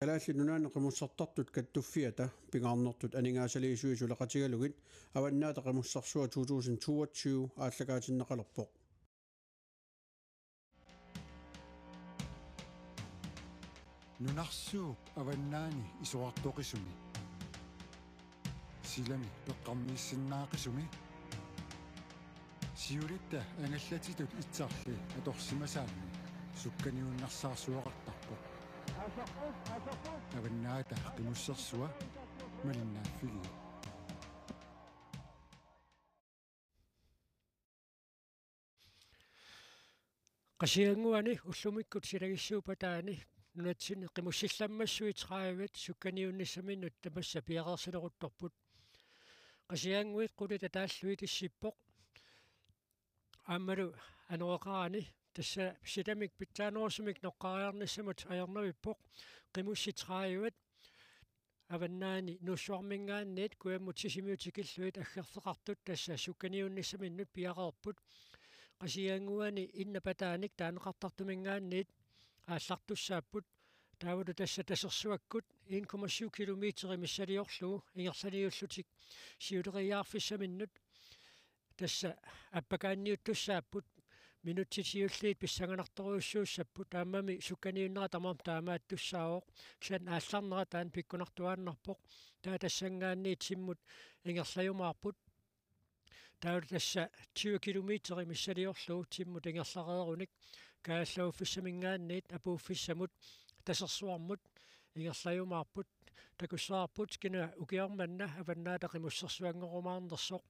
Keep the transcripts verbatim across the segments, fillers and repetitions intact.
Kalaallit Nunaanni Qimussertartut Kattuffiata pingaarnertut aningaasaliisuisuleqatigalugit Avannaata Qimussersua to tusind toogtyve aallakaatinneqalerpoq. Nunarsuup avannaani isorartoqisumi. Silami peqqarniissinnaaqisumi. Siulitta angallatitut itsarli atorsimasaanni sukkaniunnersaarsuaqartarpoq. Avannaata Qimussersua malinnaaffigiuk. Qasigiannguani ullumikkut silagissuup pataani nunatsinni qimussillammassui tredive sukkaniunnissaminnut tamassa piareersaleruttorput. Qasigiannguit qulit ataallugit issippoq. Aammalu anoreqarani tassa silamik pitsaanerusumik noqqaariarnissamut ajornavippoq. Qimussit tredive Avannaani Nuussuarminngaanniit kujammut Sisimiut tikillugit aggerfeqartut tassa sukkaniunnissaminnut piareerput. Qasigiannguani innap ataanik taaneqartartuminngaanniit aallartussaapput. Taavalu tassa Tasersuakkut en komma syv kilometeri missiliorlugu ingerlaniullutik siuleriiaarfissaminnut tassa appakaanniuttussaapput, minutsit siulliit pissanganartorujussuussapput, taammami sukkaniunnera tamarmi taamaattussaavoq, kisianni aallarnera taanna pikkunartuaannarpoq. Taava tassanngaanniit timmut ingerlajumaarput. Taava tassa tyve kilometeri missiliorlugu timmut ingerlareerunik kaajallaguffissaminngaanniit apuuffissamut Tasersuarmut ingerlajumaarput. Takussavarput kina ukioq manna Avannaata Qimussersuanngorumaarnersoq.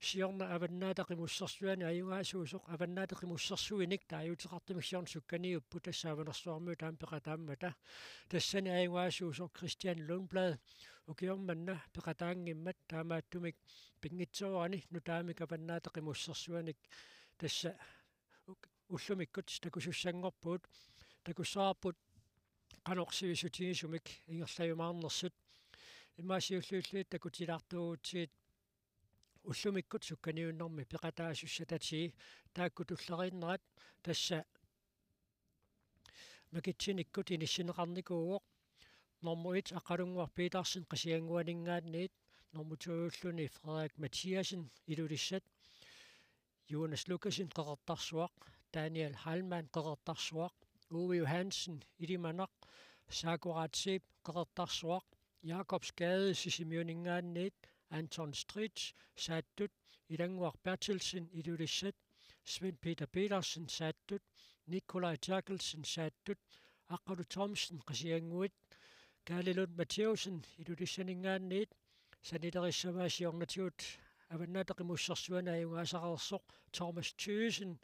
Siorna Avannaata Qimussersuani ajugaasuusoq, Avannaata Qimussersuinik taaguuteqartumik siorna sukkaniupput, tassa Avanersuarmiut aamma peqataammata. Tassani ajugaasuusoq Christian Lundblad ukioq manna peqataanngimmat, taamaattumik pinngitsoorani nutaamik Avannaata Qimussersuanik tassa uk-, ullumikkut takusussanngorpugut. Takussavarput qanoq sivisutigisumik ingerlajumaarnersut. Immaqa siulliullutik takutilaartuugutsigit ullumikkut sukkaniunnermi peqataasussatatigit, taakku tulleriinnerat tassa makitsinikkut inissinneqarnikuuvoq. Normu et Aqqalunnguaq Petersen Qasigiannguaninngaanniit, normu to-ulluni Frederik Mathiassen Ilulissat, Jonas Lukassen Qeqertarsuaq, Daniel Heilmann Qeqertarsuaq, Uwe Johansen Ilimanaq, Saku Ratsib Qeqertarsuaq, Jakobsgade Sisimiuninngaanniit, Anton Stritch Saattut, Ilannguaq Berthelsen Ilulissat, Svend Peter Petersen Saattut, Nikolaj Terkelsen Saattut, Aqqalu Thomsen Qasigiannguit, Kaali Lund Matthæussen Ilulissaninngaanniit, sanilerissavaa siornatigut Avannaata Qimussersuani ajugaasareersoq Thomas Thygesen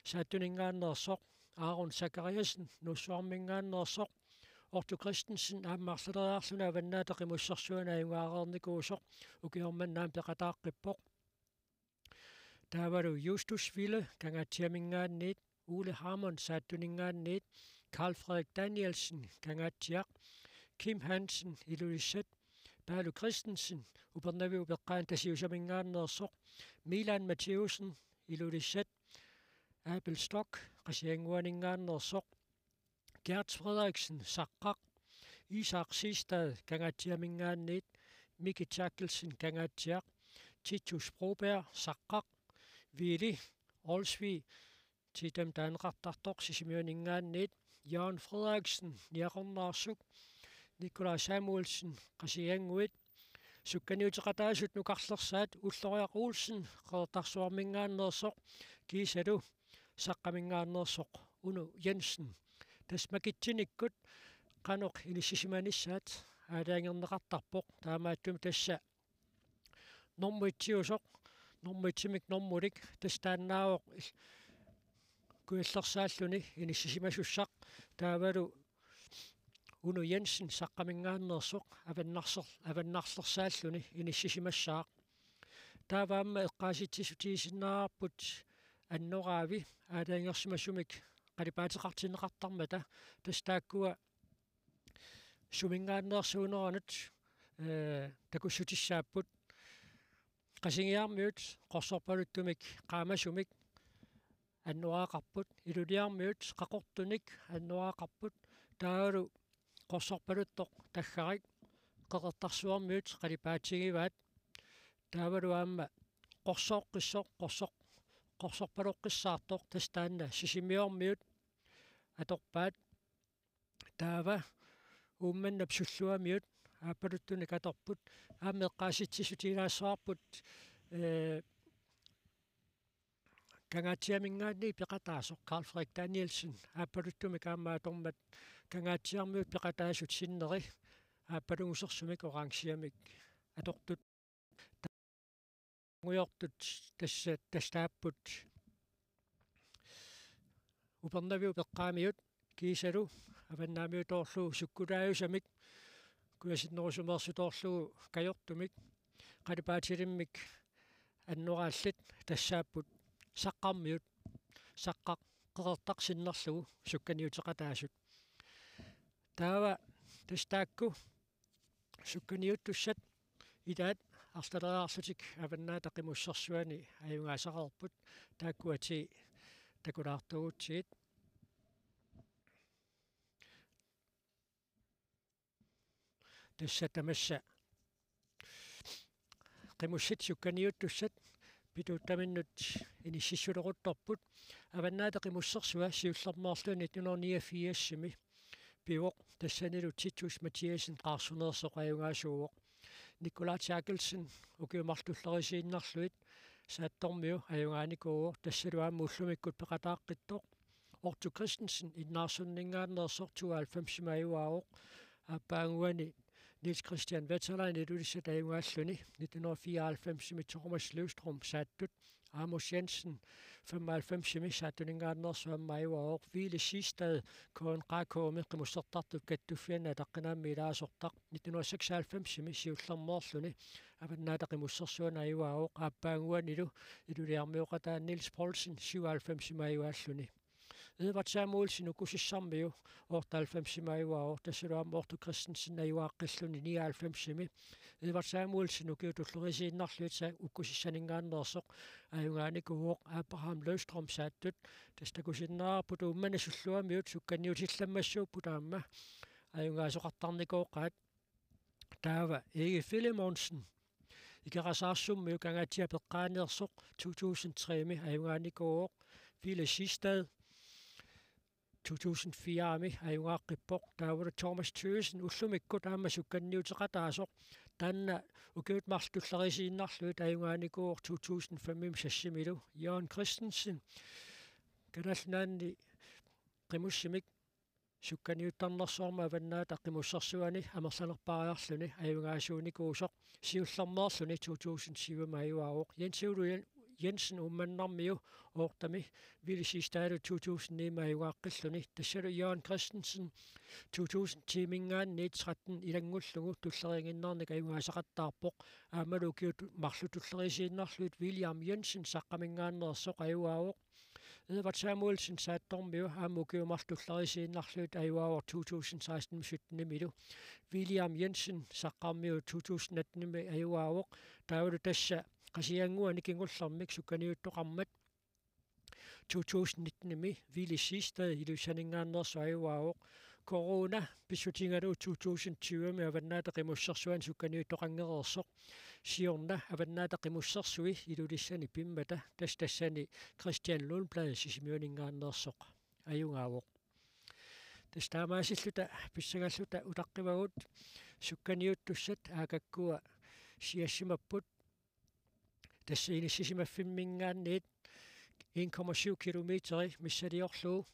Saattuninngaanneersoq, Aaron Zachariassen Nuussuarminngaanneersoq, Otto Christensen aamma arlaleriarluni Avannaata Qimussersuani ajugaareernikuusoq, ukioq manna aamma peqataaqqippoq. Taavalu Justus Wille Kangaatsiaminngaanniit, Ole Hammond Saattuninngaanniit, Karl Frederik Danielsen Kangaatsiaq, Kim Hansen Ilulissat, Paalu Christensen Upernaviup eqqaani Tasiusaminngaanneersoq, Milan Matthæussen Ilulissat, Abel Stock Qasigiannguaninngaanneersoq, Gert Frederiksen Saqqaq, Isak Sistad Kangaatsiaminngaanniit, Miki Terkelsen Kangaatsiaq, Titus Broberg Saqqaq, Willy Olsvig, Titam taaneqartartoq Sisimiuninngaanniit, Jørgen Frederiksen Niaqornaarsuk, Nikolaj Samuelsen Qasigiannguit, sukkaniuteqataasut nukarlersaat Ulloriaq Olsen Qeqertarsuarminngaanneersoq, kiisalu Saqqaminngaanneersoq Uno Jensen. Tassa makitsinikkut qanoq inissisimanissaat aalajangerneqartarpoq, taamaattumik tassa normu etsiusoq, normu etsimik normulik, tassa taannaavoq il-, kujallersaalluni inissisimasussaq, taavalu Uno Jensen Saqqaminngaanneersoq avannarser-, avannarlersaalluni inissisimassaaq. Taava aamma eqqaasitsissutigisinnaarput annoraavi aalajangersimasumik qalipaateqartinneqartarmata, tassa taakkua suminngaanneersuuneranut, ee, takussutissaapput. Qasigiarmiut qorsorpaluttumik qaamasumik annoraaqarput, Iluliarmiut qaqortunik annoraaqarput, taavalu qorsorpaluttoq taggarik qeqertarsuarmiut qalipaatigivaat. Taavalu aamma qorsooqqissoq, qorsoq-, qorsorpaloqqissaartoq, tassa taanna Sisimiormiut atorpaat. Taava Uummannap Sulluamiut aappaluttunik atorput. Aamma eqqaasitsissutigilaassavagut, ee, Kangaatsiaminngaanniit peqataasoq Karl Frederik Danielsen aappaluttumik aamma atormat Kangaatsiarmiut peqataasut sinneri aappalungusersumik orangemik atortut. Tangujortut tassa tassa taapput Upernaviup eqqaamiut kiisalu avannaamiutoorlugu sukkulaajusamik kujasinnerusumeersutoorlugu kajortumik qalipaatilimmik annoraallit tassaapput Saqqarmiut, Saqqaq qeqertaq sinnerlugu sukkaniuteqataasut. Taava tassa taakku sukkaniuttussat ilaat arlaleriarlutik Avannaata Qimussersuani ajugaasaqarput, taakku atii takulaartuugutsigit. Tassa tamassa qimussit sukkaniuttussat pituuttaminnut inississuleruttorput. Avannaata Qimussersua siullermeerluni nitten hundrede niogfirsimi pivoq, tassanilu Titus Mathiassen Qaarsuneersoq ajugaasuuvoq. Nikolaj Terkelsen ukiut marluk tulleriinnarluit Saattormiu ajugaanikuuvoq, tassalu aamma ullumikkut peqataaqqittoq. Otto Christensen Innaarsunninngaanneersoq tooghalvfemsimi ajugaavoq. Aappaannguani Niels Christian Wetterlein Ilulissat ajugaalluni nitten hundrede fireoghalvfemsimi, Thomas Løvstrøm Saattut, Amos Jensen femoghalvfemsimi Saattuninngaanneersoq aamma ajugaavoq, Ville Siegstad K N K K-mi Qimussertartut Kattuffianni ataqqinaammik ilaasortaq nitten hundrede seksoghalvfemsimi siullermeerluni Avannaata Qimussersuani ajugaavoq, aappaannguanilu iluliarmioqataa Niels Poulsen syvoghalvfemsimi ajugaalluni. Edvard Samuelsen Ukusissarmiu otteoghalvfemsimi ajugaavoq, tassalu aamma Otto Christensen ajugaaqqilluni nioghalvfemsimi. Edvard Samuelsen ukiut tulleriinnarluit Sa-, Ukusissaninngaanneersoq ajugaanikuuvoq, Abraham Løvstrøm Saattut, tassa takusinnaavarput Uummannap Sulluamiut sukkaniutillammassuupput aamma ajugaasoqartarnikooqaat. Taava Egil Filemonsen Ikerasaarsuarmiu Kangaatsiaq peqqaaneersoq to tusind tre-mi ajugaanikuuvoq, Ville Siegstad to tusind fire-mi ajugaaqqippoq, taavalu Thomas Thygesen ullumikkut aamma sukkaniuteqataasoq, taanna ukiut marluk tulleriinnarluit ajugaanikuuvoq to tusind fem-imi sassimilu. Jørgen Christensen Kalaallit Nunaanni qimussimik sukkaniuttarnersuarmik Avannaata Qimussersuani amerlanerpaariarluni ajugaasuunikuusoq, siullermeerluni to tusind syv-mi ajugaavoq. Jens Ole Jen-, Jensen Uummannarmiu ottemi, Ville Siegstad to tusind ni-mi ajugaaqqilluni, tassalu Jørgen Christensen to tusind ti-minngaanniit tretten ilanngullugu tulleriiginnarnik ajugaasaqattaarpoq, aammalu ukiut marluk tulleriinnarluit William Jensen Saqqaminngaanneersoq ajugaavoq. Edvard Samuelsen Saattormiu aamma ukiut marluk tulleriinnarluit ajugaavoq to tusind seksten sytten-imilu. William Jensen Saqqarmiu to tusind atten-imi ajugaavoq, taavalu tassa Qasigiannguani kingullermik sukkaniuttoqarmat to tusind nitten-imi Ville Siegstad Ilulissaninngaanneersoq ajugaavoq. Corona pissutigalugu to tusind tyve-mi Avannaata Qimussersuani sukkaniuttoqanngereersoq, siorna Avannaata Qimussersui Ilulissani pimmata, tassa tassani Christian Lundblad Sisimiuninngaanneersoq ajugaavoq. Tassa taamaasilluta pissangalluta utaqqivagut. Sukkaniuttussat aakakkua siassimapput, tassa inissisimaffimminngaanniit en komma syv kilometeri missiliorlugu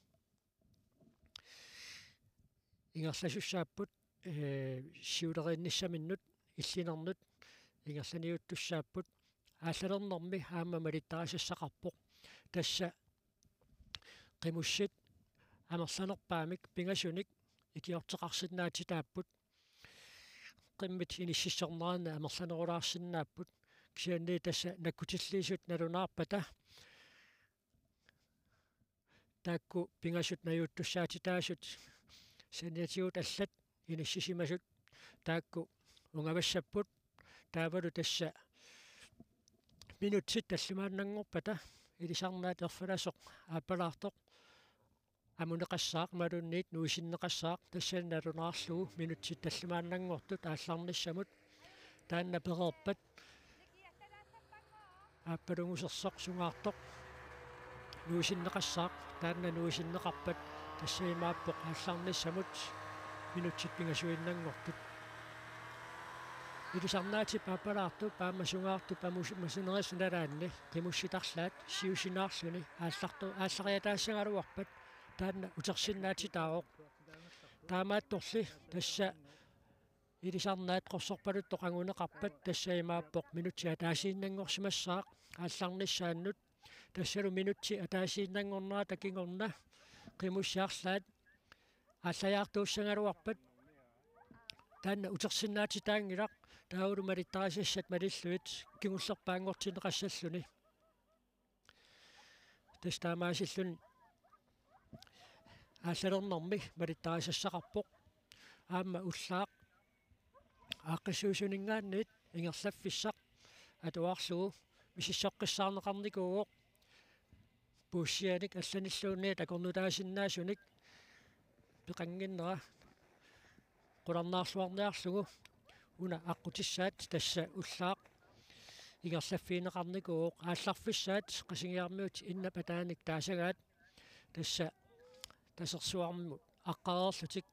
ingerlasussaapput, ee, siuleriinnissaminnut illinernut ingerlaniuttussaapput. Aallalernermi aamma malittarisassaqarpoq. Tassa qimussit amerlanerpaamik pingasunik ikiorteqarsinnaatitaapput. Qimmit inississornerani amerlanerulaarsinnaapput. Kisianni tassa nakkutilliisut nalunaarpata taakku pingasut najuuttussaatitaasut saniatigut allat inissisimasut taakku ungavassapput. Taavalu tassa minutsit tallimaannanngorpata ilisarnaat erfalasoq aappalaartoq amuneqassaaq imaluunniit nuisinneqassaaq, tassani nalunaarlugu minutsit tallimaannanngortut aallarnissamut taanna pereerpat aappalungusersoq sungaartoq nuisinneqassaaq, taanna nuisinneqarpat tassa imaappoq aallarnissamut minutsit pingasuinnanngortut. Ilisarnaatip aappalaartup aamma sungaartup amusimasinerisu nalaanni qimussitarlaat siusinaarluni aallartu-, aallariataassagaluarpat taanna utersinnaatitaavoq. Taamaattorli tassa ilisarnaat qorsorpaluttoq anguneqarpat tassa imaappoq minutsit ataasiinnanngorsimassaaq aallarnissaannut, tassalu minutsit ataasiinnanngornerata kingorna qimussi arlaat aallajaartuussagaluarpat taanna utersinnaatitaanngilaq, taavalu malittarisassat malillugit kingullerpaanngortinneqassalluni. Tassa taamaasilluni aallalernermi malittarisassaqarpoq. Aamma ullaaq aaqqissuisuninngaanniit ingerlaffissaq atuarlugu misissoqqissaarneqarnikuuvoq puussianik allanilluunniit akornutaasinnaasunik peqannginnera qularnaarluarniarlugu. Una aqqutissaat tassa ullaaq ingerlaffigineqarnikuuvoq, aallarfissaat Qasigiarmiut innap ataanik taasagaat tassa Tasersuarmut aqqareerlutik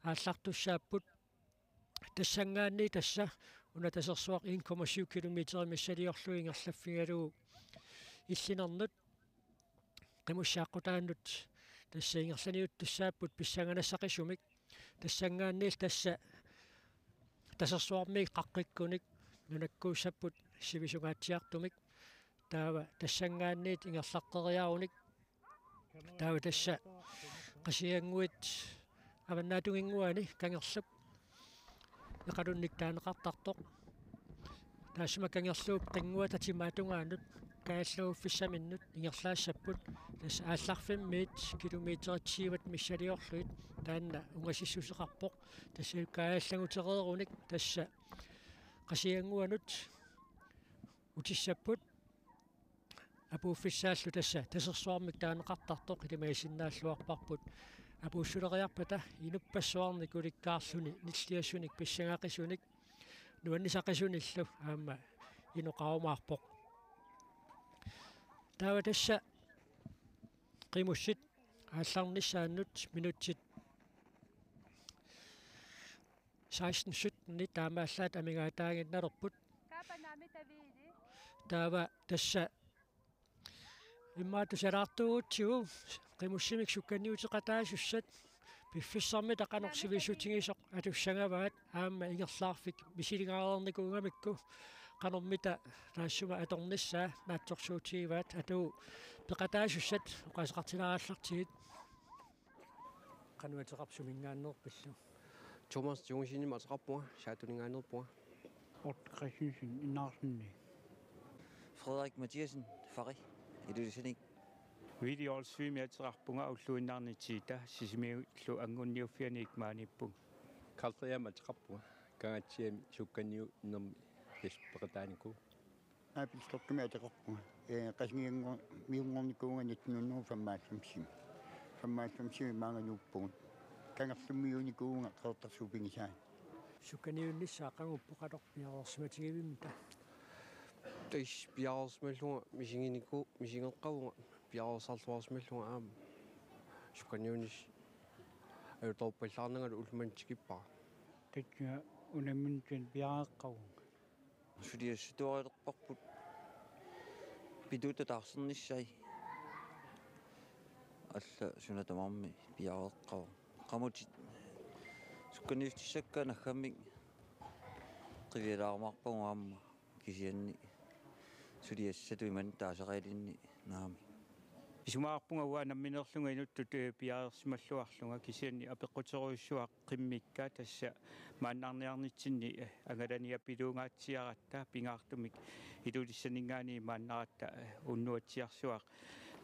aallartussaapput. Tassanngaanniit tassa una Tasersuaq en komma syv kilometer missiliorlugu ingerlaffigalugu illinernut qimussiaqqutaannut tassa ingerlaniuttussaapput pissanganassaqisumik. Tassanngaanniilli tassa Tasersuarmiit qaqqikkunik nunakkuussapput sivisungaatsiartumik. Taava tassanngaanniit ingerlaqqeriarunik. Taava tassa Qasigiannguit avannaatunginnguani kangerlup eqalunnik taaneqartartoq. Taassuma kangerluup qinnguata timaatungaanut kaajallaguffissaminnut ingerlaassapput. Tassa aallarfimmiit kilometerit tyvet missiliorlugit taanna ungasissuseqarpoq. Tassa kaajallangutereerunik tassa Qasigiannguanut utissapput. Apuuffissaallu tassa Tasersuarmik taaneqartartoq ilimagisinnaalluarparput. Apuussuleriarpata inuppassuarnik ulikkaarluni nilliassunik pissangaqisunik nuannisaqisunillu aamma inoqarumaarpoq. Taava tassa qimussit aallarnissaannut minutsit seksten sytten taamaallaat amigaataaginnalerput. Taava tassa immaqa tusalaartuugutsigu qimussimik sukkaniuteqataasussat piffissarmita qanoq sivisutigisoq atussagavaat aamma ingerlaarfik misiligaareernikuugamikku qanormita taassuma atornissaa naatsorsuutigivaat. Atugu peqataasussat oqaaseqartilaarallartigit. Qanoq ateqarpa, suminngaanneerpillu? Thomas Tungusini ateqarpunga, Saatuninngaanneerpunga. Otto Christensen, Innaarsinni. Frederik Mathiassen, Fari, Ilulissani. Willy Olsvig ateqarpunga, ulluinnarni Tiita, Sisimiullu Anngunniuffianiit maaniippunga. Karl Frederik ateqarpunga, Kangaatsiami sukkaniunermi tassa peqataanikuuvunga. Naapittortumik ateqarpunga. Ee, Qasigiannguaq miunngornikuuvunga nitten hundrede femoghalvfemsimi. Femoghalvfemsimi maanga nuuppugut. Kangerlummiuunikuuvunga Qeqertarsuup pigisaani. Sukkaniunnissaa qanguupput, qanoq piareersimatigivimmita? Tassa piareersimallunga misiginikuuvunga, misigeqqavunga, piareersarluarsimallunga aamma. Sukkaniunissaq ajutoorpallaarnangalu ullumanna tikippara. Tassa unamminermi piareeqqavunga. Suliassatuarilerparput pituuttut taarsernissaat. Alla suna tamarmi piareeqqavoq. Qamutit sukkaniussutissakka naggammik qivialaarumaarpagut aamma, kisianni suliassatut imannak taasarialinnik naamik. Isumaqarpunga uanga nammineerlunga inuttut, eh, piareersimalluarlunga, kisianni apeqquterujussuaq qimmikka, tassa maannarniarnitsinni, eh, angalaniapiluungaatsiaratta, pingaartumik Ilulissaninngaanniit maannaratta, eh, unnuatsiarsuaq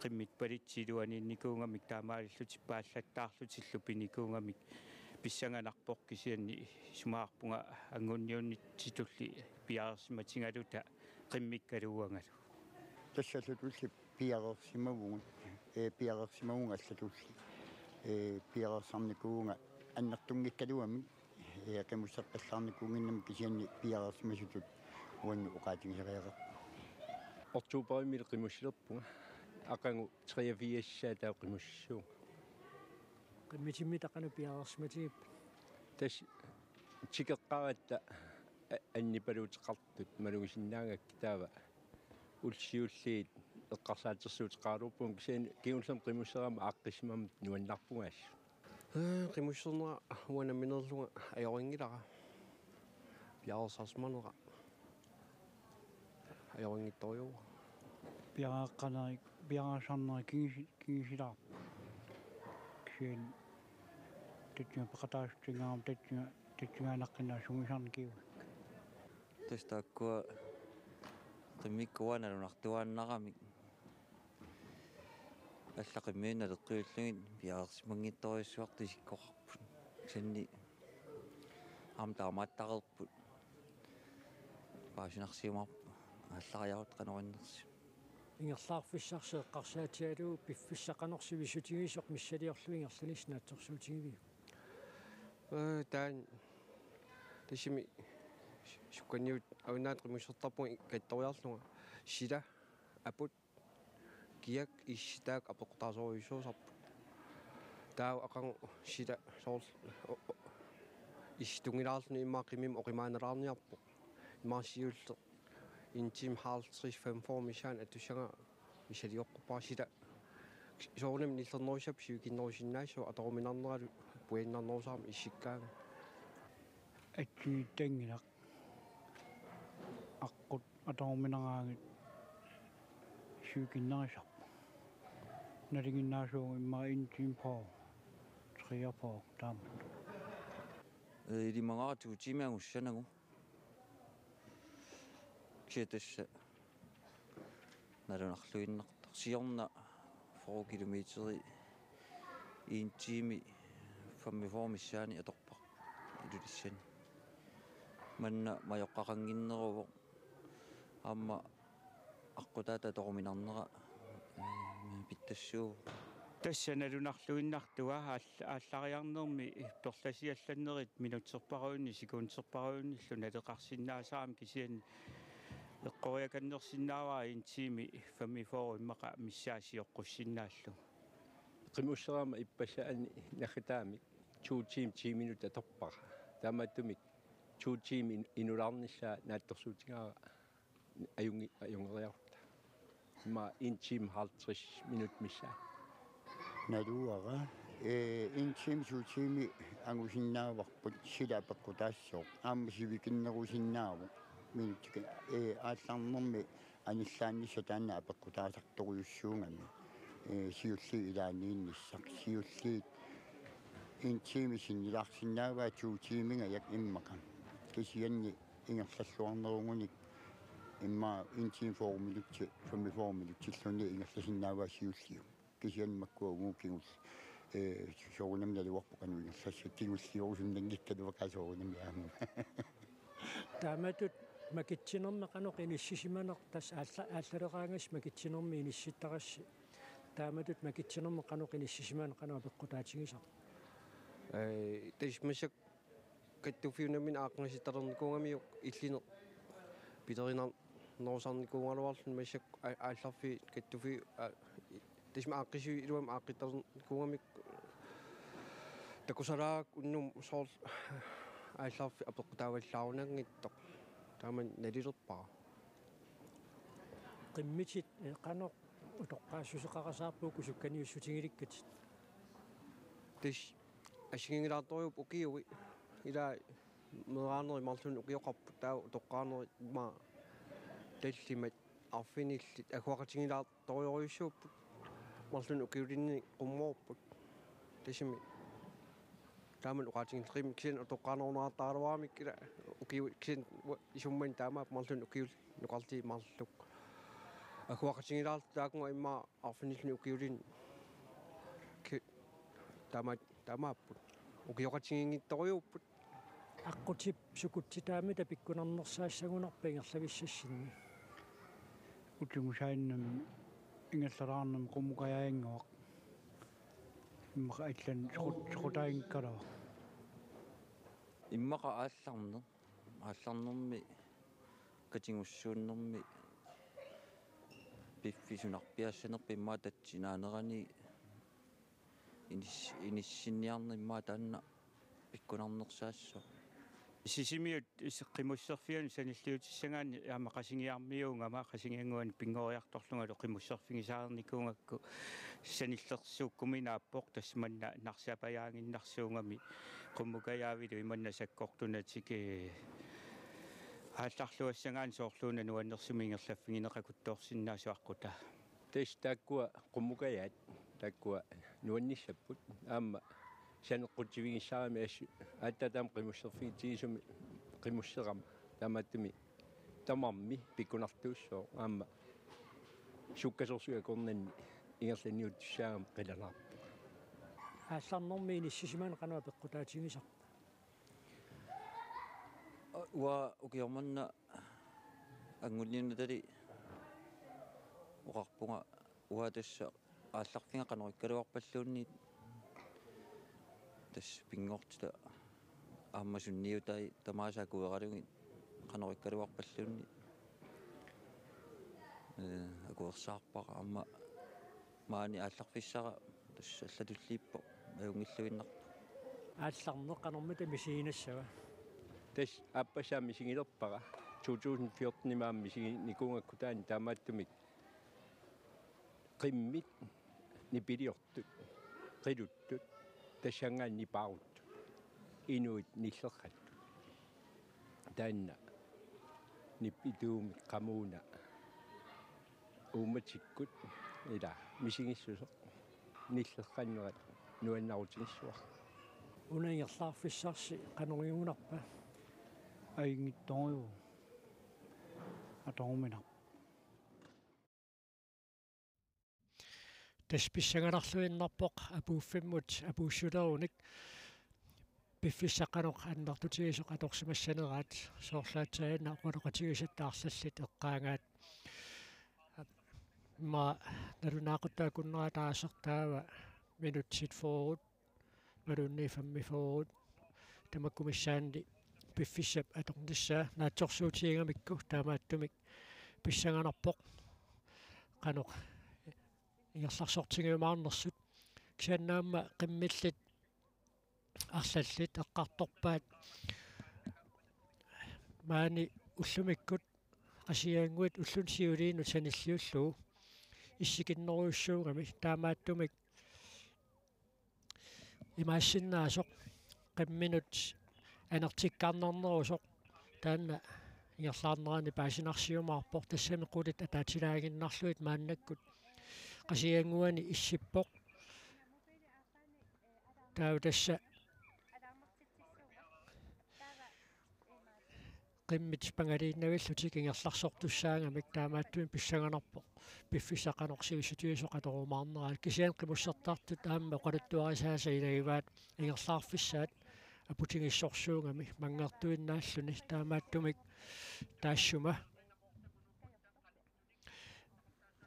qimmit palitsit iluaniinnikuugamik, taamaalillutik paallattaarlutillu pinikuugamik pissanganarpoq, kisianni isumaqarpunga Anngunniunitsitulli piareersimatigaluta qimmikkaluuangalu. Tassa allatulli piareersimavugut, ee, piareersimavunga allatulli. Ee, piareersarnikuuvunga annertunngikkaluamik, ee, qimusseqqallaarnikuunnginnama kisianni piareersimasutut uannut oqaatigisariaqarpoq. Oktoberimi qimussilerpunga. Aqagu treogfirs taava qimussissuunga. Qimmitimmi taakani piareersimatigippat? Tassa tikeqqaratta a-, annipaluuteqartut malugisinnaagakkit taava ullut siulliit eqqarsaatersuuteqaraluarpunga kisianni kingullermik qimusserama aaqqissimammat nuannarpunga assut. Ee, qimussernera uanga nammineerlunga ajorinngilara. Piareersarsimanera. Ajorinngittoorujuuara. Piareeqqaneri, piareersarneri kingisi-, kingisilaarput. Kisianni tatsiga peqataassuteqarama tatsiga, tatsiga anaqqinnaassunngisaannik kiuik. Tassa taakkua qimmikka uanga nalunartuaannaramik. Alla qimmiunut naleqqiullugit piareersimanngitsorujussuartut isikkoqarput. Kisianni aamma taamaattareerput. Paasinarsiumaarpoq aallariarutta qanoq innersoq. Ingerlaarfissarsi eqqarsaatigalugu piffissaq qanoq sivissutigisoq missiliorlugu ingerlanissi naatsorsuutigiviuk? Ee, taanna tassami sukkaniut avinnaat qimussertarpunga kattoriarlunga sila aput kiak issitaak apeqqutaasorujussuusarput. Taava aqagu sila soorlu o-, o-, issitunngilaarluni immaqa qimmimmi oqimaannalaarniarpoq. Immaqa siulleq en time halvtreds femogfyrre missaani atussagaa misiliorpara sila. Soorunami nillernerussapput sivikinnerusinnaassaaq atoruminarneralu puinnarnerusarami issikkaangat. Atsigiittanngilaq. Aqqut atoruminaraangat sivikinnerusarpoq. Nalinginnaasuugut immaqa en time fyrre, treogfyrre taamatut. Ee, ilimagaara to timer angussanagu. Kisianni tassa nalunarluinnartoq. Siorna fyrre kilometeri en time femogfyrre missaani atorparput Ilulissani. Manna majoqqaqannginneruvoq. Aamma aqqutaata atoruminarnera, ee, pittassuuvoq. Tassa nalunarluinnartunga aall-, aallariarnermi perlasiallannerit minutserparujunnillu sekunderparujunnillu naleqarsinnaasarami kisianni eqqoriakannersinnaavara en time femogfyrre immaqa missaa sioqqussinnaallugu. Qimusserama ippassaq anni naggataamik to timer ti minutsit atorpara. Taamaattumik to timer in-, inulaarnissaa naatsorsuutigaara ajunngi-, ajunngeriarutta. Immaqa en time halvtreds minutsit missaani. Naluara, ee, en time to timer angusinnaavarput sila apeqqutaassooq. Aamma sivikinnerusinnaavoq. Minutsit, ee, aallarnermi anillaannissaq taanna apeqqutaasartorujussuugami. Ee, siulliit ilaanniinnissaq. Siulliit en time sinnilaarsinnaavaa to timingajak immaqa. Kisianni ingerlalluarnerugunik immaqa en time fyrre minutsit, femogfyrre minutsilluunniit ingerlasinnaavaa siulliup. Kisianni makkua uagut kingul-, ee, soorunami naluarput qanoq ingerlassat kingulliurusunnanngikkaluaqaaq soorunami aamma. Taamatut makitsinermi qanoq inissisimaneq tassa aalla-, aallaleraangassi makitsinermi inissittarassi. Taamatut makitsinermi qanoq inissisimaneq qanoq apeqqutaatigisarpa? Ee, tassa massakkut kattuffiup nammineq aaqqissittalernikugamiuk illineq pilerinarnerusarnikuugaluarluni massakkut a-, aallarfiit kattuffiit, aa, i-, tassami aaqqissuit iluamik aaqqittarnikuugamik takusaraakka unnummut soorlu aallarfik apeqqutaavallaarunanngitsoq. Taamani nalilerpara. Qimmitit, ee, qanoq utoqqaassuseqarasaarput uku sukkaniussutigilikkatit? Tassa assigiinngilaartorujuupput ukiui. Ilaa meeraanerit marlunnik ukioqarput taava utoqqaanerit immaqa tallimat arfinillit agguaqatigilaartorujussuupput marlunnik ukiulinnik qummoorput. Tassami taamani oqaatigilluarami kisianni utoqqaanerunartaraluaramik ilaa ukiut kisianni ua-, isummani taamaappoq marlunnik ukiulluni nukarliit marluk. Agguaqatigilaartut taakunga immaqa arfinillit ukiulinnik ki-, taama-, taamaapput. Ukioqatigiinngitsorujuupput. Aqqutip sukutsitaamita pikkunarnersaassagunarpa ingerlavissassinni? Utingusaannami ingerlalaarnami qummukajaanngua. Immaqa allan soqut-, soqutaaginngilara. Immaqa aallarneq. Aallarnermi katigussuunnermi piffissaq sunarpiaassanerpoq immaqa tatsinaaneranik inis-, inissinniarneq immaqa taanna pikkunarnersaassooq. Sisimiut is-, qimusserfianut sanilliutissagaanni aamma Qasigiarmiuugama Qasigiannguani pinngoriartorlungalu qimusserfigisarnikuugakku sanillersuukkuminaap- -poq tassa manna narsapajaaginnarsuugami qummukajaavilu imanna sakkortunatik, ee, aallarluassagaanni soorluuna nuannersumik ingerlaffigineqakuttoorsinnaasut aqqutaa. Tassa taakkua qummukajaat, taakkua nuannissapput, aamma saneqqutsivigissarami assut, aatsaat taama qimusserfigitsigisumik qimusserama, taamaattumik tamarmi pikkunartuussooq, aamma sukkasoorsuit akornanni ingerlanniuttussaagami qilanaarpoq. Aallarnermi inissisimaneq qanoq peqqutaatigisarpa? Uanga ukioq manna anguniunatali oqarpunga uanga tassa aallarfiga qanorikkaluarpalluunniit tassa pinngortitaq aamma sunniutai tamaasa akueralugit qanorikkaluarpalluunniit, ee, akuersaarpara aamma maani aallarfissara tassa allatulliippoq ajunngilluinnartoq. Aallarneq qanormita misiginassava? Tassa aappassaa misigilerpara to tusind fjortenimi aamma misiginikuugakku taanna taamaattumik qimmit nipiliortut, qiluttut, tassanngaanniit nipaaruttut, inuit nillerrattut. Taanna nipituumik qamuuna uummatikkut ila misigissuseq nillerrannerat nuannarutigissuaq. Una ingerlaarfissarsi qanoq igunarpa? Ajunngitsorujuuvoq. Atoruminarpoq. Tassa pissanganarluinnarpoq apuuffimmut apuussulerunik piffissaq qanoq annertutigisoq atorsimassaneraat, soorlu aatsaannguaq oqaloqatigisatta arlallit eqqaagaat. Immaqa nalunaaqutaq akunneraa ataaseq taava minutsit fyrre imaluunniit femogfyrre, tamakku missaanni piffissap atornissaa naatsorsuutigigamikku taamaattumik pissanganarpoq qanoq ingerlarsortigiumaarnersut. Kisianni aamma qimmillit arlallit eqqartorpaat maani ullumikkut Qasigiannguit ulluni siuliini sanilliullugu issikinnerujussuugami, taamaattumik imaassinnaasoq qimminut anertikkaarnarnerusoq taanna ingerlaarnerani paasinarsiumaarpoq, tassami qulit ataatsilaaginnarlugit maannakkut Qasigiannguani issippoq. Taava tassa qimmit pangaliinnavillutik ingerlarsortussaagamik, taamaattumik pissanganarpoq piffissaq qanoq sivisutigisoq atorumaarneraat. Kisianni qimussertartut aamma oqaluttuarisaasa ilagivaat ingerlaarfissaat aputigissorsuugami manngertuinnaalluni, taamaattumik taassuma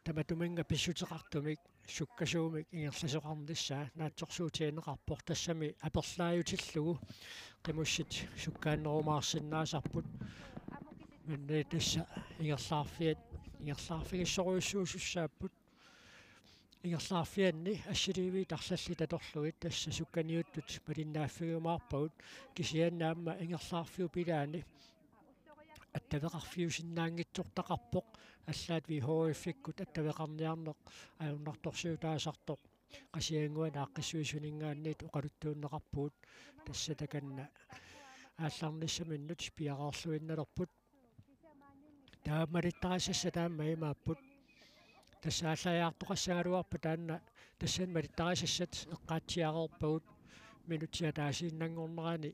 tamatuminnga pissuteqartumik sukkasuumik ingerlasoqarnissaa naatsorsuutigineqarpoq, tassami aperlaajutillugu qimussit sukkaannerumaarsinnaasarput. Maanna tassa ingerlaarfiat ingerlaarfigissorujussuusussaapput. Ingerlaarfianni assiliiviit arlallit atorlugit tassa sukkaniuttut malinnaaffigiumaarpagut, kisianni aamma ingerlaarfiup ilaani attaveqarfiusinnaanngitsortaqarpoq, allaat W H F-ikkut attaveqarniarneq ajornartorsiutaasartoq Qasigiannguani aaqqissuisuninngaanniit oqaluttuunneqarpugut, tassa takanna aallarnissaminnut piareerluinnalerput. Taava malittarisassat taama imaapput. Tassa aallaariartoqassagaluarpat taanna, tassani malittarisassat eqqaatsiareerpagut, minutsit ataasiinnanngornerani,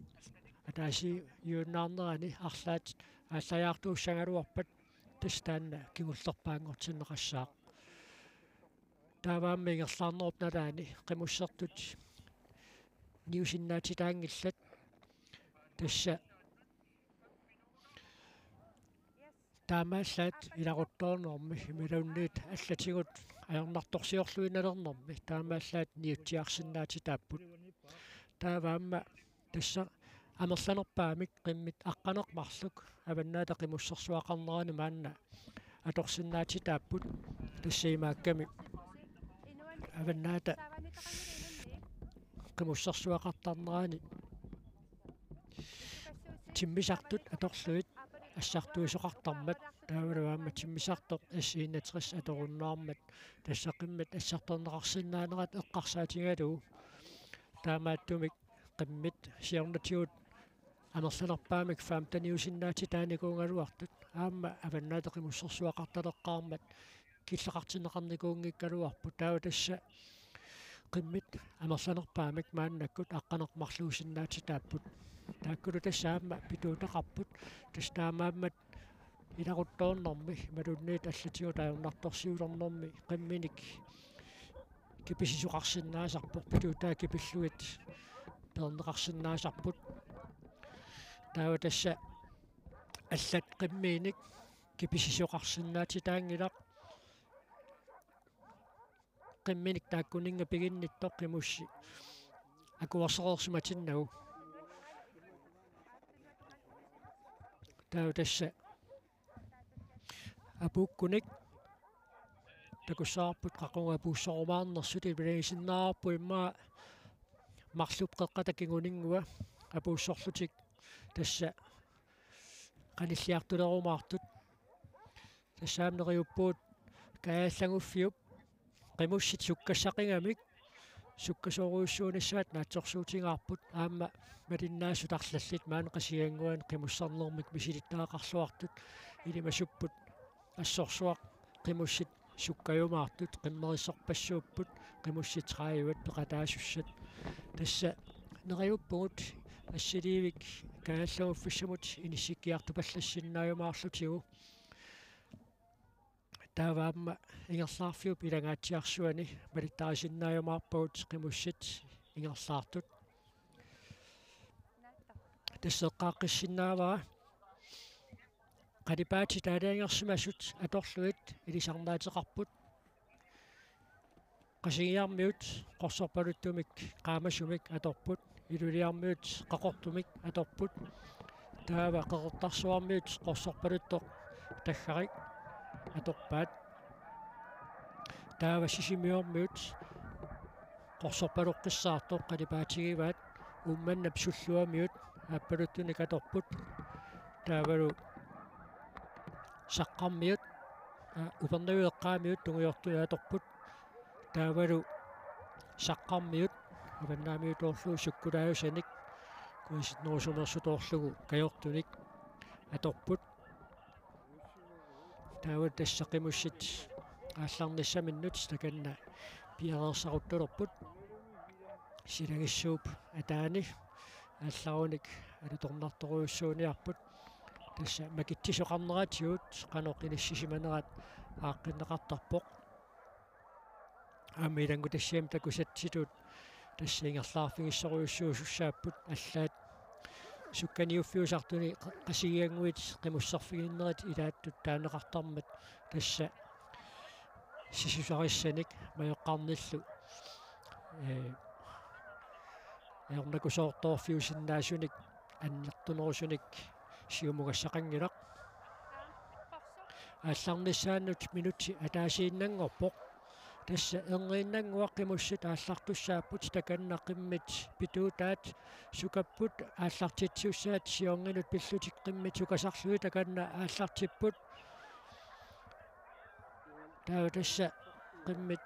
ataasiinnanngornerani arlaat aallaariartuussagaluarpat tassa taanna kingullerpaanngortinneqassaaq. Taava aamma ingerlaarnerup nalaani qimussertut niusinnaatitaanngillat. Tassa taamaallaat ilaquttoornermi imaluunniit allatigut ajornartorsiorluinnalernermi taamaallaat niutsiarsinnaatitaapput. Taava aamma tassa amerlanerpaamik qimmit aqqaneq-marluk Avannaata Qimussersuaqarnerani maanna atorsinnaatitaapput, tassa imaakkami Avannaata Qimussersuaqartarnerani timmisartut atorlugit assartuisoqartarmat, taavalu aamma timmisartoq S enogtres atorunnaarmat, tassa qimmit assartorneqarsinnaanerat eqqarsaatigalugu. Taamaattumik qimmit siornatigut amerlanerpaamik femteniusinnaatitaanikuugaluartut aamma Avannaata Qimussersuaqartaleqqaarmat killeqartinneqarnikuunngikkaluarput. Taava tassa qimmit amerlanerpaamik maannakkut aqqaneq-marluusinnaatitaapput. Taakkulu tassa aamma pituutaqarput, tassa taamaammat ilaquttoornermi imaluunniit allatigut ajornartorsiulernermi qimminik kipisisoqarsinnaasarpoq, pituutaat kipillugit peerneqarsinnaasarput. Taava tassa allat qimmiinik kipisisoqarsinnaatitaanngilaq. Qimminik taakkuninnga piginnittoq qimussi akuersereersimatinnagu. Taava tassa apuukkunik takussavarput qaqugu apuussorumaarnersut, iluliisinnaavarput immaqa marlup qeqqata kinguninngua apuussorlutik tassa qanilliartulerumaartut. Tassa aamma neriuppugut kajallaguffiup qimussit sukkassaqingamik sukkasoorujussuunissaat naatsorsuutigaarput, aamma malinnaasut arlallit maani Qasigiannguani qimussarnermik misilittagaqarluartut ilimasupput assorsuaq qimussit sukkajumaartut, qimmerissorpassuupput qimussit tredivet peqataasussat. Tassa neriuppugut assiliivik kajallaguffissamut inissikkiartupallassinnaajumaalutigu. Taava aamma ingerlaarfiup ilangaatsiarsuani malittarissinnaajumaalpagut qimussit ingerlaartut. Tassa eqqaaqqissinnaavara qalipaatit aalajangersimasut atorlugit ilisarnaateqarput. Qasigiarmiut qorsorpaluttumik qaamasumik atorput, Iluliarmiut qaqortumik atorput, taava Qeqertarsuarmiut qorsorpaluttoq taggarik atorpaat. Taava Sisimiormiut qorsorpaloqqissaartoq qalipaatigivaat, Uummannap Sulluamiut aappaluttunik atorput. Taavalu Saqqarmiut, aa, Upernaviup eqqaamiut tungujortunik atorput. Taavalu Saqqarmiut avannaamiutoorlugu sukkulaajusanik kuisinnerusumeersutoorlugu kajortunik atorput. Taava tassa qimussit aallarnissaminnut takanna piareersaruttulerput. Silagissuup ataani aallarunik alutornartorujussuuniarput. Tassa makitsisoqarneratigut qanoq inissisimanerat aaqqinneqartarpoq. Aamma ilanngutassiami takusatsitut tassa ingerlaarfigissorujussuusussaapput, allaat sukkaniuffiusartuni Qa-, Qasigiannguit qimusserfiginnerit ilaattut taaneqartarmat, tassa sisusarissanik majoqqarnillu, ee, ajornakusoortoorfiusinnaasunik annertunerusunik siumugassaqanngilaq. Aallarnissaannut minutsi ataasiinnanngorpoq. Tassa erniinnannguaq qimussit aallartussaapput, takanna qimmit pituutaat sukapput aallartitsisussaat siornginut pillutik qimmit sukasarlugit takanna aallartipput. Taava tassa qimmit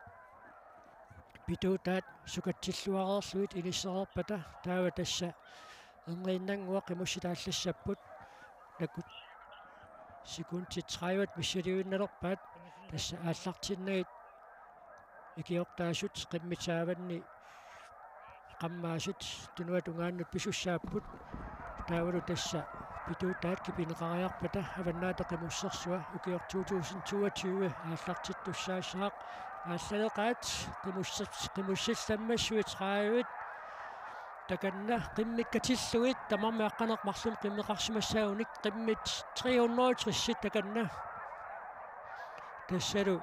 pituutaat sukatsilluareerlugit inissereerpata, taava tassa erniinnannguaq qimussit aallassapput. Nakut sekundit tredivet missilivinnalerpaat, tassa aallartinnagit ikiortaasut qimmit saavanni qammaasut tunuata tungaanut pisussaapput. Taavalu tassa pituutaat kipineqariarpata Avannaata Qimussersua ukioq to tusind toogtyve aallartittussaassaaq. Aallaleqaat qimussers-, qimussillammassuit tredivet takanna qimmit katillugit tamarmik aqqaneq-marlunnik qimmeqarsimassaagunik qimmit tre hundrede og tres takanna. Tassalu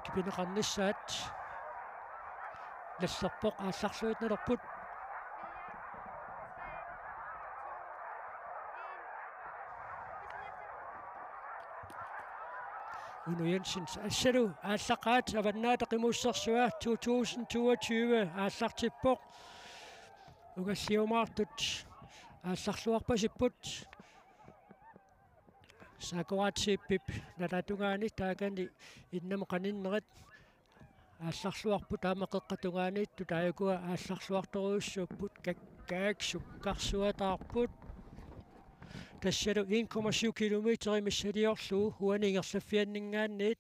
kipineqarnissaat. Lallerpoq aallarluinnalerput. Uno Jensen, assalu aallaqqaat Avannaata Qimussersua to tusind toogtyve aallartippoq. Ungalliumaartut aallarluarpasipput. Saakkoraat Zeebip nalaatungaani taakani innamut qaninnerit aallarluarput, aamma qeqqata tungaaniittut taakku aallarluartorujussuupput. Kakkaak sukkarsuataarput. Tassalu en komma syv kilometer missiliorlugu uani ingerlaffianninngaanniit,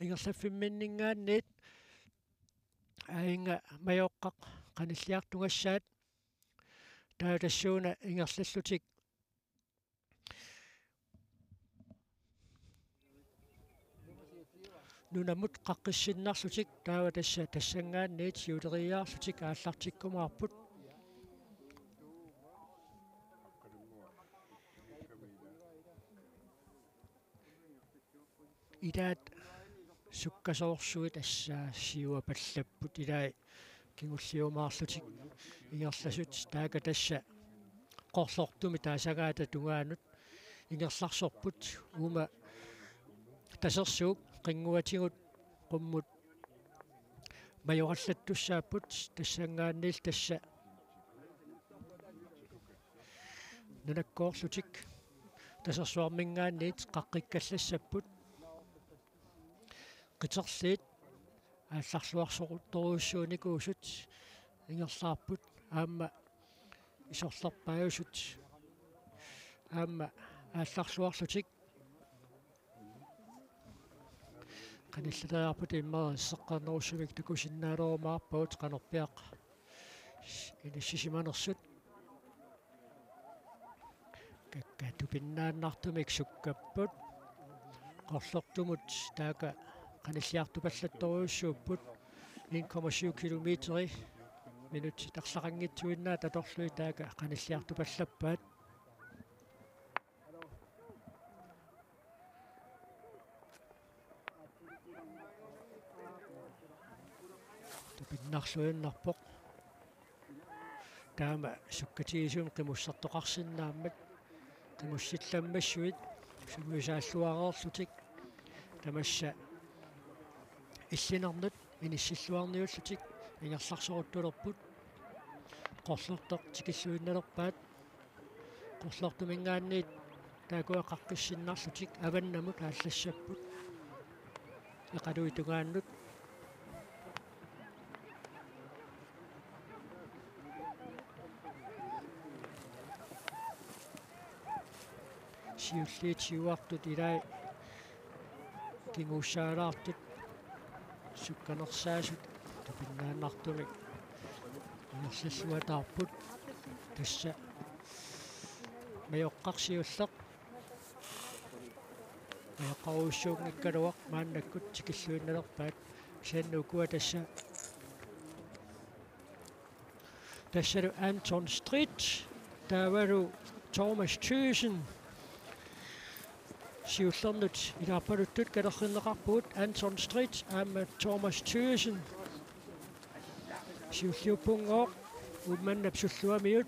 ingerlaffimminninngaanniit, aajunga Majoqqaq qanilliartugassaat. Taava tassuuna ingerlallutik nunamut qaqqissinnarlutik, taava tassa tassanngaanniit siuleriiaarlutik aallartikkumaarput. Ilaat sukkasoorsuit tassa siuapallapput, ilai kingulliumaarlutik ingerlasut, taakku tassa qorlortumik taasagaata tungaanut ingerlarsorput. Uuma Tasersuup qinnguatigut qummut majorallattussaapput, tassanngaanniillu tassa nunakkoorlutik Tasersuarminngaanniit qaqqikkallassapput. Qiterliit aallarluarsortorujussuunikuusut ingerlaarput, aamma isorlerpaajusut aamma aallarluarlutik. Qanilleriarput immaqa seqqarnerussumik takusinnaalerumaarpagut qanorpiaq inissisimanersut. Kakkaak tupinnaannartumik sukkapput. Qorlortumut taakku qanilliartupallattorujussuupput. En komma syv kilometeri minutsit arlaqanngitsuinnaat atorlugit taakku qanilliartupallappaat. Tupinnarluinnarpoq. Taama sukkatigisumik qimussertoqarsinnaammat qimussillammassuit sumiusaalluareerlutik tamassa illinernut inissilluarniullutik ingerlarsoruttulerput. Qorlortoq tikilluinnalerpaat. Qorlortuminngaanniit taakkua qaqqissinnarlutik avannamut aallassapput. Eqaluit tungaannut. Siulliit siuartut ilai kinguussaalaartut sukkanersaasut tupinnaannartumik ingerlalluataarput. Tassa Majoqqaq siulleq. Majoqqarujussuunngikkaluaq maannakkut tikilluinnalerpaat. Kisianni ukua tassa, tassalu Anton Strid, taavalu Thomas Thyssen. Siullernut ilaarpaluttut kalerrinneqarpugut, Anton Strid aamma Thomas Thyssen. Siulliuppunngooq Uummannap Sulluamiut.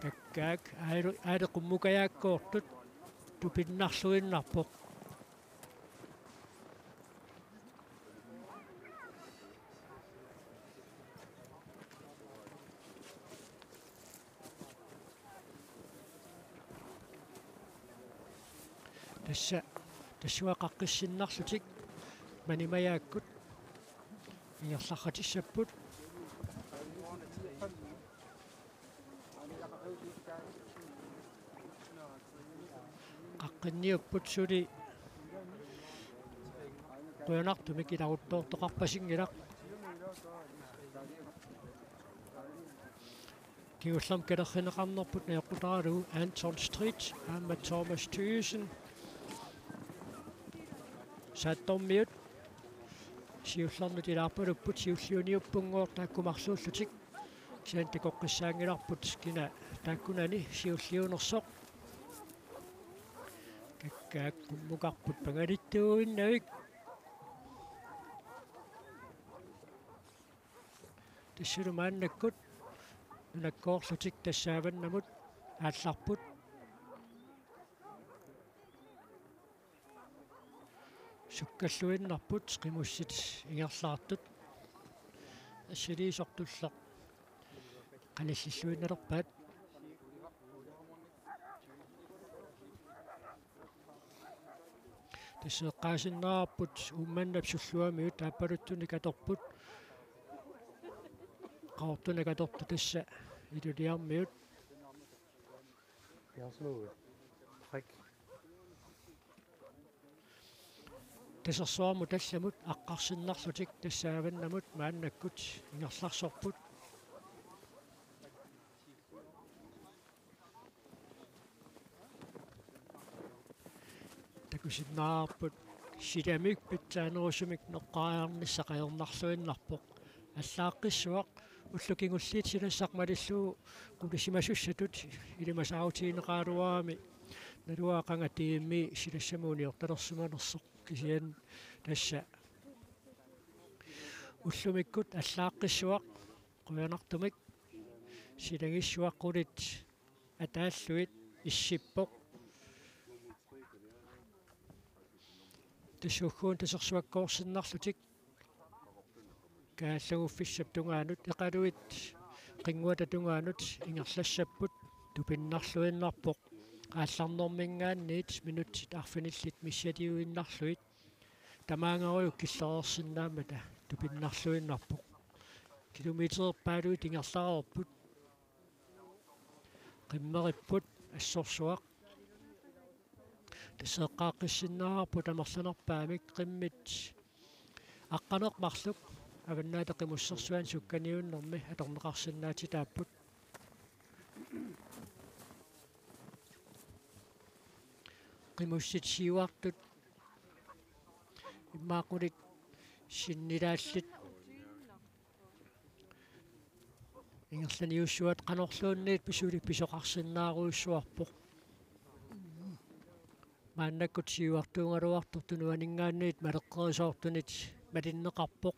Kakkaak aali, aali qummukajaakkoortut tupinnarluinnarpoq. Tassa, tassunga qaqqissinnarlutik manimajaakkut ingerlarratissapput. Qaqqinniupput suli qujanartumik ilaruttoortoqarpasinngilaq. Kingullermik kalerrinneqarnerput najoqqutaralugu Anton Strid aamma Thomas Thyssen. Saattormiut siullernut ilaarpalupput, siulliuniuppunngooq taakku marluullutik. Kisianni takoqqissaanngilarput kina taakkunani siulliunersoq. Kakkaak qummukarput pangalittuuinnavik. Tassalu maannakkut nunakkoorlutik tassa avannamut aallarput. Sukkalluinnarput qimussit ingerlaartut. Assiliisortulleq qanillilluinnalerpaat. Tassa eqqaasinnaavarput Uummannap Sulluamiut aappaluttunik atorput. Qaqortunik atortut tassa Ilulissarmiut. Trik. Tasersuarmut tallamut aqqarsinnarlutik tassa avannamut maannakkut ingerlarsorput. Takusinnaavarput silamik pitsaanerusumik noqqaariarnissaq ajornarluinnarpoq. Allaaqqissuaq ullut kingulliit silassaq malillugu qulisimasussatut ilimasaarutigineqaraluarami naluara qanga tiimi silassamut uniortalersimanersoq, kisianni tassa ullumikkut allaaqqissuaq qujanartumik silagissuaq qulit ataallugit issippoq. Tassa ugguuna tasersuakkoorsinnarlutik kaajallanguffissap tungaanut, Iqaluit qinnguata tungaanut ingerlassapput, tupinnarluinnarpoq aallarnerminngaanniit minutsit arfinillit missiliinnarlugit. Tamaangarujuk killereersinnaammata tupinnarluinnarpoq. Kilometerpaaluit ingerlareerput. Qimmeripput assorsuaq. Tassa eqqaaqqissinnaavarput amerlanerpaamik qimmit aqqaneq-marluk Avannaata Qimussersuani sukkaniunnermi atorneqarsinnaatitaapput. Qimussit siuartut immaqa qulit sinnilaallit ingerlaniussuat qanorluunniit pisulik pisoqarsinnaarujussuarpoq. Maannakkut siuartuugaluartoq tunuaninngaanniit maleqqerisoortunit malinneqarpoq.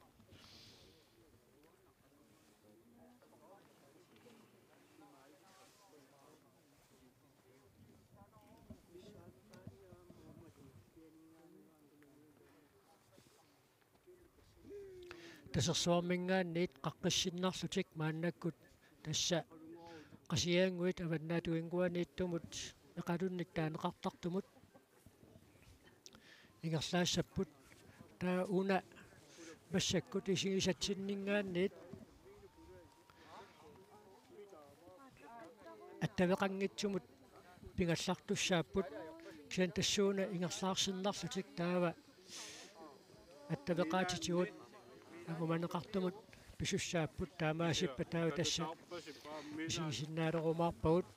Tasersuarminngaanniit qaqqissinnarlutik maannakkut tassa Qasigiannguit Avannaatunnguaniittumut Iqalunnik taaneqartartumut ingerlaassapput. Taava una massakkut isigisatsinninngaanniit attaveqanngitsumut pingallartussaapput, kisianni tassuuna ingerlaarsinnarlutik taava attaveqaatitigut angumaneqartumut pisussaapput. Taamaasippat taava tassa isigisinnaalerumaarpagut.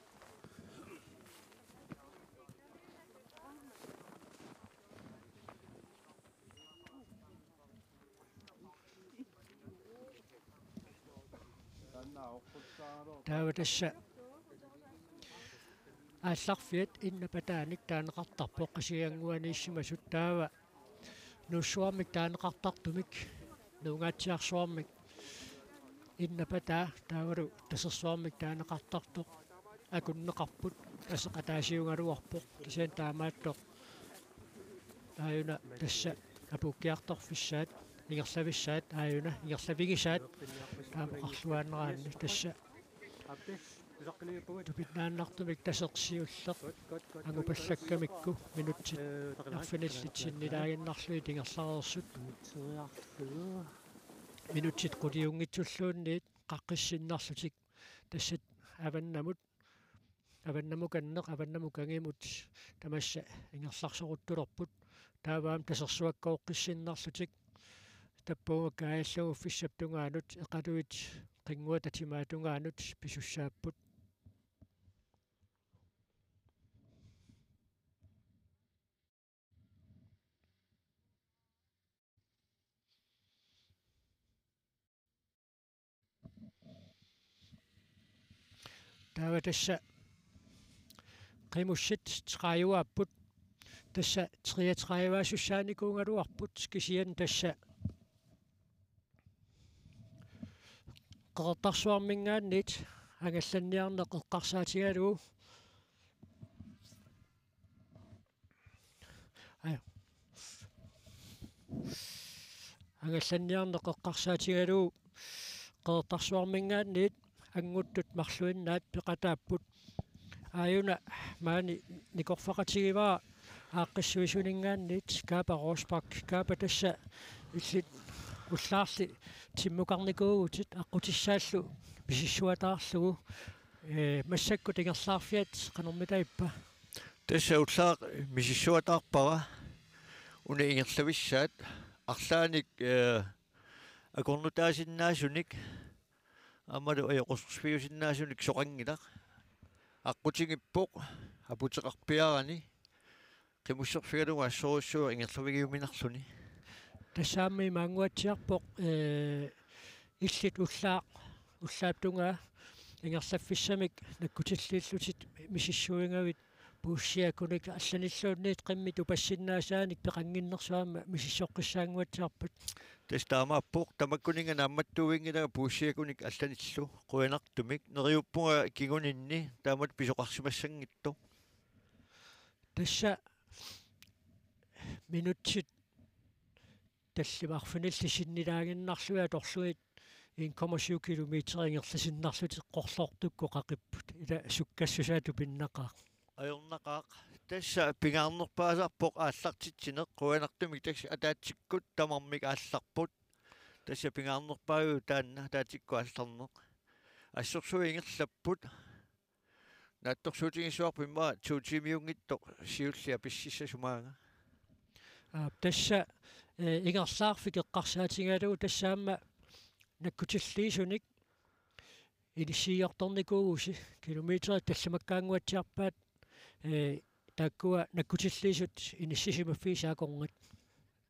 Taava tassa aallarfiat innapataanik taaneqartarpoq Qasigiannguaniissimasut, taava Nuussuarmik taaneqartartumik, Nuungaatsiarsuarmik innapataa taavalu Tasersuarmik taaneqartartoq akunneqarput, aseq ataasiugaluarpoq, kisianni taamaattoq aajuna tassa apuukkiartorfissaat, ingerlavissaat, aajuna ingerlavigisaat, taama oqarluaannaraanni tassa tupinnaannartumik taseq siulleq angupallakkamikku minutsit arfinillit sinnilaaginnarlugit ingerlareersut. Minutsit quliunngitsulluunniit qaqqissinnarlutik tassa avannamut, avannamukanneq, avannamukangimut tamassa ingerlarsoruttulerput. Taava aamma tasersuakkooqqissinnarlutik tappuunga kaajallanguffissap tungaanut Iqaluit qinnguata timaa tungaanut pisussaapput. Taava tassa qimussit trediveaapput. Tassa treogtrediveaasussaanikuugaluarput, kisianni tassa Qeqertarsuarminngaanniit angallanniarneq eqqarsaatigalugu. Aja. Angallanniarneq eqqarsaatigalugu Qeqertarsuarminngaanniit anguttut marluinnaat peqataapput. Aajuna maani nikorfaqatigivaa aaqqissuisuninngaanniit Kaapa Rosbach. Kaapa, tassa illit ullaarli timmukarnikuuvutit aqqutissaallu misissuataarlugu. Ee, massakkut ingerlaarfiat qanormitaava? Tassa ullaaq misissuataarpara una ingerlavissaat arlaannik, ee, akornutaasinnaasunik aammalu ajoquserfiusinnaasunik soqanngilaq. Aqqutigipput aputeqarpiarani qimusserfigalugu assorujussuaq ingerlavigiuminarluni. Tassa aamma imaannguatsiarpoq, ee, illit ullaaq, ullaap tungaa ingerlaffissamik nakkutilliillutit misissuigavit puussiakunik allanilluunniit qimmit upassinnaasaanik peqannginnersoq aamma misissoqqissaannguatsiarpat. Tassa taamaappoq, tamakkuninnga naammattuuinngilanga puussiakunik allanillu, qujanartumik. Neriuppunga kinguninni taamatut pisoqarsimassanngitsoq. Tassa minutsit tallimat arfinillit sinnilaaginnarlugit atorlugit en komma syv kilometer ingerlasinnarlutik qorlortukkut qaqipput. Ila sukkassusaa tupinnaqaaq. Ajornaqaaq. Tassa pingaarnerpaasarpoq aallartitsineq, qujanartumik tassa ataatsikkut tamarmik aallarput. Tassa pingaarnerpaajuvoq taanna ataatsikkut aallarneq. Assorsuaq ingerlapput. Naatsorsuutigissavarput immaqa to tiimiunngitsoq siulliit apississasumaanga. Aap, tassa, ee, ingerlaarfik eqqarsaatigalugu tassa aamma nakkutilliisunik inissiiortornikuuvusi, kilometerit tallimakkaannguatsiarpaat, ee, taakkua nakkutilliisut inissisimaffigisat akornat.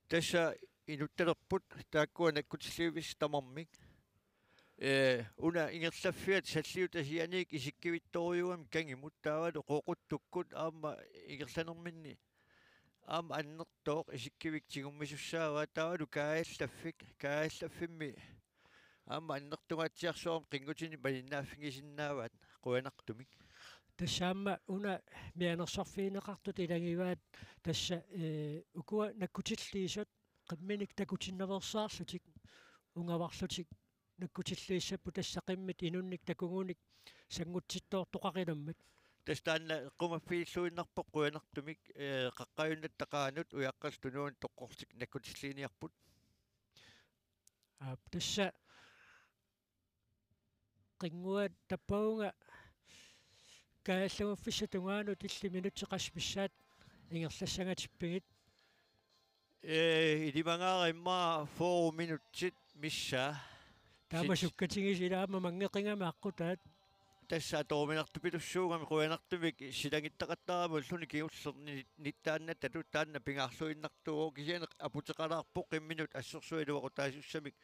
Tassa inuttalerput taakkua nakkutilliivissat tamarmik. Ee, una ingerlaffiat salliutasianiit isikkivittorujuugamik kangimut taavalu Qooquttukkut aamma ingerlanerminni aamma annertooq isikkivik tigummisussaavaat taavalu Kaajallaffik, Kaajallaffimmi aamma annertungaatsiarsuarmik qinngutinik malinnaaffigisinnaavat, qujanartumik. Tassa aamma una mianersorfigineqartut ilagivaat tassa, ee, ukua nakkutilliisut qimminik takutinnaveersaarlutik ungavarlutik nakkutilliissapput tassa qimmit inunnik takugunik sanngutsittoortoqaqilammat. Tassa taanna eqqumaffiilluinnarpoq qujanartumik, ee, qaqqajunnatta qaanut ujaqqalu tunuani toqqorlutik nakkutilliiniarput. Aap, tassa qinnguat tappavunga kaajallaguffissap tungaanut illit minutsit qassit missaat ingerlassangatippigit? Ee, ilimagaara immaqa fyrre minutsit missaa. Taama sit- sukkatigisat ilaa aamma manngeqigami aqqutaat. Tassa atoruminartupilussuugami qujanartumik silagittaqattaarami ulluni kingullerni nittaannattut taanna pingaarluinnartuuvoq kisianni aputeqalaarpoq qimminut assorsuaq iluaqutaasussamik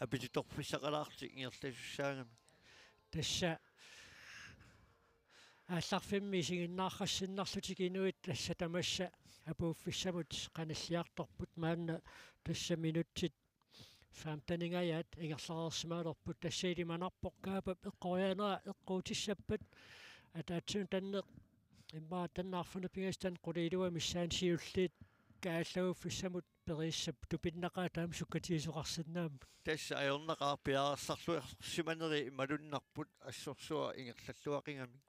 apititorfissaqalaarlutik ingerlasussaagami. Tassa aallarfimmi isiginnaarqassinnarlutik inuit tassa tamassa apuuffissamut qanilliartorput maanna tassa minutsit femteningajaat ingerlareersimalerput tassa ilimanarpoq Kaapap eqqorianera eqquutissappat ataatsimut tanneq immaqa tanna arfineq-pingasut taanna qulit iluat missaanni siulliit kaajallaguffissamut periussap tupinnaqaaq taama sukkatigisoqarsinnaammat. Tassa ajornaqaaq piareersarluarsimaneri malunnarput assorsuaq ingerlalluaqigamik.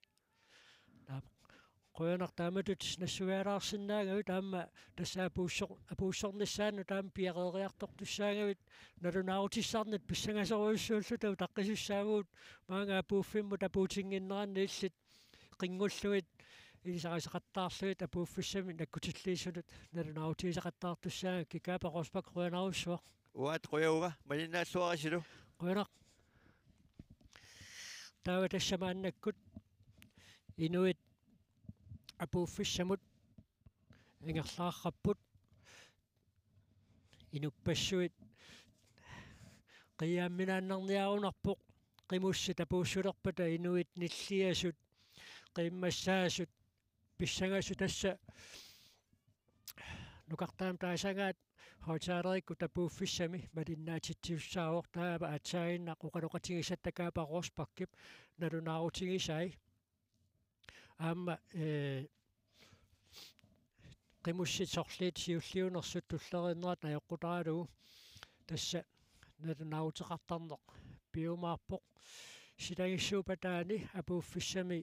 Naap. Qujanaq taamatut nassuiaalaarsinnaagavit aamma tassa apuussor-, apuussornissaannut aamma piareeriartortussaagavit nalunaarutissarnut pissangasorujussuulluta utaqqisussaavugut maanga apuuffimmut apuutinnginneranni illit qinngullugit ilisariseqattaarlugit apuuffissamik nakkutilliisunut nalunaarutigisaqattaartussaagakkit Kaapa Rosbach qujanarsuaq. Uagut qujavugut malinnaalluarisilu. Qujanaq. Taava tassa maannakkut inuit apuuffissamut ingerlaarrapput inuppassuit qiiaamminaannarniarunarpoq qimussit apuussulerpata inuit nilliasut qiimmassaasut pissangasut tassa nukartaamik taasagaat højttalerikkut tapuuffissami malinnaatitsissaavoq, taava aatsaaginnaq oqaloqatigisatta Kaaper Rosbachip nalunaarutigisai. Aamma, eh, qimussit sorliit siulliunersut tulleriinnerat ajoqqutaralugit tassa nalunaaruteqartarneq piumaarpoq. Silagissuupataani apuuffissami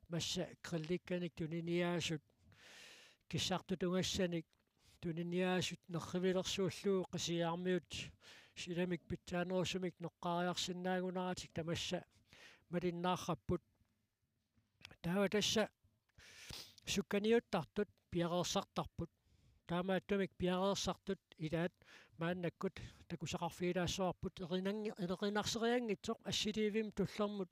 massa grillikkanik tuniniaasut kissartutugassanik tuniniaasut nerrivilersuullugu Qasigiarmiut silamik pitsaanerusumik noqqaariarsinnaagunaratik tamassa malinnaarrapput. Taava tassa sukkaniuttartut piareersartarput. Taamaattumik piareersartut ilaat maannakkut takusaqarfigilaassavarput. Erinangi-, erinarserianngitsoq assiliivimmi tullermut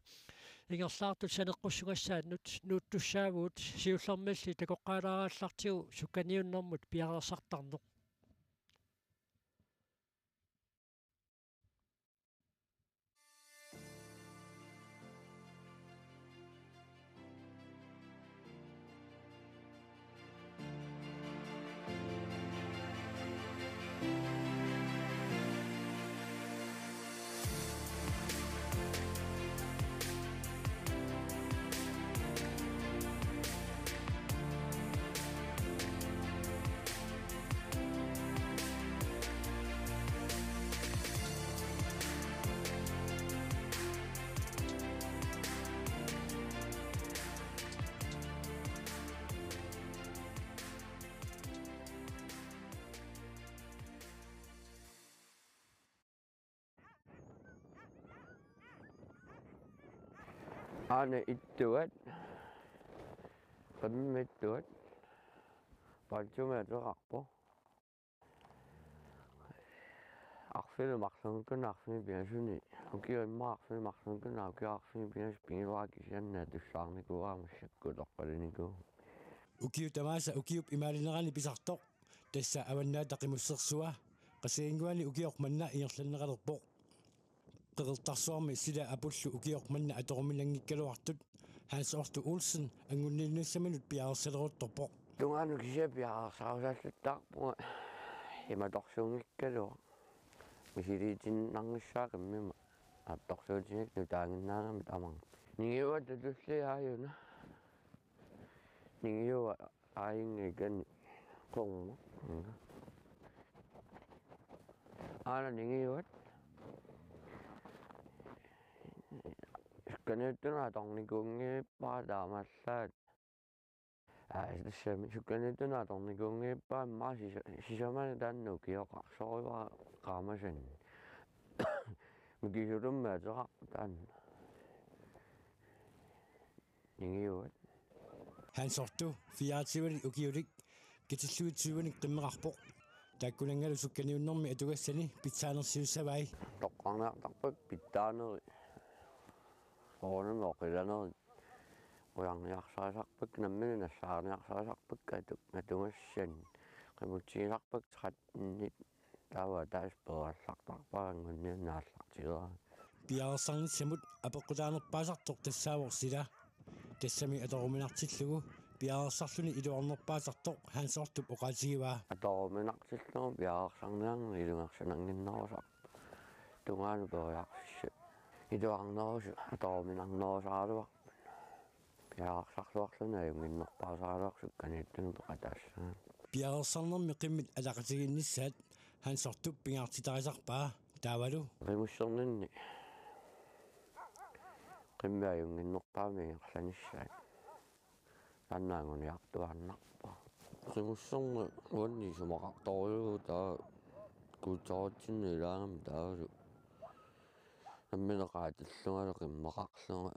ingerlaartut saneqqussugassaannut nuuttussaavugut, siullermilli takoqqaalaarallartigu sukkaniunnermut piareersartarneq. Aana ittuat. Qimmit ittuat. Pantsumik ateqarpoq. Arfineq-marlunngikkunnut arfineq-pingasuni. Ukiut immaqa arfineq-marlunngikkunnut ukiut arfineq-pingasut pigivaat, kisianni tusarnikuuara massakkut utoqqalinikuuvugut. Ukiut tamaasa ukiup imaalinerani pisartoq tassa Avannaata Qimussersua Qasigiannguani ukioq manna ingerlanneqalerpoq. Qeqertarsuarmi sila apullu ukioq manna atoruminanngikkaluartut Hans Otto Olsen angunniinnissaminut piareersaleruttorpoq. Tungaanut kisiat piareersarusaallattaarpunga imatorsuunngikkaluaq. Misiliitiinnarnissaa qimmima attorsuutinik nutaaginnaagamik tamarmik. Ningiuatta tulliit aajuna. Ningiuat aajunngikkaanni qorma. Aana ningiuat. Sukkaniuttunut atornikuunngivippara taamaallaat. Aa, tassami sukkaniuttunut atornikuunngivippara immaqa sisa-, sisamani taanna ukioqarsorivara qaamasanni. Mikisulimmi ateqarpoq taanna. Ningiuat. Hans Otto fireogtyvenik ukiulik katillugit tyvenik qimmeqarpoq. Taakkunanngalu sukkaniunnermi atugassani pitsaanersiussavai. Toqqarniartarpakka pitsaanerit. Soorunami oqilanerit. Qujanniarsarisarpakka, nammineq nassaarniarsarisarpakka atu-, atugassani. Qimutsigisarpakka tretten-it. Taava tassa peerallartarpara angunianni aallartigaara. Piareersarnissamut apeqqutaanerpaasartoq tassaavoq sila. Tassami atoruminartillugu piareersarluni iluarnerpaasartoq Hans Otto oqaatigivaa. Atoruminartillugu piareersarniarneq ilungersunannginnerusarpoq. Tungaanut periarfissat iluarnerusut atoruminarnerusaraluarput. Piareersarluarluni ajunnginnerpaasaraluarpoq sukkaniuttunut peqataassaanga. Piareersarnermi qimmit ataqatigiinnissaat Hans Otto pingaartitarisarpaa taavalu. Qimusserninni qimmit ajunnginnerpaamik ingerlanissaat. Taanna anguniartuaannarpara. Qimusserneq uannut isumaqartorujuuvoq, taava kuutsooritsinni ilaagami taavalu. Nammineq qaatillungalu qimmeqarlunga.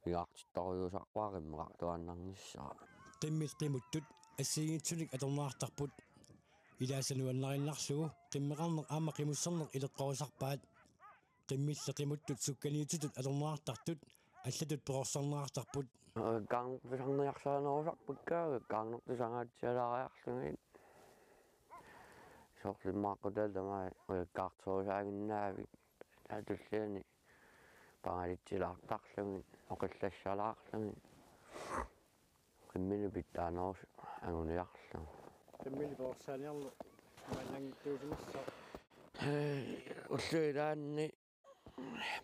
Pingaartittorujuusarpara qimmeqartuaannarnissaa. Qimmit qimuttut assigiinngitsunik atorneqartarput. Ilaasa nuannarinnarlugu qimmeqarneq aamma qimusserneq ileqqorisarpaat. Qimmilli qimuttut sukkaniuttutut atorneqartartut allatut perorsarneqartarput. Ujakkaarnertusarniarsarinerusarpakka, ujakkaarnertusangaatsialaariarlugit. Soorlu immaqa qutaat tamaat ujakkaartorusaaginnaavik. Taava tulliani pangalitsilaartarlugit, oqillassalaarlugit. Qimminut pitsaanerusut anguniarlugit. Qimmili peqorsaaniarlu maannanngitsuusimassaaq. Ullut ilaanni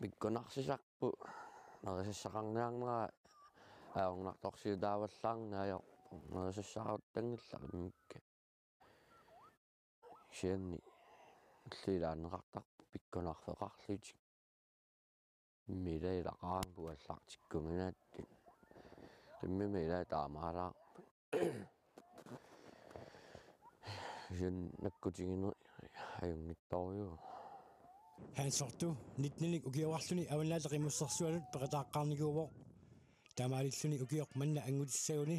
pikkunarsisarput nerisassaqarniarnera ajornartorsiutaavallaarneq ajorpoq, nerisassaqaruttanngillat qimmikka. Kisianni ullut ilaanneqartarput pikkunarfeqarlutik. Qimmit ilaqaramik puallartikkuminaatsit. Qimmimit ilaa taamaalaarput. Kisianni nakkutigineq ajunngitsorujuuvoq. Hans Otto nittenik ukioqarluni Avannaata Qimussersuanut peqataaqqaarnikuuvoq. Taamaalilluni ukioq manna anngutissaguni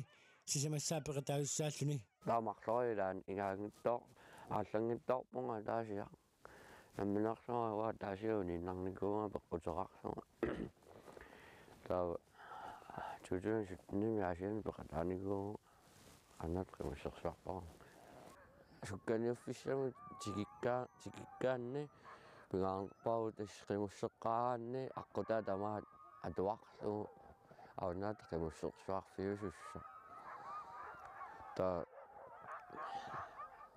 sisamassaa peqataasussaalluni. Taava marloriarluta ingaanngitsoor-, aallanngitsoorpunga ataasiaq. Namminerlunga uanga ataasiarlunga iinnarnikuuvunga peqquteqarlunga. Taava to tusind syttenimi Aasianni peqataanikuuvunga Avannaata Qimussersuarpara. Sukkaniuffissamut tikikka-, tikikkaanni pingaarnerpaavoq tassa qimusseqqaaraanni aqqutaa tamaat atuarlugu Avannaata Qimussersuarfiusussaq. Taava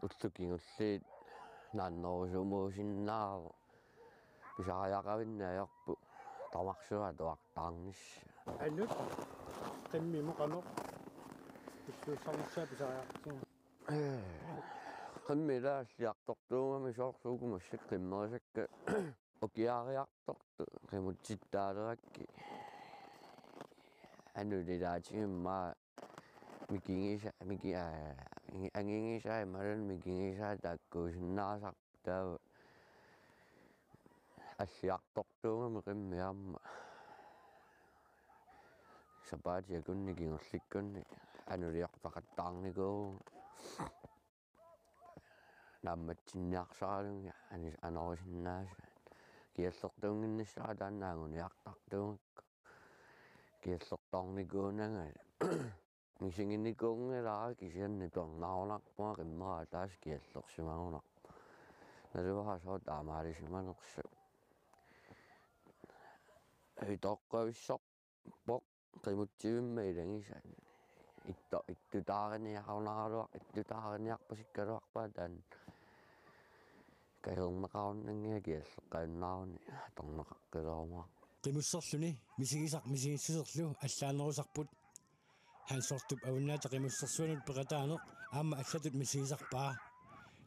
ullut kingulliit naannerusumuusinnaavoq. Pisariaqavinneq ajorput tamarsuaq atuartaarnissaat. Anut qimmimut qanoq pilluarsarnissaa pisariaqartigu? Ee, qimmit ilaa alliartortuugami soorlu uku massakkut qimmerisakka ukiariartortut qimutsittaalerakkit. Anut ilaatigut immaqa mikigisa-, miki-, aa, angi-, angigisaa imaluunniit mikigisaa taakkuusinnaasarput taava alliartortuugami qimmit aamma sapaatip akunni kingullikkunni anuliorfeqattaarnikuuvunga. Naammatsinniarsaralugit anis-, anorisinnaasaat. Kiallertuunnginnissara taanna anguniartartuugakku. Kiallertoornikuunanga. Misiginikuunngilara kisianni tornarunarpunga qimmera ataaseq kiallersimagunarpoq. Naluara sooq taamaalisimanersoq. Itoqqavissorpoq qimutsivimma ilagisaat. Itto-, ittutaariniarunaraluar-, ittutaariniarpasikkaluarpaa taanna. Kaserneqarunnanngiga kialleqqaannaaruni torneqaqqilerumaarpoq. Qimusserluni misigisaq misigissuserlu allaanerusarput. Hans Otto Avannaata Qimussersuanut peqataaneq aamma allatut misigisarpaa.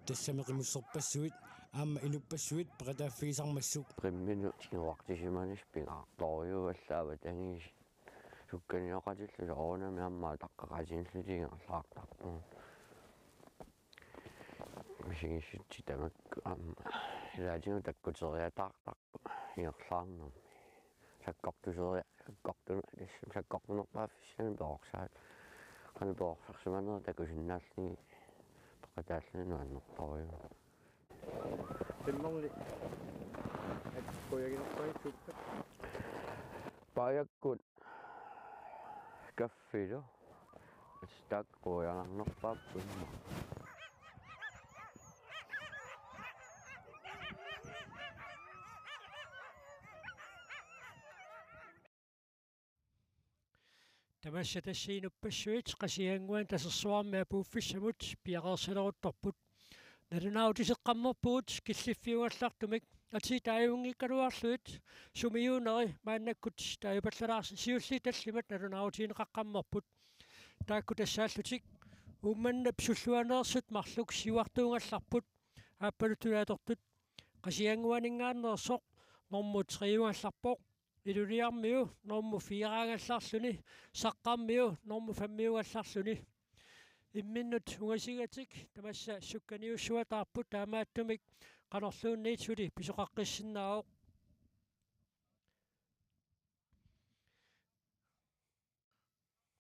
Tassami qimusserpassuit aamma inuppassuit peqataaffigisarmassuk. Qimminut tiguartisimanissaq pingaartorujuuvoq allaat avatangiisit. Sukkanioqatillu soorunami aamma ataqqeqatigiillutik ingerlaartarpugut. Misigissutsit tamakku aamma ilaatigut takkuteriataartarput ingerlaarnermi. Sakkortuseria-, sakkortu-, sakkortunerpaaffissamik perorsaatit. Qanoq perorsarsimanerit takusinnaallugit peqataalluni nuannertorujuuvoq. Qimmerli. At kujaginerpaat suuppat. Paajakkut kaffilu. Taakku qujanarnerpaapput immaqa. Tamassa tassa inuppassuit Qasigiannguani Tasersuarmi apuuffissamut piareersaleruttorput. Nalunaarutiseqqammerpugut killiffiugallartumik atii taaguunngikkaluarlugit sumiuuneri maannakkut taajupallalaarsi siulliit tallimat nalunaarutigineqaqqammerput. Taakku tassaallutik Uummannap sulluaneersut marluk siuartuugallarput aappaluttunaattortut. Qasigiannguaninngaanneersoq normu tre-ugallarpoq. Ilulissarmiu normu fire-gallarluni, Saqqarmiu normu fem-ugallarluni. Imminnut ungasigatik tamassa sukkaniussuataarput, taamaattumik qanorluunniit suli pisoqaqqissinnaavoq.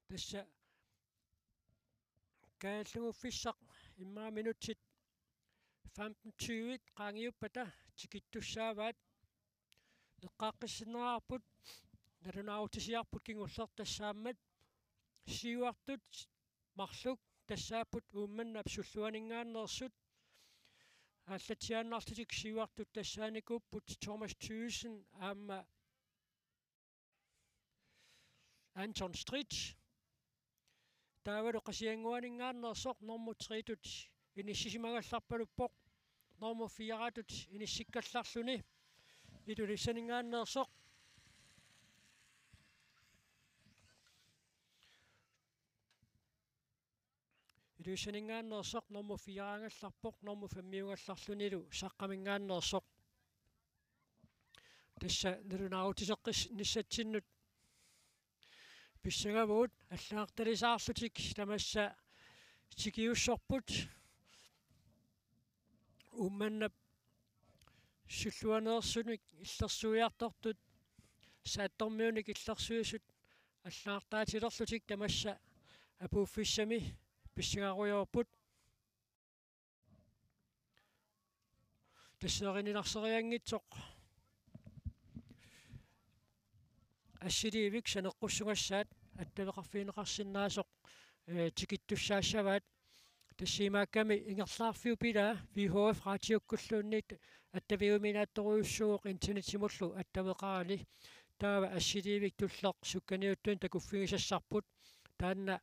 Tassa kaajalluguffissaq immaqa minutsit femten tyve qaangiuppata tikittussaavaat. Eqqaaqqissinnaarput, nalunaarutisiarput kingulleq tassaammat. Siuartut marluk tassaapput Uummannap sulluaninngaanneersut. Aallatsiaannarlutik siuartut tassaanikuupput Thomas Thyssen aamma Anton Stritch. Taavalu Qasigiannguaninngaanneersoq normu trettut inissisimagallarpaluppoq, normu firettut inissikkallarluni Ilulissaninngaanneersoq. Ilulissaninngaanneersoq normu fireagallarpoq, normu femmiugallarlunilu Saqqaminngaanneersoq. Tassa nalunaarutiseqqinnissatsinnut pissangavut allagartalisaarlutik tamassa tikiussorput. Uummannap sulluaneersunik illersuiartortut saattormiunik illersuisut allagartaatilerlutik tamassa apuuffissami pissangarujoorput. Tassa erinilarserianngitsoq assiliivik saneqqussugassaat attaveqarfigineqarsinnaasoq, ee, tikittussaassavaat. Tassa imaakkami ingerlaarfiup ilaa V H F-raatiukkulluunniit attaviuminaattorujussuuvoq internetsimullu attaveqarani. Taava assiliivik tulleq sukkaniuttunik takuffigisassarput. Taanna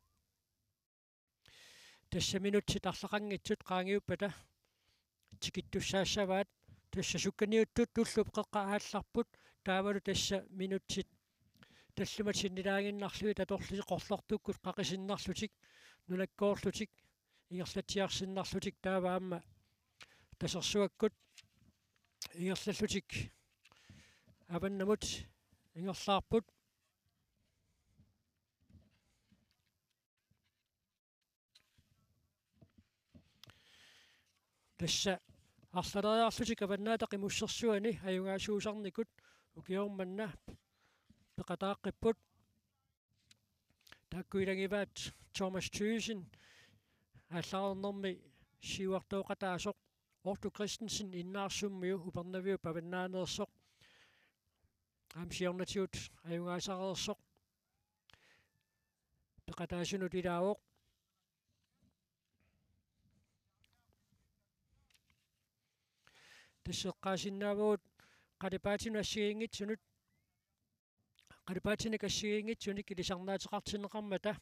tassa minutsit arlaqanngitsut qaangiuppata tikittussaassavaat. Tassa sukkaniuttut tullup qeqqa aallarput, taavalu tassa minutsit tallimat sinnilaaginnarlugit atorlutik qorlortukkut qaqisinnarlutik, nunakkoorlutik ingerlatsiarsinnarlutik, taava aamma tasersuakkut ingerlallutik avannamut ingerlaarput. Tassa arlaleriarlutik Avannaata Qimussersuani ajugaasuusarnikut ukioq manna peqataaqqipput. Taakku ilagivaat Thomas Thyssen aallareernermi siuartooqataasoq, Otto Christensen Innaarsummiu Upernaviup avannaaneersoq, aamma siornatigut ajugaasareersoq peqataasunut ilaavoq. Tassa eqqaasinnaavagut qalipaatinut assigiinngitsunut, qalipaatinik assigiinngitsunik ilisarnaateqartinneqarmata.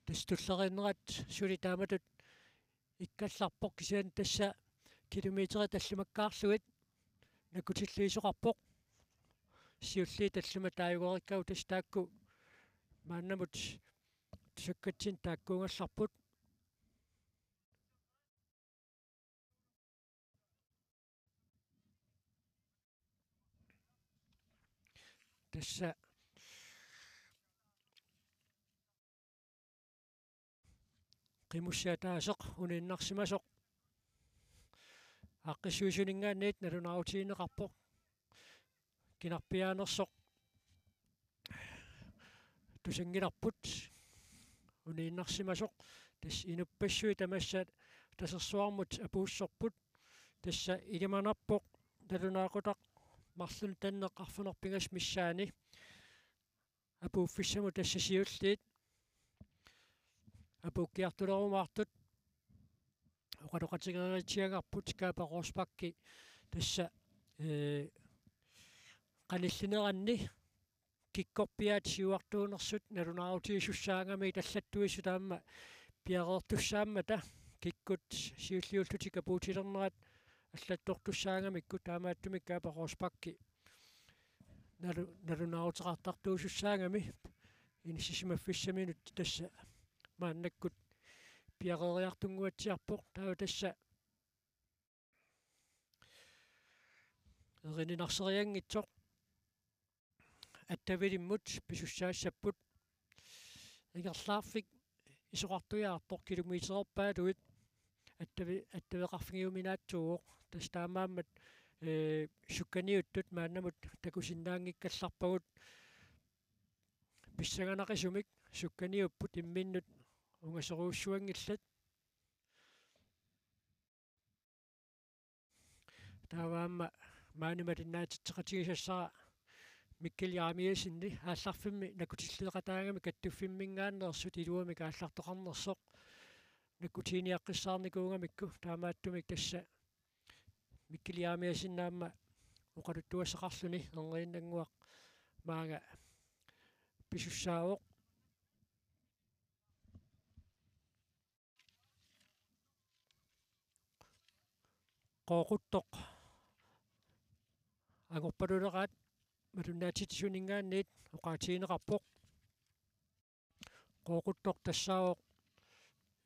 Tassa tulleriinnerat suli taamatut ikkallarpoq, kisianni tassa kilometerit tallimakkaarlugit nakkutilliisoqarpoq. Siulliit tallimat taaguugakkit tassa taakku maannamut tusakkatsinni taakkuugallarput. Tassa qimussi ataaseq uniinnarsimasoq aaqqissuisuninngaanniit nalunaarutigineqarpoq. Kinarpiaanersoq tusanngilarput uniinnarsimasoq. Tassa inuppassuit tamassa tasersuarmut apuussorput. Tassa ilimanarpoq nalunaaqutaq marlunnik tanneq arfineq-pingasut missaanni apuuffissamut, tassa siulliit apuukkiartulerumaartut oqaloqatigeeriatsiagarput. Kaape Rosbach tassa, ee, qanillineranni kikkorpiaat siuartuunersut nalunaarutigisussaagami, tallattuissut aamma piareertussaammata kikkut siulliullutik apuutilernerat allattortussaagamikku, taamaattumik Kaape Rosbach nalu-, nalunaaruteqartartuusussaagami inissisimaffissaminut tassa maannakkut piareeriartunnguatsiarpoq. Taava tassa erininarserianngitsoq attavilimmut pisussaassapput. Ingerlaarfik isoqartujaartoq kilometererpaaluit attavi-, attaveqarfigiuminaatsuuvoq. Tassa taamaammat, ee, sukkaniuttut maannamut takusinnaanngikkallarpagut. Pissanganaqisumik sukkaniupput imminnut ungasorujussuanngillat. Taava aamma maani malinnaatitseqatigisassara Mikkel Jeremiassenip aallarfimmi nakkutilliiqataagami kattuffimminngaanneersut iluamik aallartoqarnersoq nakkutiginiaqqissaarnikuugamikku, taamaattumik tassa Mikkel Jeremiassen aamma oqaluttuassaqarluni erniinnannguaq maanga pisussaavoq. Qooquttoq angorpaluleraat malinnaatitsisuninngaanniit oqaatigineqarpoq. Qooquttoq tassaavoq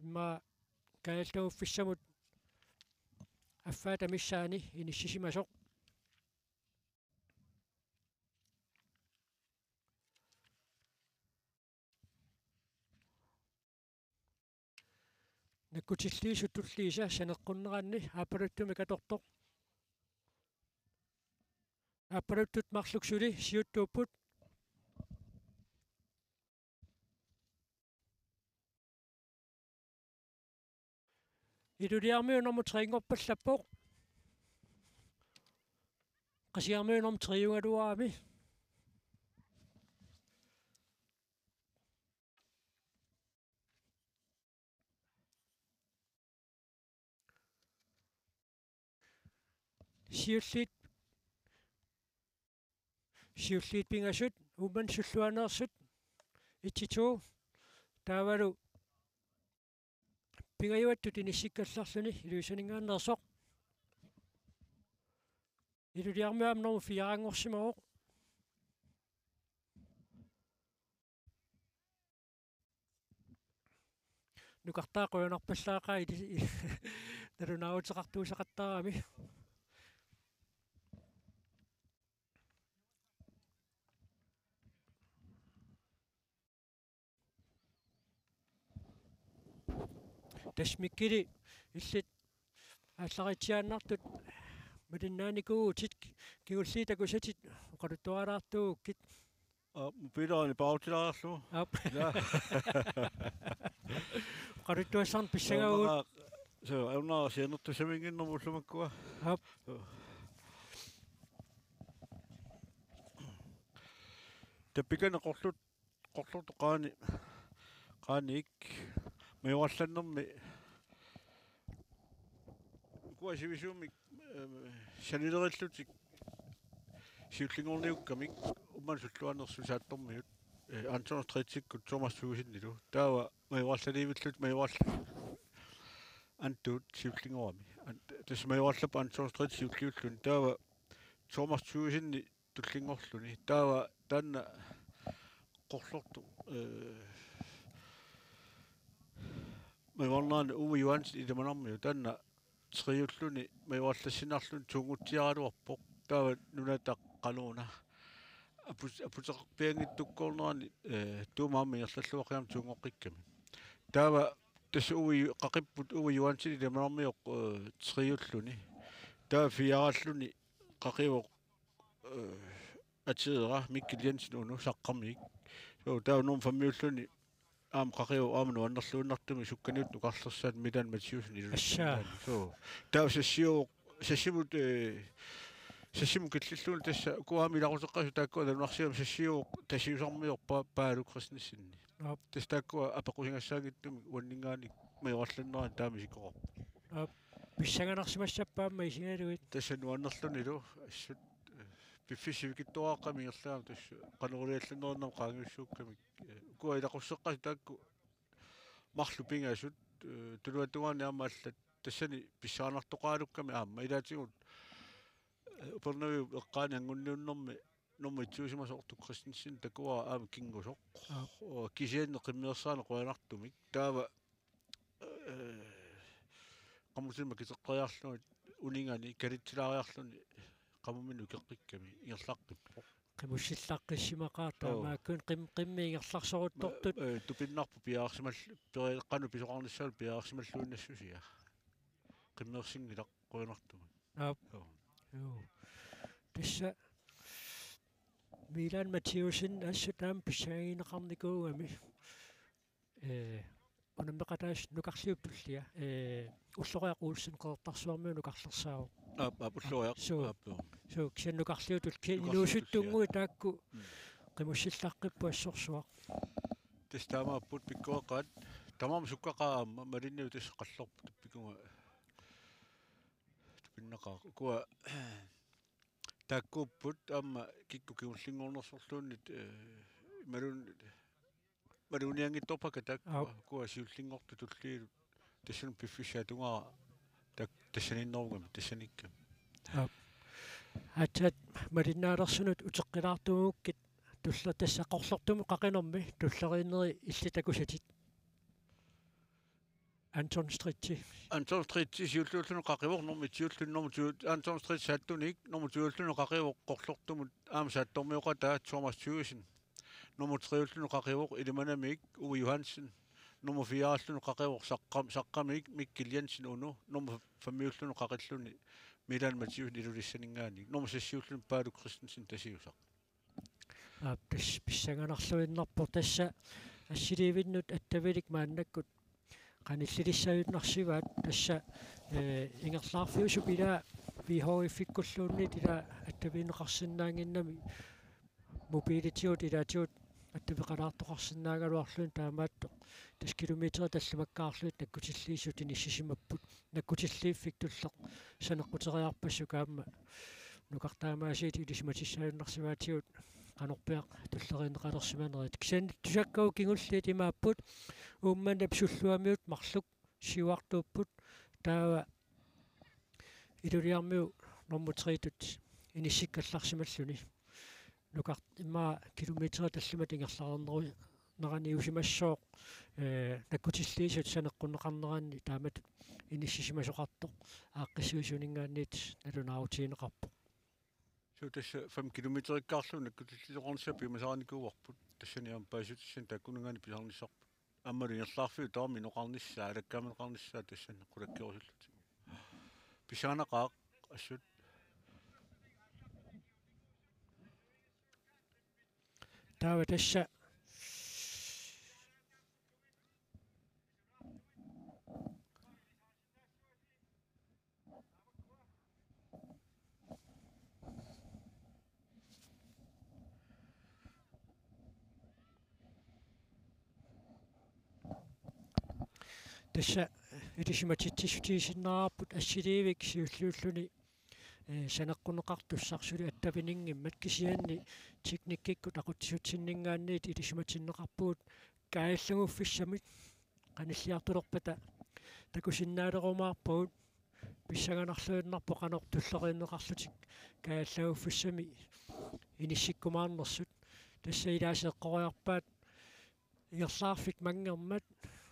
immaqa kaajaltaguffissamut affaata missaani inissisimasoq. Nakkutilliisut tulliisa saneqqunneranni aappaluttumik atortoq. Aappaluttut marluk suli siuttuupput. Iluliarmiut nummer tre-nngorpallappoq. Qasiarmiut nummer tre-ugaluarami. Siulliit, siulliit pingasut, Uummannap sulluaneersut, et-to, taavalu pingajuattut inissikkallarluni Ilulissaninngaanneersoq. Iluliarmiut aamma nummer fire-nngorsimavoq. Nukartaa qujanarpallaaqaaq ili-, nalunaaruteqartuussaqattaarami. Tassa Mikkeli illit aallaritsiaannartut malinnaanikuuvutit, kingulliit takusatit oqaluttualaartuugukkit. Aa, mobiilerani paarutilaarlugu. Aap. Ja. Oqaluttuassarnut pissangaagut. Ajornaqaaq, suu, ajornaqaaq sianertussaminnginnermut ullumakkua. Aap. Suu. Tappikani qorlut-, qorlortoq qaani-, qaaniit majuarlannermi ukua sivisuumik, eh, sanilerillutik siullinngorniukkamik Uummannap sulluaneersut saattormiut, eh, Anton Strætikkut Thomas Thuesenilu. Taava majuarlaliivillutik majuarl-, Antuut siullinngorami. An-, tassa majuarlappoq Anton Stræti siulliulluni. Taava Thomas Thueseni tullinngorluni. Taava taanna qorlortoq, eh, majuarnerani Uwe Johansen Ilimanarmiu. Taanna triulluni majuarlassinarluni toongutsiaraluarpoq. Taava nunataq qanuuna. Aput-, aputeqarpianngittukkoornerani, eh, Tuuma aamma ingerlalluaqigami toonngoqqikkami. Taava tassa Uwe Ju-, qaqipput Uwe Johansen Ilimanarmioq, eh, triulluni. Taava firalluni qaqivoq, eh, Ateera Mikkel Jensen Unu saqqarmik. Suu, taava nummer femmiulluni aamma qaqivoq aamma nuannerluinnartumik sukkaniuttut nukarlersaat Milan Mathiussen Ilulissani. Assaa. Suu. Taava sassiuvoq, sassimut, eh, sassimut killilluunniit tassa ukua aamma ilaquteqqasut taakkua nalunarsigamik sassiuvoq Tasiusarmioq Pa-, Paalu Christensen. Aap. Tassa taakkua apeqqusigassaanngitsumik uanninngaanniit majuarlannerani taama isikkoqarput. Aap. Pissanganarsimassappat aamma isigalugit. Tassa nuannerlunilu assut, eh, piffissaq sivikitsuaraaqqamik ingerlagami tassa qanoq iliallannerunermik qaangiussuukkamik. Eh, ukua ilaqutseqqasut taakku marluk pingasut, eh, tuluatungaani aamma allat tassani pissanganartoqaralukkami aamma ilaatigut, eh, Upernaviup eqqaani angunniunnermi nummer et-iusimasoq Otto Christensen takuara aamma kinngusoq. Aap. Oo, kisianni qimmersaaneq qujanartumik. Taava, eh, qamutinut makiteqqeriarlugit uningani kalitsilaariarluni qamuminut ikeqqikkami ingerlaqqippoq. Qimussillaqqissimaqqaartoq. Oo. Taamaakkununnga qim-, qimmit ingerlarsoruttortut. Ma-, eh, tupinnarpoq piareersimal-, peri-, qanoq pisoqarnissaanut piareersimalluinnassusia. Qimmersinngilaq qujanartumik. Aap. Oo. Joo. Tassa Milan Mathiussen assut aamma pissangagineqarnikuugami. Eh, unammeqataasut nukarliup tullia. Eh, Ulloriaq Olsen Qeqertarsuarmiut nukarlersaavoq. Aap, aap, ulloriaq. Suu. Aap, joo. Suu, kisianni nukarliutut, kisianni nukarliutut, inuusuttunnguit, ja, taakku. Mm. Qimussillaqqippoq assorsuaq. Tassa taamaapput pikkoreqaat. Tamarmik sukkaqaat aamma, malinnaavik tassa qallorput tappikunga. Tupinnaqaaq. Ukua taakkuupput aamma kikkut kingulliunngornersorluunniit, eh, imaluunniit imaluunniit anngitsorpakka taakku. Aap. Ukua siullinngortut tulliittut tassunga piffissaq atugara taak-, tassaniinnerugami, tassaniikkami. Aap. Aatsaat malinnaalersunut uteqqilaartuugukkit tuller-, tassa Qorlortumut qaqinermi tulleriinneri illit takusatit. Anton Stritchi. Anton Stritchi siulliulluni qaqivoq, nummer et-iulluni, nummer tyve, Anton Stritch saattunik, nummer tyve-ulluni qaqivoq Qorlortumut aamma saattormioqataa Thomas Thygesen. Nummer tre-ulluni qaqivoq Ilimanamik Uwe Johansen. Nummer fire-ulluni qaqivoq Saqqam-, Saqqamik Mikkel Jensen Uno. Nummer fem-iulluni qaqilluni Milan Mathiussen Ilulissaninngaanniit. Nummer seks-iulluni Paalo Christensen Tasiusaq. Aap, tassa pissanganarluinnarpoq, tassa assiliivinnut attavilik maannakkut qanillilissaajunnaarsivaat, tassa, eh, ingerlaarfiusup ilaa V H F-ikkulluunniit ilaa attavigineqarsinnaannginnami mobiilitigut ilaatigut attaveqalaartoqarsinnaagaluarluni taamaattoq. Tassa kilometerit tallimakkaarlugit nakkutilliisut inissisimapput. Nakkutilliiffik tulleq saneqquteriarpassuup aamma nukartaamaasiit ilisimatissaajunnaarsivaatigut qanorpiaq tulleriinneqalersimanerit. Kisianni tusakkagut kingulliit imaapput: Uummannap Sulluamiut marluk siuartuupput, taava Ilulissarmiut nummer tre-tut inissikkallarsimalluni. Nukar-, immaqa kilometerit tallimat ingerlareerneru-, neraniusimassooq, eh, nakkutilliisut saneqqunneqarneranni taamatut inissisimasoqartoq aaqqissuisuuninngaanniit nalunaarutigineqarpoq. Suu, tassa fem kilometerikkaarlugu nakkutilliisoqarnissaa piumasaqarnikuuarput, tassani aamma paasissutissat taakkunanngaanniit pisarnissarput. Aammalu ingerlaarfiup tamarmi inoqarnissaa, alakkaamineqarnissaa tassani qulakkeerusullutik. Pissanganaqaaq assut. Taava tassa tassa ilisimatitsissutigisinnaarput assiliivik siulliulluni, eh, saneqqunneqartussaq suli attaviginngimmat, kisianni teknikkikkut aqutsisutsinninngaanniit ilisimatinneqarpugut kaajallaguffissamik. Qanilliartulerpata takusinnaalerumaarpagut, pissanganarluinnarpoq qanoq tulleriinneqarlutik kaajallaguffissamik inissikkumaarnersut. Tassa ilaasa eqqoriarpaat ingerlaarfik manngermat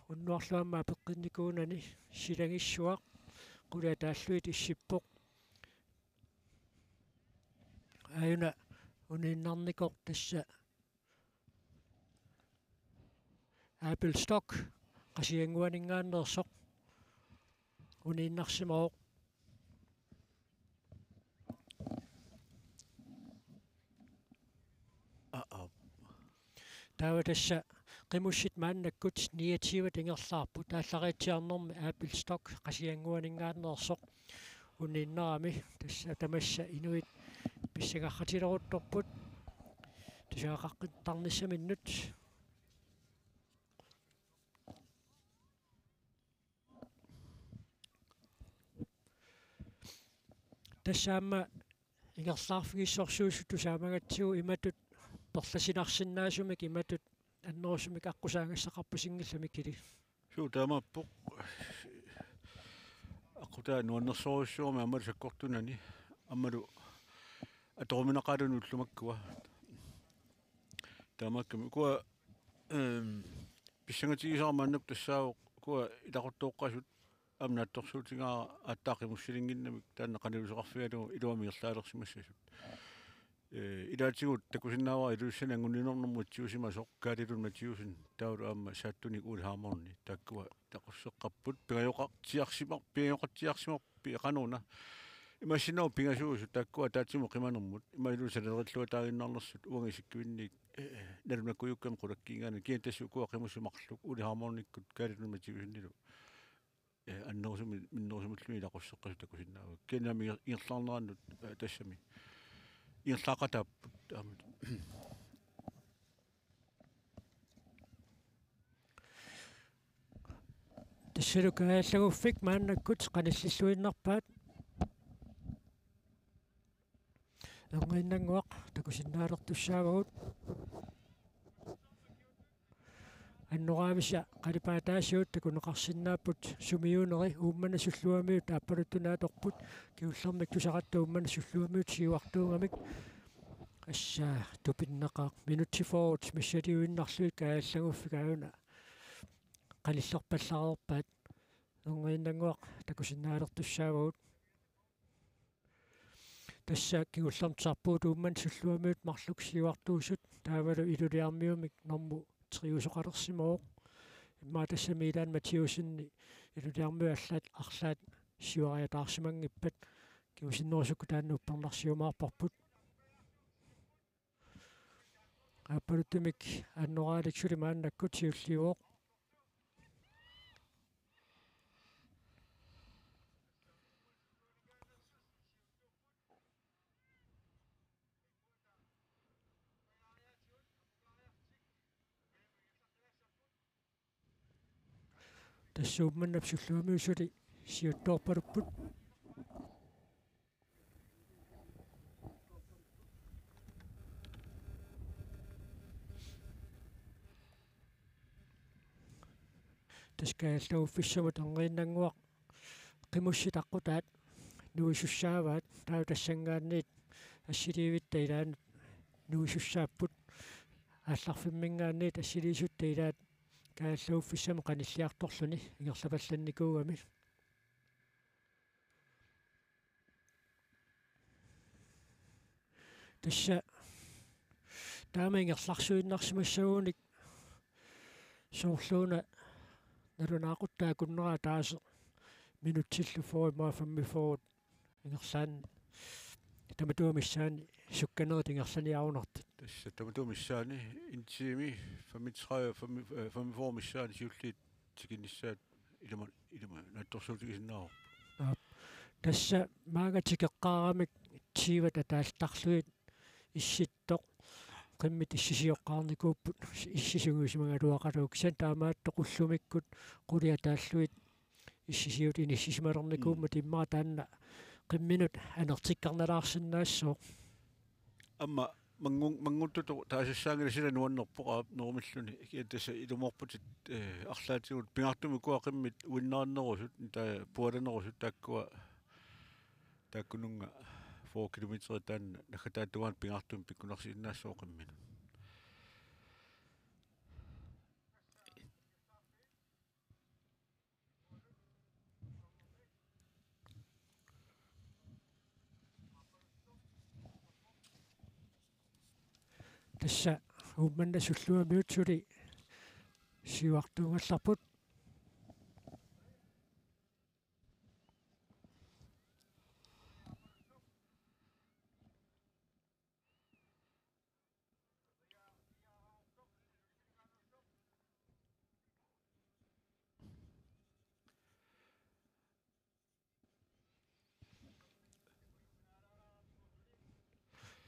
unnuarlu aamma apeqqinnikuunani silagissuaq qulit ataallugit issippoq. Aajuna uniinnarnikoq tassa Abel Stock Qasigiannguaninngaanneersoq uniinnarsimavoq. Aa, aa. Taava tassa qimussit maannakkut niogtyve ingerlaarput, aallariatsiarnermi Abel Stock Qasigiannguaninngaanneersoq uniinnarami. Tassa tamassa inuit pissangartileruttorput tusagaqartarnissaminnut. Tassa aamma ingerlaarfigissorsuusut tusaamagatsigu imatut perlasinarsinnaasumik imatut annerusumik aqqusaagassaqarpasinngillat, Mikkeli. Suu, taamaappoq. Aqqutaa nuannersorujussuugami aammalu sakkortunani, aammalu atoruminaqaaluni ullut makkua. Taamaakkami ukua, ehm, pissangatigisara maannakkut tassaavoq ukua ilaquttoqqasut aamma naatsorsuutigaara aatsaat qimussilinnginnamik taanna qanoq iliuuseqarfigalugu iluamik ingerlaalersimassasut. Eh, ilaatigut takusinnaavara Ilulissani anguniarnermut itsiusimasoq Kaali Lund Mathæussen, taavalu aamma saattunik Ole Hammond, taakkua takusseqqapput, pingajoqatsiarsimar-, pingajoqatsiarsimarput, qanoq una. Imaassinnaavoq pingasuusut taakkua ataatsimut qimanermut, imaluunniit sanarilluataaginnarnersut uagut isikkuinniit, eh, nalunakkujukkami qulakkiingaanniit, kisianni tassa ukua qimussit marluk, Ole Hammondikkut Kaali Lund Mathæussenilu eh, annerusumik minnerusumilluunniit ilaqutseqqasut takusinnaavagut. Kisianni aamma inger-, ingerlaarnerannut, eh, tassami ingerlaaqataapput aamma. Tassalu Kaajallaguffik maannakkut qanillilluinnarpaat. Erniinnannguaq takusinnaalertussaavagut. Annoraavisa qalipaataasigut takuneqarsinnaapput sumiuuneri. Uummannap Sulluamiut aappaluttunik atorput, kingullermik tusaqatta Uummannap Sulluamiut siuartuugamik. Assa tupinneqaaq, minutsit fyrre missiliinnarlugit Kaajallaguffik aajuna qanillerpallareerpaat. Erniinnannguaq takusinnaalertussaavagut. Tassa kingullermik tusarpugut Uummannap Sulluamiut marluk siuartuusut, taavalu Ilulissarmiumik normu triusoqalersimavoq. Immaqa tassami Milan Mathiassen Ilulissarmiut arlaat, arlaat siuariataarsimanngippat, kingusinnerusukkut taanna uppernarsiumaarparput. Aappaluttumik Annoraalik suli maannakkut siulliuvoq. Tassa Uummannap Sulluamiut suli siuttoorpalupput. Tassa Kaajallaguffissamut Erniinnannguaq qimussit aqqutaat nuisussaavaat, taava tassanngaanniit assiliivitta ilaannut nuisussaapput, aallarfimminngaanniit assiliisutta ilaat Kaajallaguffissamut qanilliartorluni ingerlapallannikuugami. Tassa taama ingerlarsuinnarsimassagunik soorluuna nalunaaqutaq akunneraa ataaseq minutsillu fyrre immaqa femogfyrre ingerlaannaq. Tamatuma missaani sukkanerit ingerlaniarunartut. Tassa tamatuma missaani en time femogtredive, fem-, øh, femogfyrre missaani siulliit tikinnissaat ilama, ilama naatsorsuutigisinnaavarput. Aap. Tassa maanga tikeqqaaramik tyvet ataaltarlugit issittoq. Qimmit issisioqqaarnikuupput, issi sungiusimagaluaqaluuk. Kisianni taamaattoq ullumikkut qulit ataallugit issisiut inissisimalernikuummat. Mm. Immaqa taanna qimminut anertikkarnalaarsinnaassaaq. Aamma manngun-, mannguttutut taasassaanngilaq, sila nuannerpoq aap nerumilluni. Kisianni tassa ilumoorputit, eh, arlaatigut pingaartumik ukua qimmit uinnarinnerusut, taava pualanerusut taakkua, taakkununnga fyrre kilometerit taanna naggataata tungaanut pingaartumik pikkunarsisinnaassaaq qimminut. Tassa Uummannap Sulluamiut suli siuartuugallarput.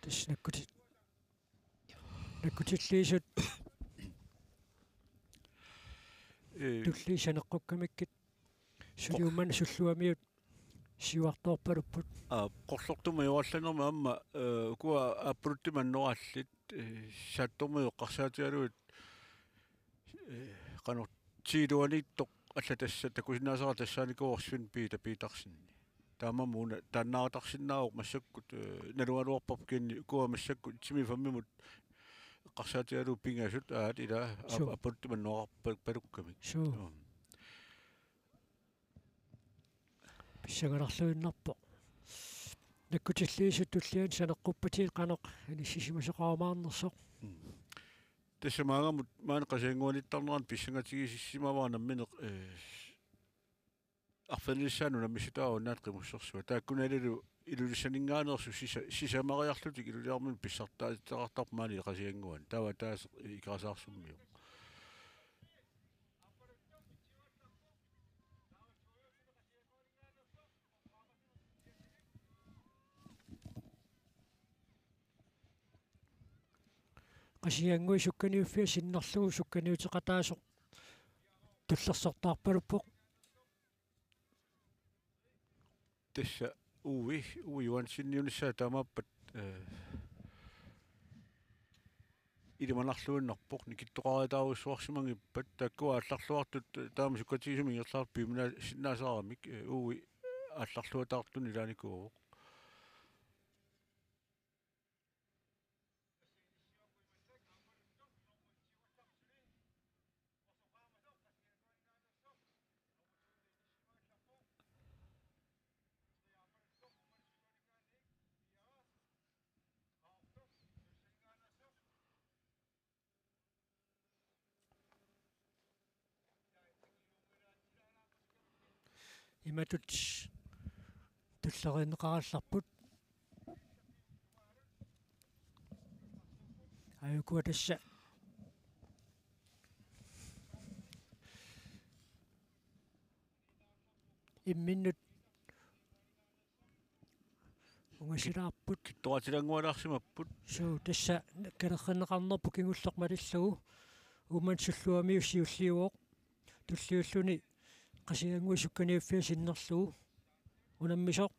Tassa nakkuti-, nakkutilliisut. Ee. Tulliit saneqqukkamikkit suli Uummannap Sulluamiut siuartoorpalupput. Aa, Qorlortumut ajorallannermi aamma, eh, ukua aappaluttumik annoraallit, eh, saattormiut eqqarsaatigalugit, eh, qanoq ti-luaniittoq allatut tassa takusinnaasara tassaanikuuvoq Svend Peter Petersen. Taamaammat una taannaatarsinnaavoq massakkut, eh, nalugaluarparput kisianni ukua massakkut et-imit fem-imut eqqarsaatigalugit pingasut aat ilaa ap-, Suu. aappaluttumik annoraarpa-, palukkamik. Suu. Joo. Pissanganarluinnarpoq. Nakkutilliisut tulliani saneqquppatigit qanoq inissisimasoqarumaarnersoq. Mm. Tassa maannamut maani Qasigiannguanittarnerani pissangatigisimavarput nammineq, eh, arfinilissaanut unammissutaavoq Naak Qimussersuaq. Taakkunanilu Ilulissaninngaanneersut sisa-, sisamariarlutik Ilulissarmiunut pissartaatitaqartarput maani Qasigiannguani. Taava tassa Ikerasaarsummioq. Qasigiannguit sukkaniuffiat sinnerlugu sukkaniuteqataasoq tullersortaarpaluppoq. Tassa Uwe, Uwe Johanseniunissaa taamaappat, eh, ilimanarluinnarpoq, nikittoqarataarujussuarsimanngippat, taakkua aallarluartut, eh, taama sukkatigisumik ingerlaartut piuminaasinnaasaaramik, eh, Uwe aallarluataartunik ilaanikuuvoq. Imatut tulleriinneqarallarput. Aajukua tassa imminnut ungasilaarput. Kittoratilaanngualaarsimapput. Suu, tassa kalerrinneqarnerput kingulleq malillugu. Uummannap sulluamiu siulliuvoq. Tulliulluni Qasigiannguit sukkaniuffiat sinnerlugu unammisoq.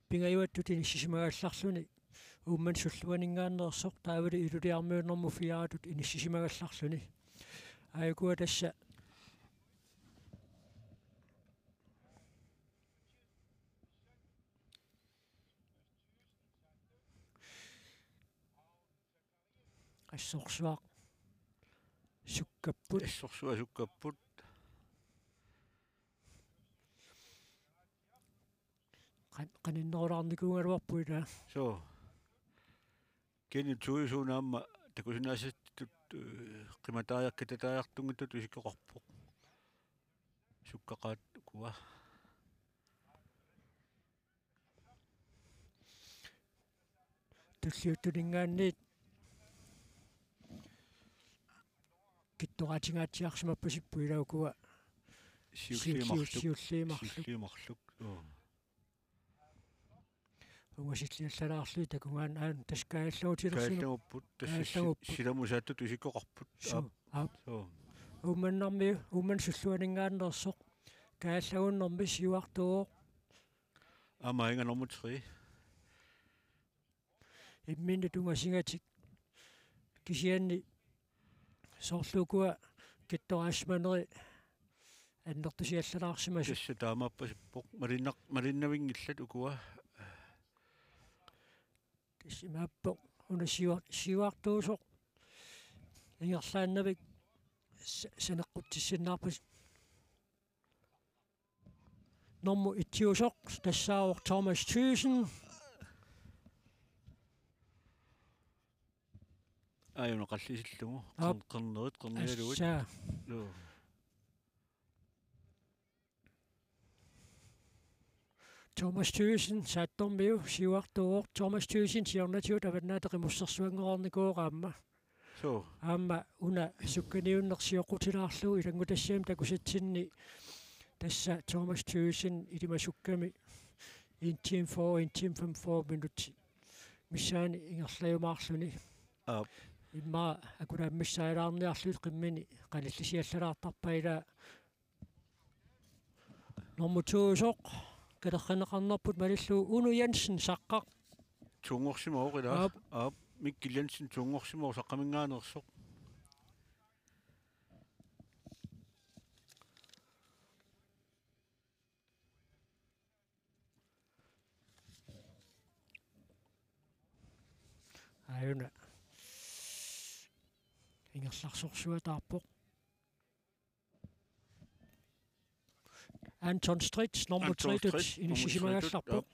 Pingajuattut inissisimagallarluni Uummannap sulluaninngaanneersoq taavalu Ilulissarmiut normu fire-tut inissisimagallarluni. Aajukua tassa assorsuaq sukkapput. Assorsuaq sukkapput. Qan-, qaninnerulaarnikuugaluarpoq ilaa. Suu. Kenneth Thuesson aamma takusinnaasatut, eh, qimataajarkataajartunngitsutut isikkoqarpoq. Sukkaqaat ukua. Tulliuttuninngaanniit kittoraatingaatsiarsimappasipput ilaa ukua. Siulliit marluk. Siulliit marluk. Siulliit marluk. Joo. Ungasilliallalaarlugit takugaanni aana tassa kaajallagutilersimapput. Kaajallagupput. Tassa si-, kaajallagupput. Silamusaattutut isikkoqarput. Suu, aap. Aap. Suu. Uummannarmiu, Uummannap sulluaninngaanneersoq. Kaajallagunnermi siuartuuvoq. Aamma inga nummer tre. Imminnut ungasigatik. Kisianni soorlu ukua kittoraassimaneri annertusiallalaarsimasut. Tassa taamaappasippoq. Malinnar-, malinnavinngillat ukua. Tassa imaappoq una siua-, siuartuusoq. Ingerlaannavik sa-, saneqqutsissinnaarpasi. Normu ittiusoq tassaavoq Thomas Thyssen. Aajuna qallisillugu. Aap. Qern-, qernerit, qernialuit. Tassa. Joo. Thomas Thyssen, Saattormiu siuartuuvoq. Thomas Thyssen siornatigut Avannaata Qimussersuanngornikuuvoq aamma. Suu. Aamma una sukkaniunneq sioqqutilaarlugu ilanngutassiami takusatsinni tassa Thomas Thyssen ilimasukkami en time fyrre, en time femogfyrre minutsit missaani ingerlajumaarluni. Aap. Immaqa akulaammissaalaarniarlugit qimmini qanillisiallalaartarpai ilaa. Nummer to-usoq, kalerrinneqarnerput malillugu Uno Jensen, Saqqaq. Tuunngorsimavoq ilaa. Aap. Aap, Mikkel Jensen tuunngorsimavoq Saqqaminngaanneersoq. Aajuna ingerlarsorsuataarpoq. Anton Stritch, nummer Anton tre-tut, Stritch, nummer inissisimagallarpoq. Tre-tut, ja.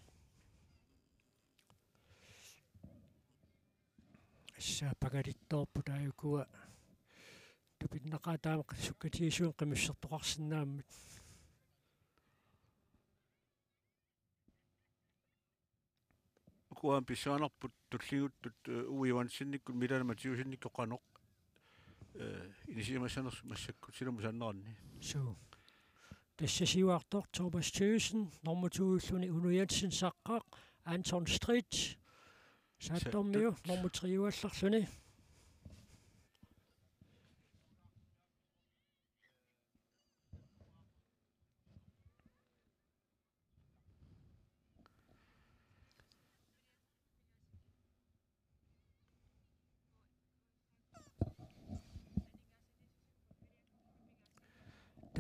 Tassa pangalittoorput aajukua tupinnaqaat taama sukkatigisumik qimussertoqarsinnaammat. Ukuaam pissanganarput tulliuttut, eh, Uwe Johansenikkut Milan Mathiassenikkut qanoq, eh, inissisimassanersut massakkut silamusaanneranni. Suu. Tassa siuartoq Thomas Thyssen, nummer to-ulluni Uno Jensen, Saqqaq, Anton Stritch, Saattormiu, Saattormiu, nummer tre-uallarluni.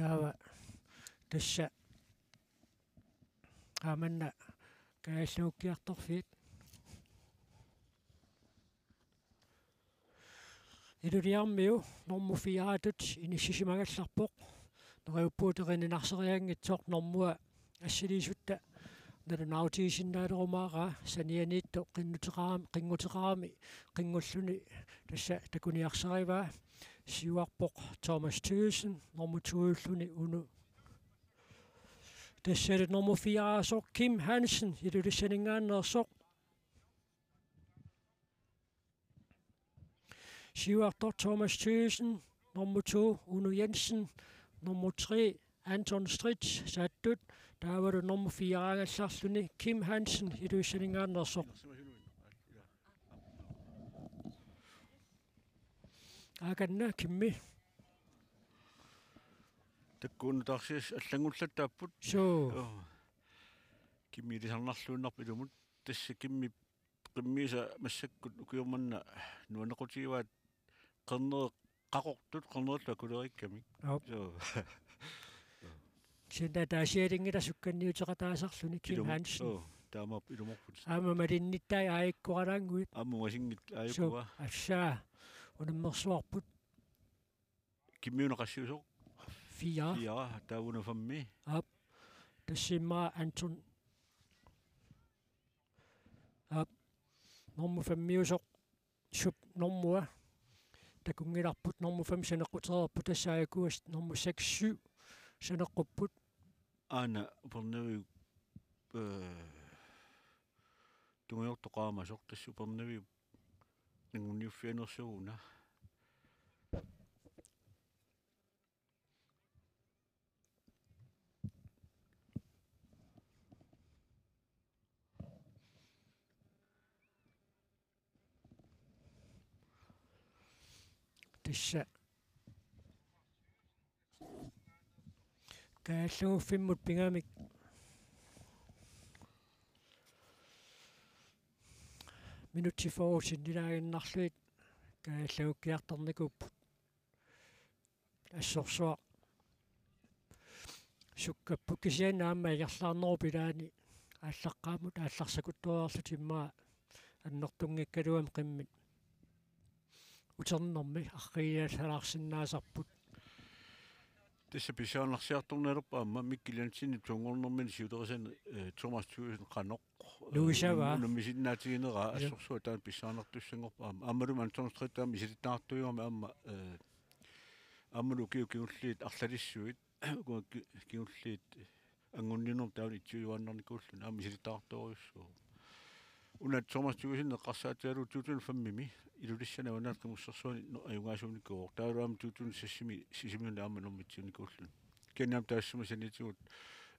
Taava tassa aamanna kaajallangukkiartorfiit. Iluliarmiu normu fire-tut inissisimagallarpoq. Neriuppugut erininarserianngitsoq normua assiliisutta nalunaarutigisinnaalerumaarpaa, sanianiittoq qinnuteqarami, qinnuteqarami, qinngulluni tassa takuniarsarivaa. Siuarpoq Thomas Thygesen, normu to-ulluni Uno. Tassalu normu fire-soq Kim Hansen, Ilulissaninngaanneersoq. Siuartoq Thomas Thygesen, normu to Uno Jensen, normu tre Anton Stritch, saattut, taavalu normu fire-gallarluni Kim Hansen, Ilulissaninngaanneersoq. Aakanna Kimmi. Takkuunnu taarsias allanngullattaapput. Suu. Joo. Kimmi ilisarnarluinnarpoq ilumut. Tassa Kimmi qimmiisa massakkut ukioq manna nuannequtigivaat qernerit qaqortut qernerillu akulereerakku. Aap. Joo. Kisianni taava taasialinngilaq sukkanniuteqataasarluni Kim Ilumut. Hansen. Joo, taamaappoq ilumorput. Aamma malinnittaat aajukkoralaannguit. Aamma ungasinngillat. Suu, aajukua. Assaa. Unammersuarput. Kimmiuna qassiusoq? Fire. Fire, taava Uno fem. Aap. Tassa immaqa Anton. Aap. Normu femmiusoq. Sup normua. Takunngilarput normu fem saneqqutereerput, tassa aajukua normu seks syv saneqqupput. Aana Upernaviup, eh, tungujortoq qaamasoq, tassa Upernaviup anguniuffianersuuna. Tassa kaajallanguffimmut pigamik minutsit fyrre sinnilaaginnarlugit kaajallangukkiartornikuupput. Assorsuaq sukkapput, kisianni aamma ingerlaarnerup ilaani aallaqqaammut aallarsakuttoriarlutik immaqa annertunngikkaluamik qimmit uternermi arriiallaalaarsinnaasarput. Tassa pissanganarsiartorneq aamma Mikkel Jensenip tuunngornermini siulerisani, eh, Thomas Thygesen qanoq, eh, nuisavaa. Unammisinnaatiginera. Joo. Assorsuaq taanna pissanganartussanngorpoq aamma. Aammalumi Anton Stritch aamma misilittagartuugami aamma, eh, aamma ukiut kingulliit arlalissuit, ukiut ki-, kingulliit anguniarnermut taanna itsuujuaannarnikuulluni aamma misilittagaqartorujussuuvoq. Una Thomas Thygesen eqqarsaatigalugu to tusind fem-imi Ilulissani Avannaata Qimussersuani no-, ajugaasuunikuuvoq. Taavalu aamma to tusind seks-imi Sisimiuni aamma normu et-iunikuulluni. Kisianni aamma taassuma saniatigut,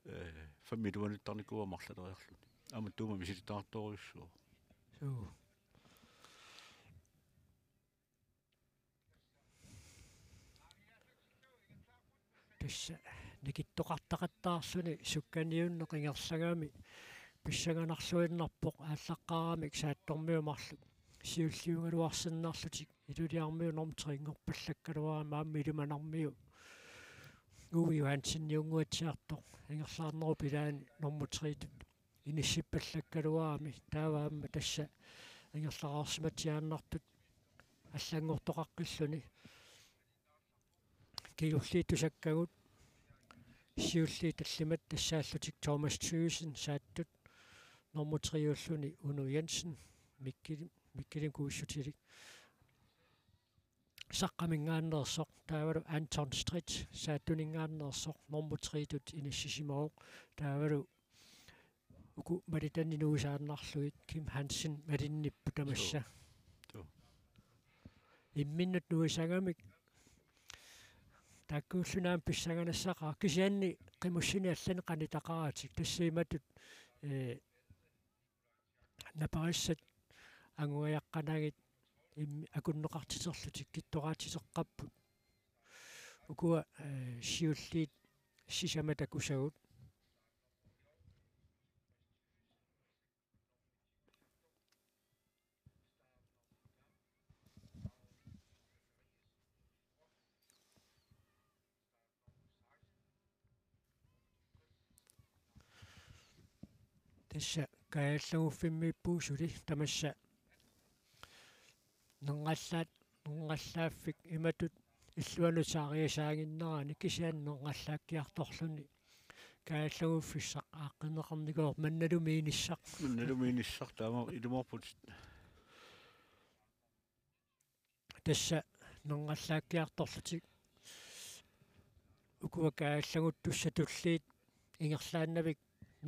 eh, fem-ip iluanittarnikuuvoq marloriarluni. Aamma tuuma misilittagaqartorujussuuvoq. Suu. Tassa nikittoqartaqattaarluni sukkaniunneq ingerlagami pissanganarluinnarpoq aallaqqaaramik saattormiut marluk siulliugaluarsinnarlutik. Iluliarmiu normu tre-nngorpallakkaluarami aamma ilimanarmiu Uwe Johanseniunnguatsiartoq ingerlaarnerup ilaani normu tre-tut inissippallakkaluarami, taava aamma tassa ingerlareersimatsiaannartut allanngortoqaqqilluni. Kingulliit tusakkagut siulliit tallimat tassaallutik Thomas Thygesen saattut, normu tre-ulluni Uno Jensen, Mikkel, Mikkelimik kuussutilik, Saqqaminngaanneersoq, taavalu Anton Stritch saattuninngaanneersoq, normu tre-tut inissisimavoq, taavalu uku malittani nuisaannarlugit Kim Hansen malinnipput tamassa. Suu. Suu. Imminnut nuisagamik taakkuulluni aamma pissanganassaaq, kisianni qimussineq allanik qanitaqaratik, tassa imatut, eh, naparissat angugajaqqanagit immi-, akunneqartiterlutik kittoraatsiteqqapput. Ukua, eh, siulliit sisamat takusagut. Tassa kaajallaguffimmiippugut suli tamassa nerrallaat-, nerrallaaffik imatut illuanut saariasaaginnerani kisianni nerrallaakkiartorluni kaajallaguffissaq aaqqinneqarnikuuvoq mannalumiinissaq. Mannalumiinissaq taama ilumoorputit. Tassa nerrallaakkiartorlutik ukua kaajallaguttussat tulliit ingerlaannavik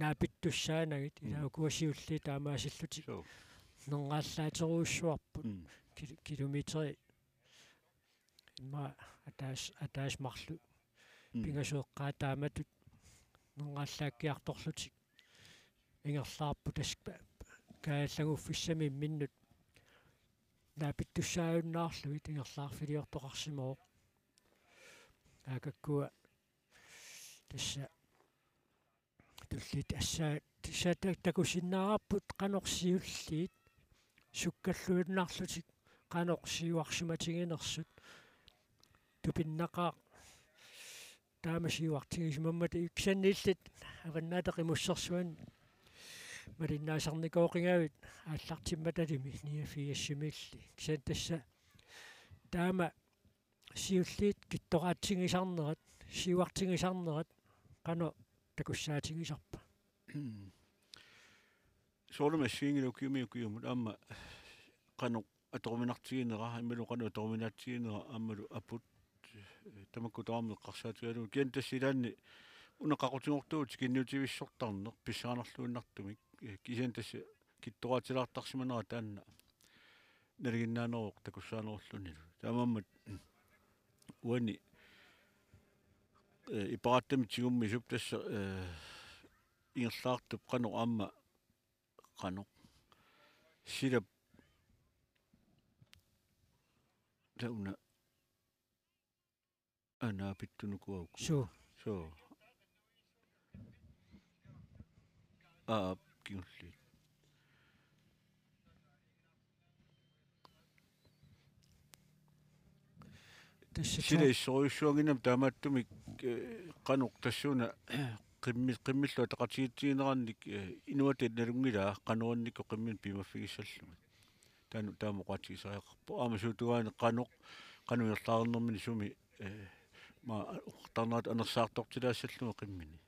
naapittussaanagit, ila Mm. ukua siulliit taamaasillutik Suu. nerrallaaterujussuarput. Mm. Kil-, kilometeri immaqa ataaseq, ataaseq marluk Mm. pingasut eqqaat taamatut nerrallaakkiartorlutik ingerlaarput, tassa kaajallaguffissami imminnut naapittussaajunnaarlugit ingerlaarfiliortoqarsimavoq. Aakakkua tassa tulliit assaat tassa ta-, takusinnaavarput qanoq siulliit sukkalluinnarlutik qanoq siuarsimatiginersut. Tupinnaqaaq taama siuartigisimammata, kisianni illit Avannaata Qimussersuani malinnaasarnikooqigavit aallartimmatalimi niogfirsimiilli. Kisianni tassa taama siulliit kittoraatsigisarnerat, siuartigisarnerat qanoq takussaatigisarpa? Soorunami assigiinngilaq ukiumi ukiumut aamma qanoq atoruminartiginera, imaluunniit qanoq atoruminaatsiginera, aammalu aput, eh, tamakku tamarmik eqqarsaatigalugu. Kisianni tassa ilaanni una qaqutigortugut tikinniutivissortarneq pissanganarluinnartumik. Eh, kisianni tassa kittoraatilaartarsimanera taanna nalinginnaaneruvoq takussaanerullunilu. Taamaammat uani, eh, iperaattamik tigummiisup tassa, eh, ingerlaartup qanoq aamma qanoq. Silap tauna anaapittunukuuku. Suu. Suu. Aap, kingulliit. Tassa sila tu- issorujussuanngimmat taamaattumik, eh, qanoq tassuuna qimmi-, qimmillu ataqatigiitsiginerannik, eh, inuata nalunngilaa qanoq annikku qimminik piumaffigissallugit. Taanna taama oqaatigisariaqarpoq. Aamma suut tungaanut qanoq, qanoq ingerlaarnermini sumi, eh, ma oqartarnerata anersaartortilaassallunga qimmini.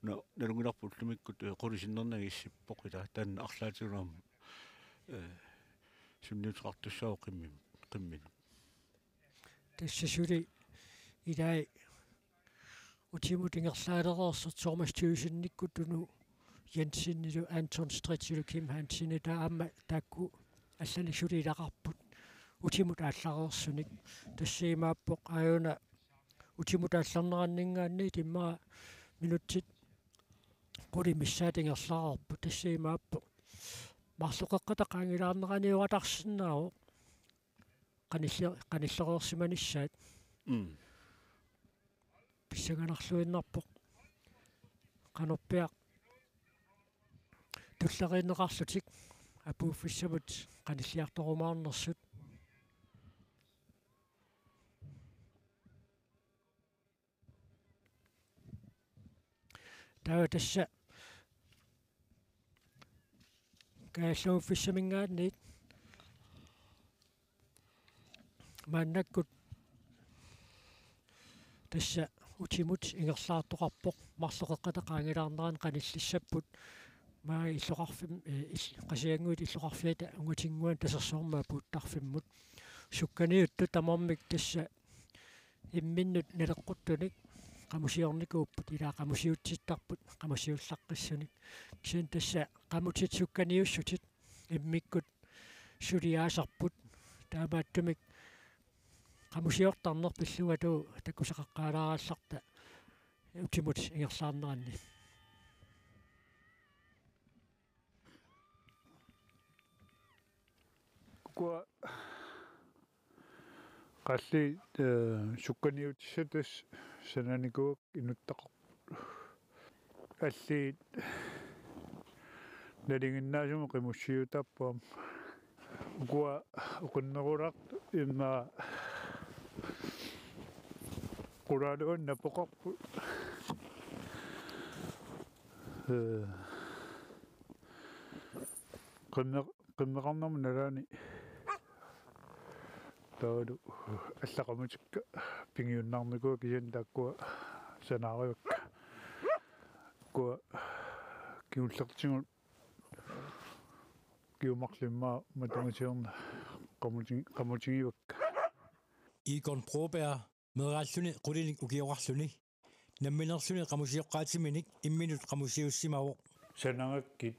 Una nalunngilarput ullumikkut, eh, qulit sinnernagit issippoq, ila taanna arlaatigut aamma, eh, sunniuteqartussaavoq qimmim-, qimminut. Tassa suli ilai utimut ingerlaalereersut Thomas Thyssenikkut Tunu Jensenilu Anton Stretchilu Kim Hansenilu, taava aamma taakku allanik suli ilaqarput utimut aallareersunik. Tassa imaappoq aajuna utimut aallarneranninngaanniit immaqa minutsit qulit missaat ingerlareerput. Tassa imaappoq marloqeqqata qaangilaarnerani oqartarsinnaavoq qanilli-, qanillereersimanissaat. Mm. Pissanganarluinnarpoq qanorpiaq tulleriinneqarlutik apuuffissamut qanilliartorumaarnersut. Taava tassa kaajallaguffissaminngaanniit maannakkut tassa utimut ingerlaartoqarpoq, marloqeqqata qaangilaarnerani qanillissapput. Maani illoqarfim-, eh, il-, Qasigiannguit illoqarfiata Ungatinnguani Tasersuarmi apuuttarfimmut. Sukkaniuttut tamarmik tassa imminnut naleqquttunik qamusiornikuupput, ilaa qamusiutsittarput qamusiullaqqissunik. Kisianni tassa qamutit sukkaniussutit immikkut suliaasarput. Taamaattumik qamusiortarneq pillugulu takusaqaqqaalaarallarta utimut ingerlaarneranni. Ukua qalliit, eh, sukkaniutissat tassa sananikuuakka inuttaqarput. Alliit nalinginnaasumik qimussiuttarput. Ukua oqinnerulaartut immaqa qulaaluanni napoqarput. Eh, Qimme-, qimmeqarnermut nalaani taavalu alla qamutikka pigiunnaarnikuuakka kisianni taakkua sanaarivakka. Taakkua kingullertigut kingumut immaqa matungisiorneq qamuti-, qamutigivakka. Egon Broberg meeraalluni qulinik ukioqarluni namminerluni qamusioqqaatiminik imminut qamusiussimavoq. Sanagakkit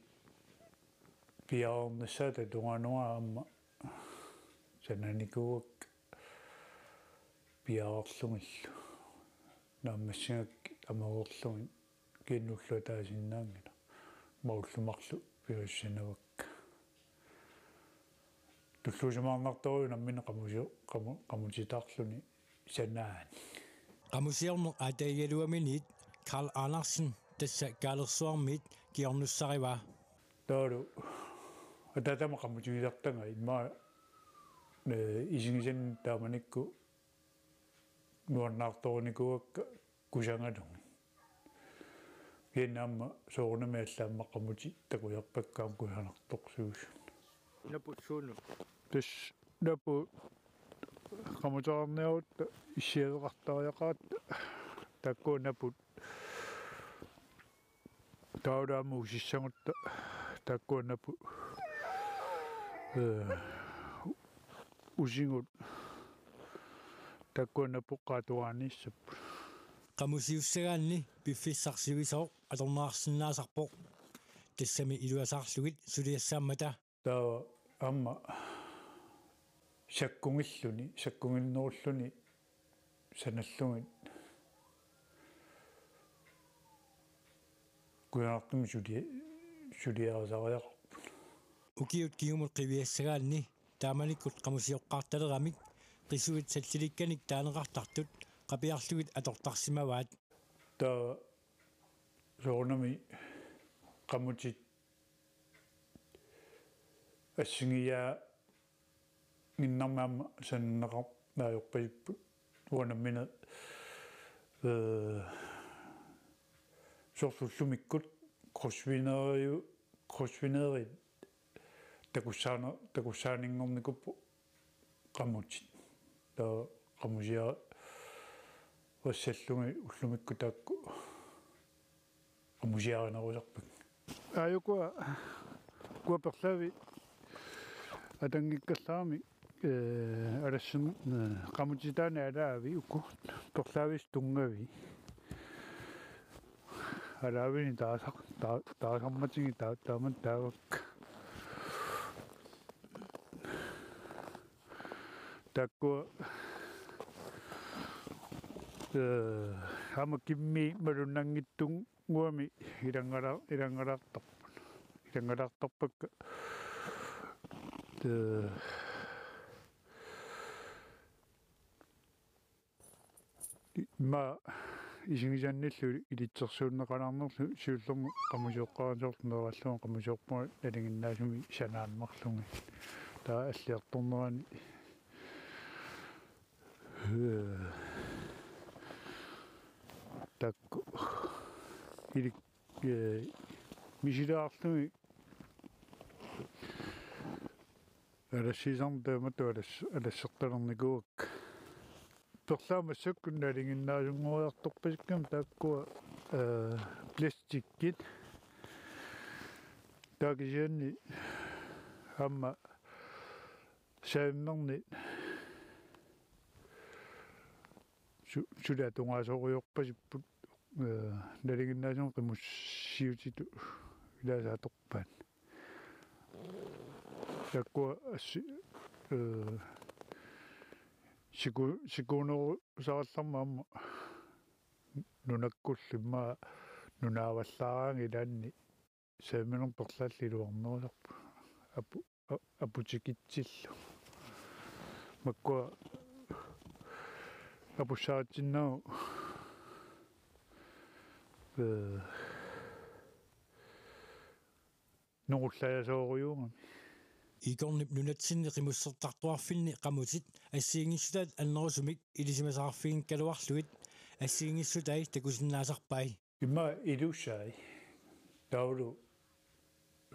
piareernissaata tungaanut aamma sananikuuakka piareerlugillu. Naammassigakkit amereerlugit kisianni ulloq ataasinnaanngilaq. Aamma ullut marluk piumassanavakka. Tulluusimaarnartorujuk nammineq qamusio-, qamu-, qamutitaarluni sanaani. Qamusiorneq aatagigaluaminiit Karl Andersen tassa Kaalersuarmiit kingornussarivaa. Taavalu ataatama qamutigisartagaq immaqa, eh, isigisanni taamanikkut nuannaartorinikuuakka kusagalugit. Kisianni aamma soorunami allat aamma qamutit takujarpakka aamma kusanartorsuusut. Naput suunut? Tassa naput qamuteqarniarutta issiaseqartariaqaratta taakkua naput. Taavalu aamma usissagutta taakkua naput, eh, usigut taakkua naput qaatugaaniissapput. Qamusiussagaanni piffissaq sivisooq atorneqarsinnaasarpoq. Tassami iluasaarlugit suliassaammata. Taava aamma sakkugilluni, sakkuginnerulluni sanallugit kusanartumik suli-, suliarisariaqarput. Ukiut kingumut qiviassagaanni taamanikkut qamusioqqaartaleramik qisuit sallilikkanik taaneqartartut qapiarlugit atortarsimavaat. Taava soorunami qamutit assigiiaaginnarmik aamma sananneqarneq ajorpasipput uanga nammineq, eh, soorlu ullumikkut krydsfineriu-, krydsfinerit takussaana-, takussaaninngornikuupput qamutit. Taava qamusiarissallugit ullumikkut taakku qamusiarinerusarpakka. Aajukua, ukua perlaavik atanngikkallarami, eh, alassin, eh, qamutitaaneq alaavik uku perlaavissut tunngavik. Alaavini taasaq-, taa-, taasarmatigik taa-, taamatut taavakka. Taakkua, eh, aamma kimmi malunnanngitsunnguamik ilanngala-, ilanngalaartarput. Ilanngalaartarpakka. Eh, immaqa isigisannillu ilitsersuunneqalaarnerlu siullermik qamusioqqaarnera soorlu meeraallunga qamusiorpunga nalinginnaasumik sanaammarlugit. Taava alliartornerani, eh, taakku ilik-, eh, misilaarlugit alassiisarneq taamatut alas-, alassertalernikuuakka. Perlaat massakkut nalinginnaasunngoriartorpasikkami taakkua, eh, plastikkit. Taava kisianni aamma saammerni su-, suli atugaasorujoorpasipput, eh, nalinginnaasumik qimussiutitut ilaasa atorpaat. Taakkua assi-, eh, siku-, sikuunerusarallarmat aamma nunakkullu immaqa nunaavallaaraangat ilaanni saamminermut perlaallu iluarnerusarput. Apu-, a-, aputikitsillu. Makkua apussaatsinnagu, eh, nungullajasoorujuugami. Egonip nunatsinni qimussertartuarfinni qamutit assigiinngissutaat annerusumik ilisimasaqarfigikkaluarlugit assigiinngissutai takusinnaasarpai. Immaqa ilusai. Taavalu,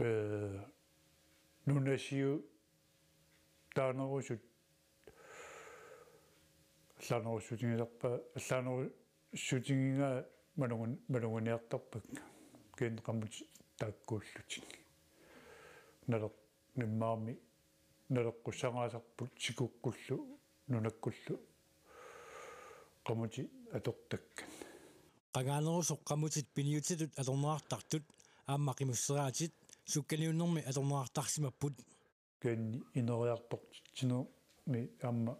eh, Nunasiu taanerusut allaanerussutigisarpa allaanerussutigigaa malugun- maluguniartarpakka kiinneqamut taakkuullutik. Naleq- immaqa naleqqussangaasarput sikuqqullu nunakkullu qamutit atortakkat. Qangaanerusoq qamutit piniutitut atorneqartartut aamma qimusseraatit sukkaniunnermi atorneqartarsimapput. Kiinni ineriartortitsinermi aamma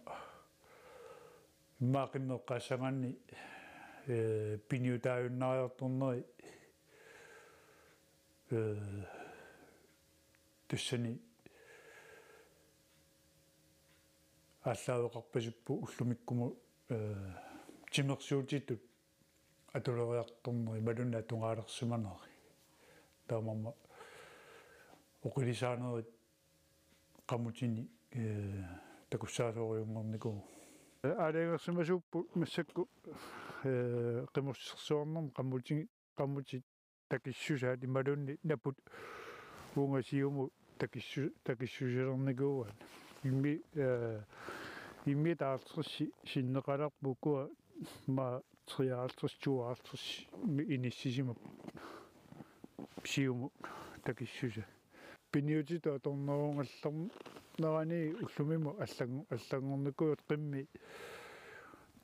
immaqa qimmeqqaassagaanni, ee, piniutaajunnaariartorneri, ee, tassani aallaaveqarpasippoq ullumikkumut, ee, timersuutitut atuleriartorneri imaluunniit atugaalersimaneri. Taamaammat oqilisaanerit qamutini, ee, takussaasorujunngornikuuvoq. Aalajangersimasuupput massakkut, ee, qimussersuarnermi qamuti- qamutit takissusaat imaluunniit naput uunga siumut takissu- takissusilernikuuaat. Immi, ee, immiit halvtredsit sinneqalerput ukua, immaqa treoghalvtreds, tooghalvtreds mi inissisimapput siumut takissusaat. Piniutitut atornerugallarnerani ullumimut allan- allanngornikuuvoq qimmit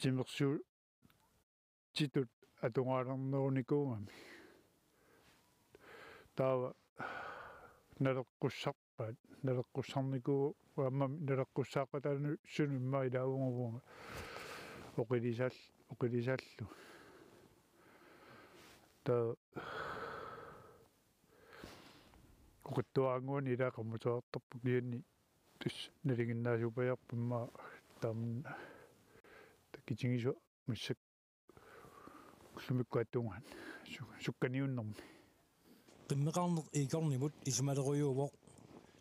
timersuutitut atugaalernernikuugamik. Taava naleqqussarpaat, naleqqussarnikuuvoq, aamma naleqqussaaqataassunut immaqa ilaavunga uunga oqilisaal- oqilisaallugu. Taava oqitsuaraannguani ilaa qammuteqartarpoq kisianni tassa nalinginnaasuupajaarput immaqa taamna takitigisut massakkut ullumikkut atugaat su- sukkaniunnermi. Qimmeqarneq Igornimut isumalerujuuvoq.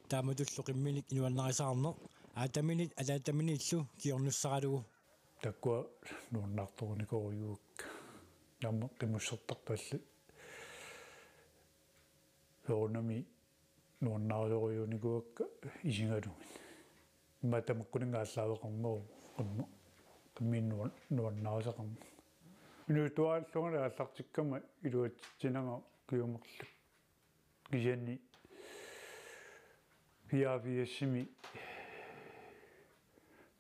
Taamatullu qimminik inuannarisaarneq aataminit ataataminiillu kingornussaralugu. Taakkua nuannaartorunikorujuuakka. Aamma qimussertarpallu soorunami nuannarisorujunikuuakka isigalugit. Immaqa tamakkuninnga aallaaveqarneruvoq qimma- qimminik nuan- nuannarisaqarneq. Inuusuttut aallungali aallartikkama iluatsitsinanga ukiumerlugu. Kisianni fireogfirsimi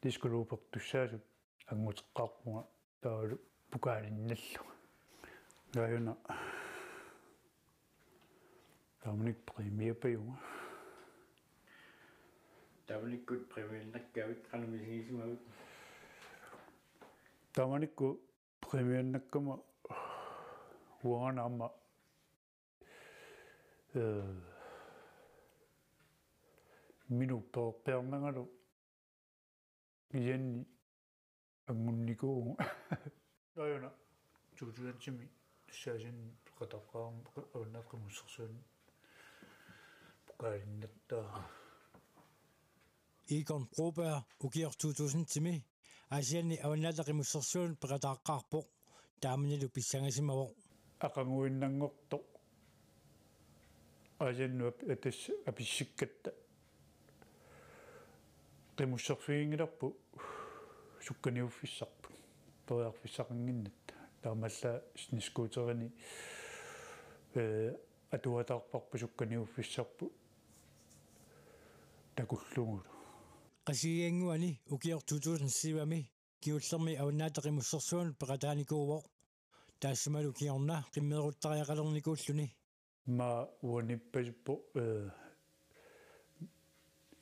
diskklubbertussaasut anguteqqaarpunga taavalu pokaalinnallunga. Taajuna taamanikkut præmiepajunga. Taamanikkut præmiinnakkaavit qanoq misigisimavit? Taamanikkut præmiinnakkamma uangana aamma, ee, minut pereerpiarnangalu kisianni angunnikuuvunga. Taajuna to tusindimi tassaasinni peqataaqqaarama Avannaata Qimussersuani pokaalinnatta. Igor Broberg ukioq to tusindimi Aasianni Avannaata Qimussersuanut peqataaqqaarpoq, taamanilu pissangasimavoq. Aqaguinnanngortoq Aasiannut ap- tassa apissikkatta qimusserfiginngilarput sukkaniuffissarput periarfissaqannginnatta. Taamaallaat snescooterini, ee, atuataarparput sukkaniuffissarput takullugulu. Qasigiannguani ukioq to tusind syvimi kingullermi Avannaata Qimussersuanut peqataanikuuvoq. Taassumalu kingorna qimmeeruttariaqalernikuulluni. Immaqa uaniippasippoq, ee,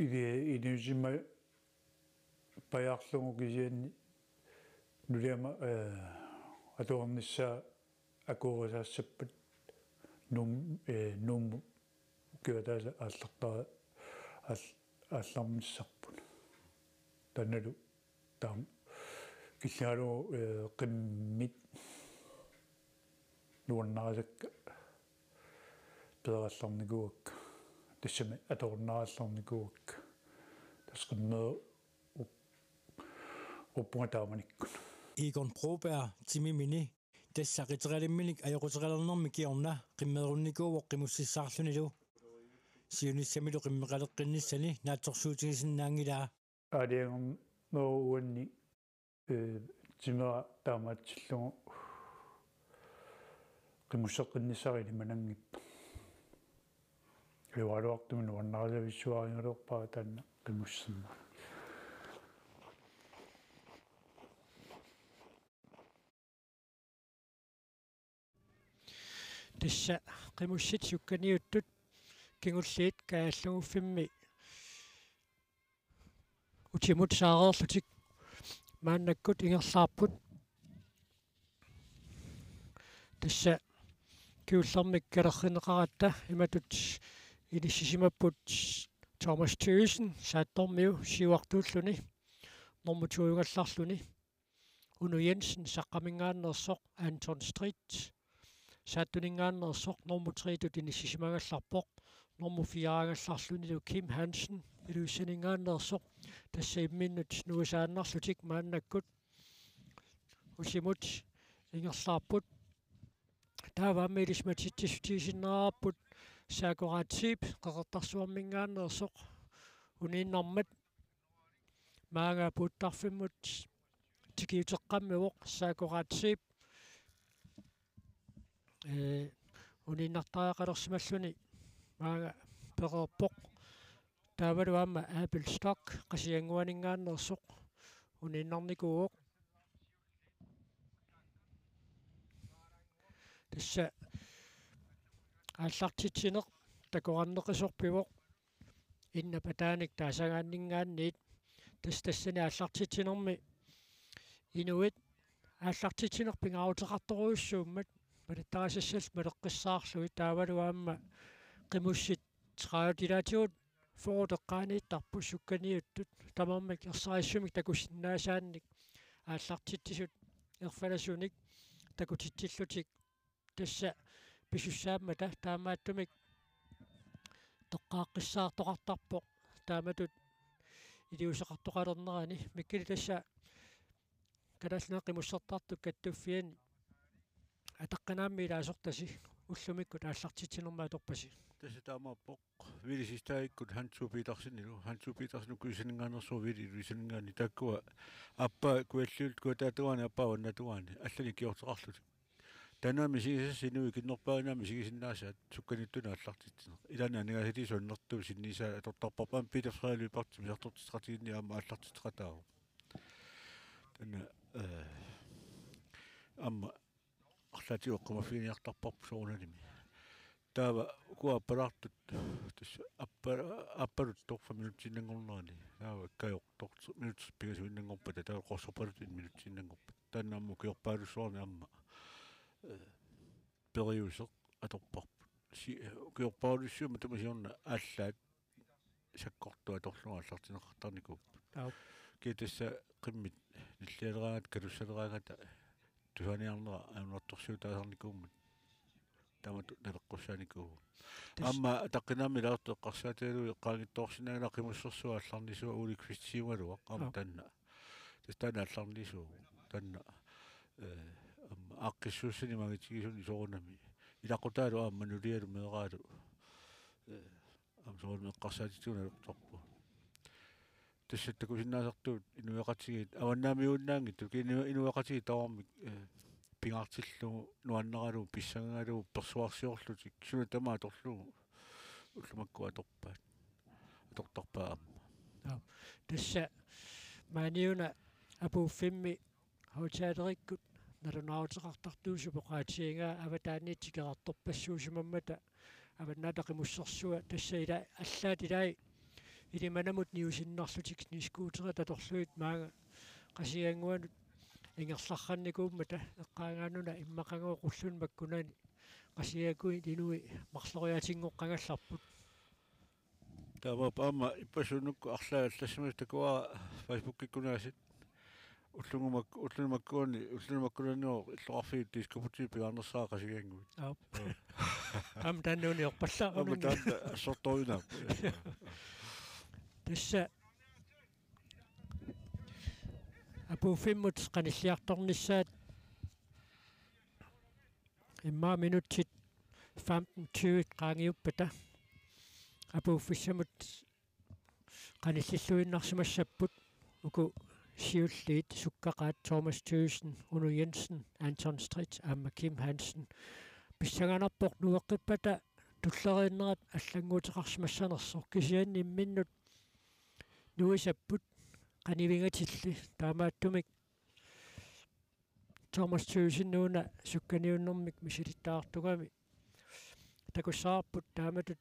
ili- iliuusimapajaarlugu kisianni nuliama, ee, atuarnissaa akuerisaassappat Nuum- ee, Nuummut ukiup ataaseq aallartara- aal- aallarnissarput. Taannalu taama killigalugu, ee, qimmit nuannarisakka peerallarnikuuakka. Tassami atorunnaarallarnikuuakka. Tassa qimmeerup- uppunga taamanikkut. Igor Broberg timimini tassa qiteqalimminik ajoquteqalernermi kingorna qimmeerunnikuuvoq qimussissaarlunilu. siunissamilu qimmeqaleqqinnissani naatsorsuutigisinnaanngilaa. Aalajangernerup uanni, ee, timera taamaatsillugu qimusseqqinnissara ilimananngippoq. Ajoraluartumik nuannarisavissuarigaluarpara taanna qimusserneq. Tassa qimussit sukkaniuttut kingulliit kaajalluguffimmi utimut saareerlutik maannakkut ingerlaarput. Tassa kingullermik kalerrinneqaratta imatut inissisimapput Thomas Thygesen Saattormiu siuartuulluni, normu to-gallarluni. Uno Jensen Saqqaminngaanneersoq, Anton Street Saattuninngaanneersoq normu tre-tut inissisimagallarpoq, normu fire-gallarlunilu Kim Hansen Ilulissaninngaanneersoq, tassa imminnut nuisaannarlutik maannakkut utimut ingerlaarput. Taava aamma ilisimatitsissutigisinnaarparput Saakko Rathib Qeqertarsuarminngaanneersoq uniinnarmat, maanga puuttarfimmut tikiuteqqammivoq Saakko Rathib, ee, uniinnartariaqalersimalluni maanga pereerpoq. Taavalu aamma Abel Stock Qasigiannguaninngaanneersoq uniinnarnikuuvoq. Tassa aallartitsineq takoranneqisorpivoq innapataanik taasagaanninngaanniit. Tassa tassani aallartitsinermi inuit aallartitsineq pingaaruteqartorujussuummat malittarisassat maleqqissaarlugit, taavalu aamma qimussit tredive ilaatigut fyrre eqqaaniittarput sukkaniuttut, tamarmik ersarissumik takusinnaasaannik aallartitsisut erfalasunik takutitsillutik tassa pisussaammata, taamaattumik toqqaaqqissaartoqartarpoq taamatut iliuuseqartoqalernerani. Mikkeli, tassa Kalaallit Nunaat Qimussertartut Kattuffianni ataqqinaammik ilaasortasi ullumikkut aallartitsinermi atorpasi? Tassa taamaappoq. Willy Siegstadikkut Hans Petersenilu, Hans Petersen Kujataaninngaanneersoq, Willy Ilulissaninngaanniit, taakkua aappaa Kujalliulluta kujataata tungaani, aappaa avannaata tungaani allanik ikiorteqarlutik. Taanna misigisassaaq inuit ikinnerpaamik misigisinnaasaat sukkaniuttunik aallartitsineq. Ilaanni aningaasaliisut annertuut sinniisaat atortarparput, aamma Peter Frederik Lyberthip isertortitseqatigiinneq aamma aallartitseqataavoq. Taanna, ee, aamma arlaatigut eqqumaffiginiartarparput soorunalimi. Taava ukua aappalaartut, tassa aappa-, aappaluttoq fem minutsiinnanngornerani, taava kajoq toq minutsit pingasuinnanngorpata, taava qorsorpaluttoq en minutsiinnanngorpata. Taanna aamma ukiorpaalussuarni aamma, ee, periuseq atorparput. Si-, ukiorpaalussuit matuma siorna aallaat sakkortuut atorlugit aallartinneqartarnikuupput. Aap. Kiisalu tassa qimmit nillialeraangata, katussaleraangata tusarniarnera ajornartorsiutaasarnikuummat taamatut naleqqussaanikuuvoq. Tassa aamma ataqqinaammik ilaasortat eqqarsaatigalugit eqqaanngitsoorsinnaanngilaq qimussersuup aallarnisuua Ole Kvist siugaluaq aamma. Aap. Taanna. Tassa taanna aallarnisuuvoq. Taanna, ee, aamma aaqqissuussani maannakkut tigusuni soorunami. Ilaqutaalu aamma nulialu meeraalu, ee, aamma soorunami eqqarsaatitsigut naleqqutarput. Tassa takusinnaasartuut inuiaqatigiit, avannaamiuinnaanngitsut, inu-, inuiaqatigiit tamarmik, ee, pingaartillugu, nuannaralugu, pissangagalugu, persuarsiorlutik, suna tamaat atorlugu ullumikkut atorpaat. Atortarpaat aamma. Aap. Tassa maaniuna apuuffimmi hotelerikkut nalunaaruteqartartuusoq oqaatigigaa avataaniit tikeqqartorpassuusimammata Avannaata Qimussersua, tassa ila allaat ilai Ilimanamut niusinnarlutik snescooterit atorlugit maanga Qasigiannguanut ingerlarnikuummata, eqqaagaanuna immaqaluunniit qullunut makkunani Qasigiannguit inuit marloriaatinngoqqagallarput. Taamaappoq aamma ippassuunukku arlaat allassimasut takuara Facebookikkunaasiit. Ulluni mak-, ulluni makkuani, ulluni makkunani illoqarfiit diskobugti pingaarnersaat Qasigiannguit. Aap. Aamma taanna uniorpallaarunanngilaq. Aamma taanna assortorujunaappoq. Tassa apuuffimmut qanilliartornissaat immaqa minutsit femten tyve qaangiuppata apuuffissamut qanillilluinnarsimassapput uku siulliit sukkaqaat Thomas Thyssen, Uno Jensen, Anton Stritch aamma Kim Hansen. Pissanganarpoq nueqqippata tulleriinnerat allannguuteqarsimassanersoq, kisianni imminnut nuisapput qanivigatilli, taamaattumik Thomas Thyssen una sukkaniunnermik misilittagartugami takussavarput taamatut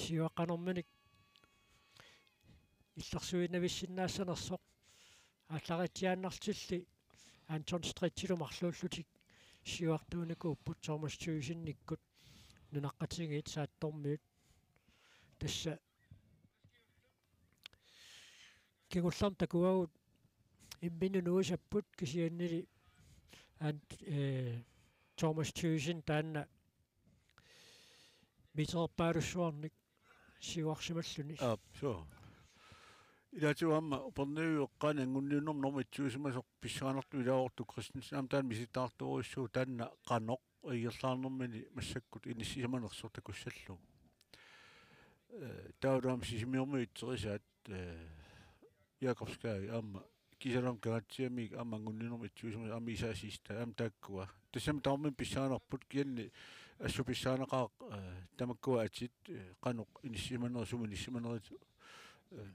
siuaqqanerminik illersuinnavissinnaassanersoq. Aallariitsiaannartilli Anton Stritchilu marluullutik siuartuunikuupput Thomas Thyssenikkut nunaqqatigiit saattormiut. Tassa kingullermik takuagut imminnut nuisapput, kisiannili Ant-, eh, Thomas Thyssen taanna metererpaalussuarnik siuarsimalluni. Aap, suu. Ilaatigut aamma Upernaviup eqqaani anngunniunnermut nummer et-iusimasoq pissanganartoq ilaavortut Christensen, aamma taanna misilittagartorujussuuvoq, taanna qanoq ingerlaarnermini massakkut inissisimanersoq takussallugu. Eh, taava taama Sisimiormiut itserisaat, eh, Jakobsgade aamma, kiisalu aamma Kangaatsiamiit aamma anngunniunnermut et-iusimasoq aamma Isaac Siegstad aamma taakkua. Tassami tamarmik pissanganarput, kisianni assut pissanganaqaaq, eh, tamakkua atit, eh, qanoq inissisimanerit, sumi inissisimanerit, eh,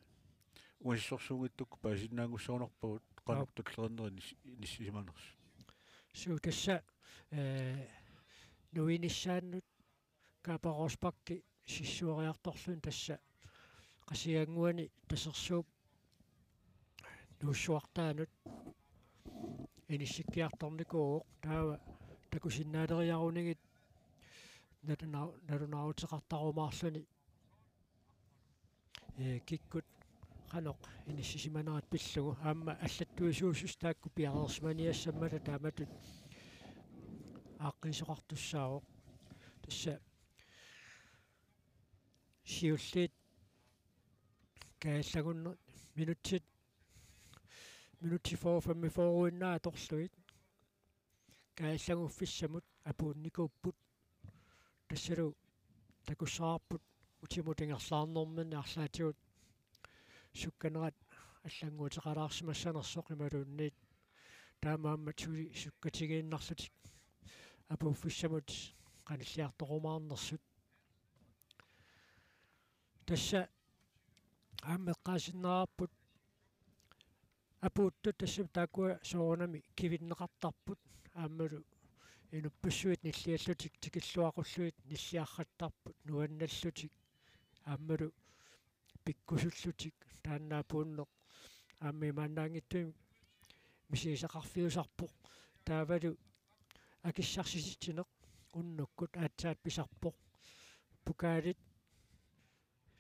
ungasissorsuunngitsukkut paasinnaanngussarunarpagut qanoq Aap. tulleriinnerit inis-, inissisimanersut. Suu, tassa, eh, nuinissaannut Kaapa Rosbach sissueriartorluni tassa Qasigiannguani Tasersuup nuussuartaanut inissikkiartornikuuvoq, taava takusinnaaleriarunigit naluna-, nalunaaruteqartarumaarluni, ee, kikkut qanoq inissisimanerat pillugu. Aamma allattuisuusussat taakku piareersimaniassammata taamatut aaqqiisoqartussaavoq. Tassa siulliit kaajallagunner-, minutsit, minutsit fyrre femogfyrre-innaat atorlugit kaajallaguffissamut apuunnikuupput. Tassalu takussavarput utimut ingerlaarnerminni arlaatigut sukkanerat allannguuteqalaarsimassanersoq imaluunniit taamaammat suli sukkatigiinnarlutik apuuffissamut qanilliartorumaarnersut. Tassa aamma eqqaasinnaavarput apuuttut, tassami taakkua soorunami kivinneqartarput aammalu inuppassuit nilliallutik tikilluaqqullugit nilliarrattarput nuannallutik aammalu pikkusullutik, taanna apuunneq aamma imaannaanngitsumik misigisaqarfiusarpoq. Taavalu akissarsititsineq unnukkut aatsaat pisarpoq. Pokaalit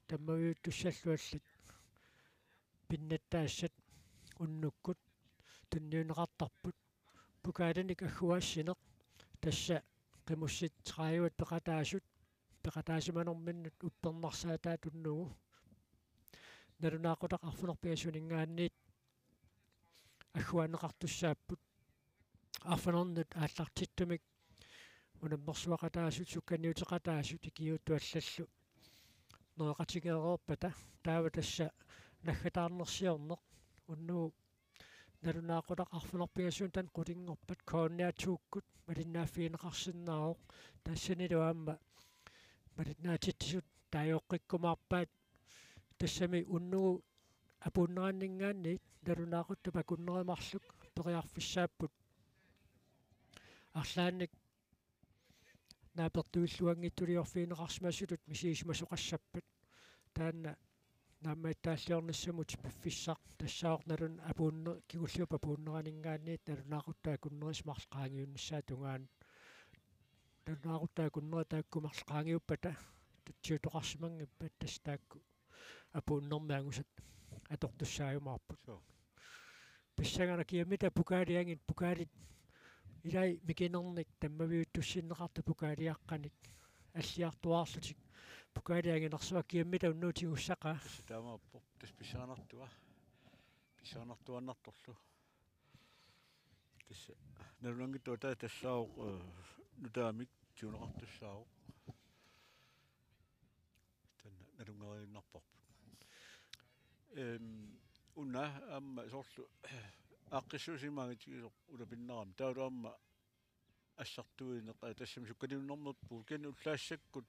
tammaviuttussallu allat pinnattaassat unnukkut tunniunneqartarput. Pokaalinik agguaassineq, tassa qimussit tredivet peqataasut peqataasimanerminnut uppernarsaataat unnugu nalunaaqutaq arfineq-pingasuninngaanniit agguaanneqartussaapput. Arfineq-marlunut aallartittumik unammersuaqataasut, sukkaniuteqataasut ikiuuttut allallu nereqatigeereerpata, taava tassa naggataarnersiorneq unnugu nalunaaqutaq arfineq-pingasunut taanna qulinngorpat K N R to-kkut malinnaaffigineqarsinnaavoq. Tassanilu aamma malinnaatitsisut taajoqqikkumaarpaat. Tassami unnugu apuunneranninngaanniit nalunaaqutap akunneri marluk periarfissaapput. Arlaannik naapertuilluanngitsuliorfigineqarsimasutut misigisimasoqassappat. Taanna naammagittaalliornissamut piffissaq tassaavoq nalun apuunne-, kingulliup apuunneraninngaanniit nalunaaqutaq akunnerisa marluk qaangiunnissaata tungaanut. Nalunaaqutaq akunneri taakku marluk qaangiuppata tatsiutoqarsimanngippat, tassa taakku apuunnermi angusat atortussaajumaarput. Suu. Pissanganaq kiamita pokaalit angit, pokaalit ilai mikinernik tammaviuttussinneqartut pokaaliaqqanik alliartuaarlutik. Pokaalit anginersuaq kiamita unnugu tigussaqaa? Tassa taamaappoq. Tassa pissanganartua. Pissanganartuaannartorlu. Tassa nalunanngitsoq taava tassaavoq, eh, nutaamik tiguneqartussaavoq. Neriinnarparput. Ehm, una aamma soorlu aaqqissuusimaangitigisoq ulapinnarami. Taavalu aamma assartuineq, eh, tassami sukkaniunnermiippugut kisianni ullaassakkut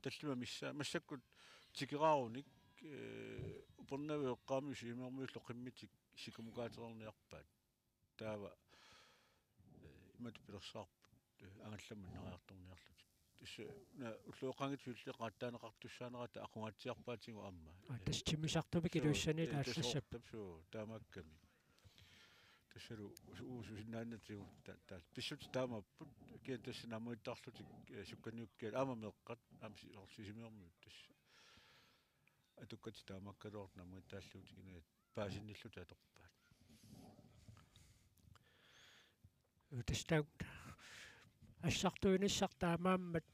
tallimat missa-, massakkut tikeraarunik, eh, Upernaviup eqqaamiup sisimiormiullu qimmitik sikumukaatereerniarpaat. Taava, eh, imatut pilersaarput, eh, angallamut innariartorniarlutik. Tassa una ulloqeqqanngitsut siulliit qaattaaneqartussaanerata aqungaatsiarpaatigut aamma. Aa, tassa timmisartumik. Suu, Ilulissaniit, eh, tassa aallassapput. Ortap, suu, taamaakkami. Tassalu su-, uususinnaannatigut ta-, ta-, pissutsit taamaapput, kisianni tassa naammagittaarlutik, eh, sukkaniukkiat aamma meeqqat, aamma si-, soorlu sisimiormiut tassa. Atukkatit taamaakkaluartut naammagittaallutik inaat paasinnillutik atorpaat. Tassa assartuinissaq taamaammat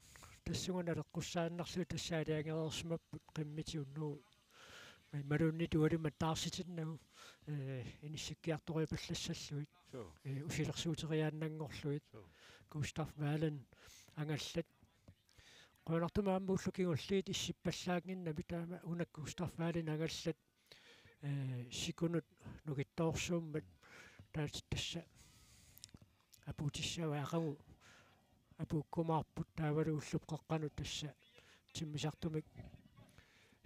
tassunga naleqqussaannarlugu tassa aalajangereersimapput qimmitik unnugu imaluunniit ualimmat taarsitinnagu, eh, inissikkiartoripallassallutik. Suu. Eh, usilersuuteriaannanngorlugit. Suu. Gustav Wahlen angallat. Qujanartumik aamma ullut kingulliit issippallaannginnami taama una Gustav Wahlen angallat, eh, sikunut nukittoorsuummat taat tassa apuutissavaat, aqagu apuukkumaarput taavalu ullup qeqqanut tassa timmisartumik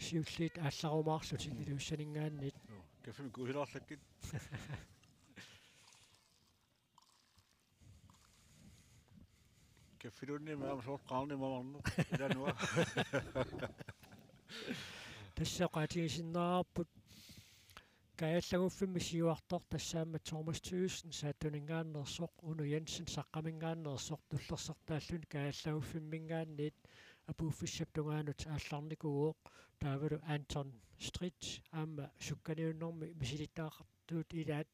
siulliit aallarumaarlutik Ilulissaninngaanniit. Joo, kaffimik kuulaarlakkit. Kaffiluunniit aamma soorlu qaarniit mamarneq. Ilaanua. Tassa oqaatigisinnaavarput kaajallaguffimmi siuartoq tassaammat Thomas Thyssen Saattuninngaanneersoq, Uno Jensen Saqqaminngaanneersoq, tullersortaalluni kaajallaguffimminngaanniit apuuffissap tungaanut aallarnikuuvoq, taavalu Anton Stritch aamma sukkaniunnermi misilittagaqartuut ilaat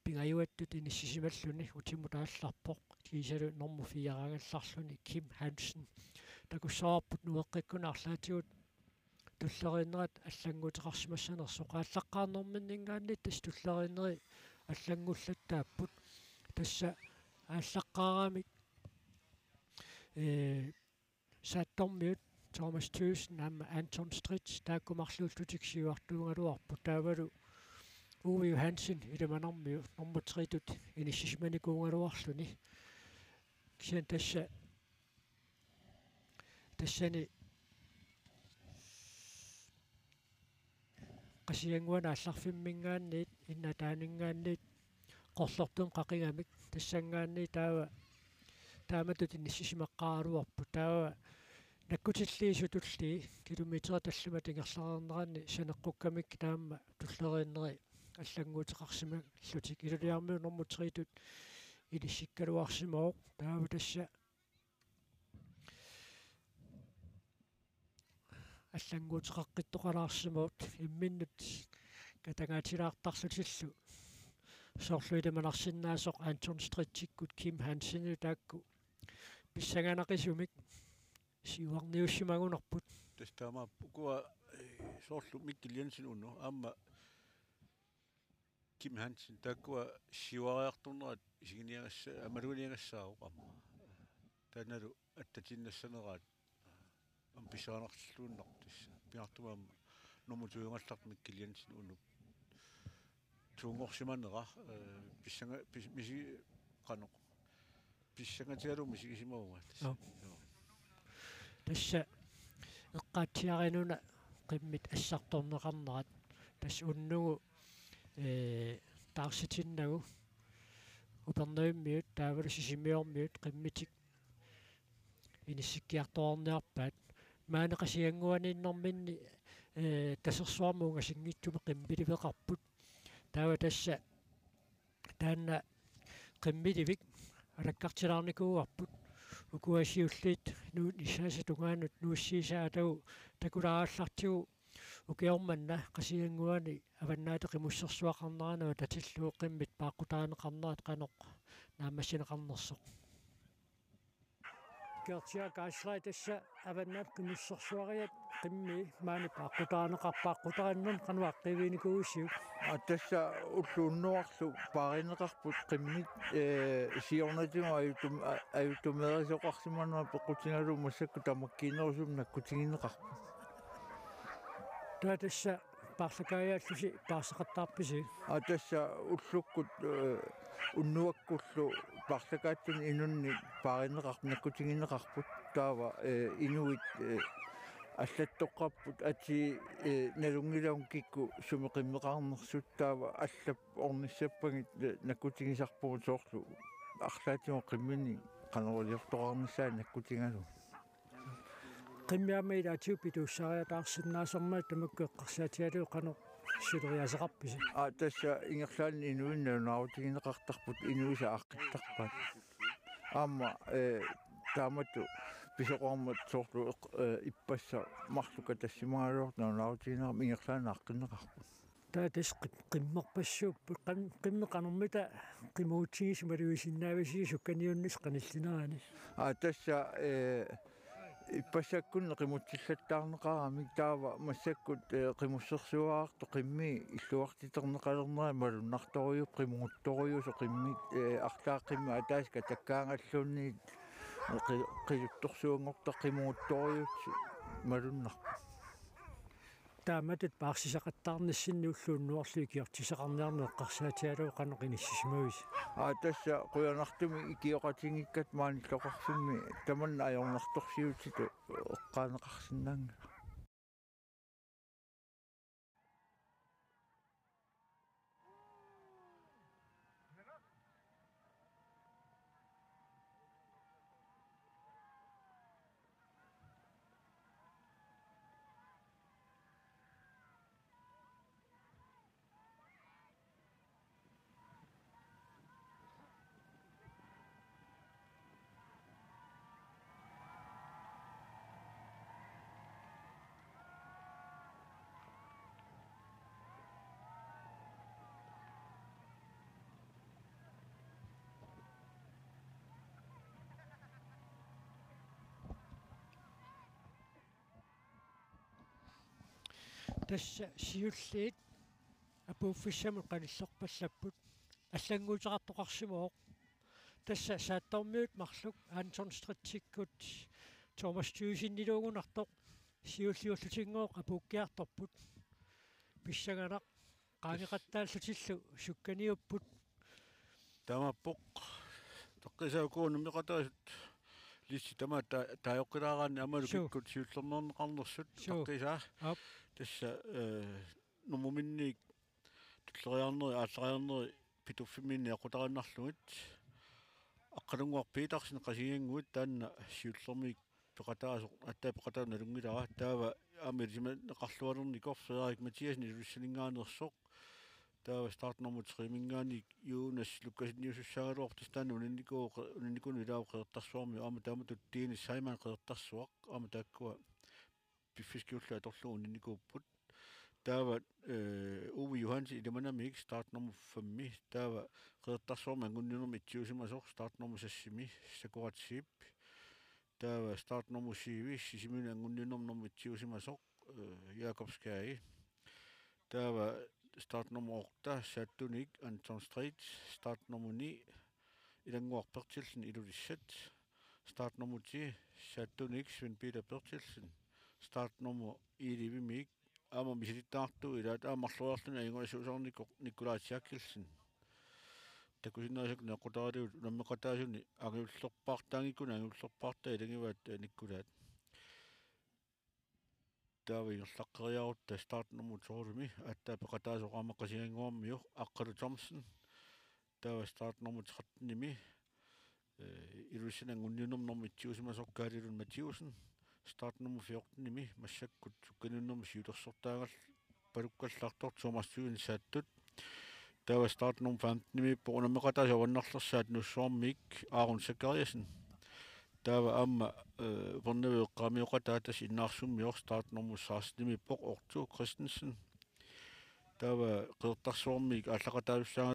pingajuattut inissisimalluni utimut aallarpoq, kiisalu normu fire-angallarluni Kim Hansen. Takussavarput nueqqikkunni arlaatigut tulleriinnerat allannguuteqarsimassanersoq. Aallaqqaarnerminninngaanniit tassa tulleriinneri allanngullattaapput. Tassa aallaqqaaramik, ee, Saattormiut Thomas Thyssen aamma Anton Stritch taakku marluullutik siuartuugaluarput, taavalu Uwe Johansen Ilimanarmiu normu tre-tut inissisimanikuugaluarluni. Kisianni tassa, tassani Qasigiannguani aallarfimminngaanniit innataaninngaanniit qorlortumik qaqigamik tassanngaanniit taava taamatut inissisimaqqaaraluarput, taava nakkutilliisutulli kilometerit tallimat ingerlareerneranni saneqqukkamik taama tulleriinneri allannguuteqarsimallutik. Ilulissarmiut normu tre-tut inissikkaluarsimavoq, taava tassa allannguuteqaqqittoqalaarsimavoq imminnut katangaatilaartarlutillu. Soorlu ilimanarsinnaasoq Anton Stritchikkut Kim Hansenimut taakku pissanganaqisumik siuarniussimagunarput. Tassa taamaappoq ukua, eh, soorlu Mikkel Jensen Uno aamma Kim Hansen taakkua siuariartornerat isiginiagassa-, aamma maluginiagassaavoq aamma. Taannalu attatiinnassaneraat aamma pissanganartilluinnarpoq tassa. Pingaartumik aamma normu to-ngallartoq Mikkel Jensen Uno to-nngorsimanera, eh, pissanga-, pis-, misi-, qanoq. Pissangatigalugu misigisimavunga tassa. Joo. Joo. Tassa eqqaatsiarinuna qimmit assartorneqarnerat. Tassa unnugu, ee, taarsitinnagu Upernavimmiut taavalu Sisimiormiut qimmitik inissikkiartorniarpaat. Maani Qasigiannguaniinnerminni, ee, Kasersuarmi ungasinngitsumi qimmiliveqarput. Taava tassa taanna qimmilivik alakkartilaarnikuuarput. Ukua siulliit nuut issaasa tungaanut nuussiisa atagu takulaarallartigu ukioq manna Qasigiannguani Avannaata Qimussersuaqarnerani atatillugu qimmit paaqqutaaneqarnerat qanoq naammassineqarnersoq. Gertia Geisler, tassa Avannaata Qimussersuariat qimmii maani paaqqutaaneqarput, paaqqutaannut qanoq aaqqiiviginikuuisiuk? Aa, tassa ulloq unnuarlu paarineqarput qimmit, ee, siornatigut ajutum-, a-, ajutumeerisoqarsimanerat peqqutigalugu massakkut tamakkiinerusumik nakkutigineqarput. Taava tassa paarlakaajaallusi paarsaqattaarpisi? Aa, tassa ullukkut, eh, unnuakkullu paarlakaatsunik inunnik paarineqar-, nakkutigineqarput, taava, eh, inuit, eh, allattoqqapput atii, eh, nalunngilagut kikkut sumi qimmeqarnersut, taava allap ornissappagit, eh, nakkutigisarpugut soorlu arlaatigut qimminik qanoq iliortoqarnissaa nakkutigalugu. Qimmit aamma ilaatigut pituussariataarsinnaasarmata tamakku eqqarsaatigalugu qanoq suleriaaseqarpisi? Aa, tassa ingerlaannaq inuinnut nalunaarutigineqartarput inuisa aaqqittarpaat. Aamma, eh, taamatut pisoqarmat soorlu eq-, eh, ippassaq marluk katassimagaluartoq nalunaarutigineqarmat ingerlaannaq aaqqinneqarput. Taava tassa qim-, qimmerpassuupput, qim-, qimmit qanormita qimugutsigisut malugisinnaavisi sukkaniunneq qanillinerani? Aa, tassa, eh, ippassakkut qimutsillattaarneqaramik, taava massakkut, eh, qimussersuarartoq qimmit illuartiterneqalernerat malunnartorujuupput, qimuguttorujuusoq qimmit, eh, arlaat qimmit ataaseq katakkaangalluunniit, eh, qi-, qiluttorsuanngortaq qimuguttorujuusoq malunnarpoq. Taamatut paarsisaqattaarnissinni ulloq unnuarlu ikiortissaqarniarneq eqqarsaatigalugu qanoq inissisimavisi? Aa, tassa qujanartumik ikioqatigiikkatta maani illoqarfimmi tamanna ajornartorsiutitut eqqaaneqarsinnaanngilaq. Tassa siulliit apuuffissamut qanillerpallapput, allannguuteqartoqarsimavoq. Tassa Saattormiut marluk Anton Strittikkut Thomas Thyssen-iluugunartoq siulliullutinngooq apuukkiartorput. Pissanganaq, qaangeqattaallutillu sukkaniupput. Taamaappoq. Taqqisa uku unammeqataasut lissi tamaat ta-, taajoqqilaaraanni aammalu Suu. Kikkut siullermeerneqarnersut. Suu. Taqqisa. Aap. Tassa, eh, normuminniit tulleriiaarneri, aallariarneri Pituffimmiinni eqqutariinnarlugit. Aqqalunnguaq Petersen Qasigiannguit taanna siullermik peqataasoq, aatsaat peqataasoq nalunngilara, taava aamma ilisimaneqarluarnikoq Frederik Mathiassen Ilulissaninngaanneersoq. Taava startnummer tre-minngaanniit Jonas Lukasseniusussaagaluarpoq, tassa taanna uninnikuuvoq, uninnikuunut ilaavoq Qeqertarsuarmiut, aamma taamatut Dennis Heimann Qeqertarsuaq, aamma taakkua piffissaq kingulleq atorlugu uninnikuupput. Taava, eh, Uwe Johansen Ilimanamik startnummer fem-mi, taava Qeqertarsuarmi anngunniunnermik etsiusimasoq startnummer seks-imi Sakurat Zeeb. Taava startnummer syv-i Sisimiuni anngunniunnermik nummer etsiusimasoq, eh, Jakob Skade. Taava startnummer otte Saattunik Anton Strait, startnummer ni Ilannguaq Berthelsen Ilulissat, startnummer ti Saattunik Svend Peter Berthelsen, startnummer elleve-mik aamma misilittagartuuvoq ilaat aamma marloriarluni ajunngilasuusarnikoq Nikolaj Therkelsen. Takusinnaasakkut eqqutaraliut unammeqataasuni angajullerpaartaanngikkuni angajullerpaartaa ilagivaat, eh, Nikolaat. Taava ingerlaqqeriarutta startnummer tolv-imi aatsaat peqataasoq aamma Qasigiannguarmiu Aqqalu Thomsen. Taava startnummer tretten-imi, eh, Ilulissani anngunniunnermik nummer etsiusimasoq Kaali Lund Mathiussen. Startnummer fjorten-imi massakkut sukkaniunnermi siulersortaagaluarpalukkallartoq Thomas Thyssen Saattut. Taava startnummer femten-imiippoq unammeqataasut avannarlersaat Nuussuarmiit Aaron Zachariasen. Taava aamma, eh, Upernaviup eqqaamioqataa tassa Innaarsummiut, startnummer seksten-imiippoq Ortu Christensen. Taava Qeqertarsuarmiit aallaqataasussaagaluarpoq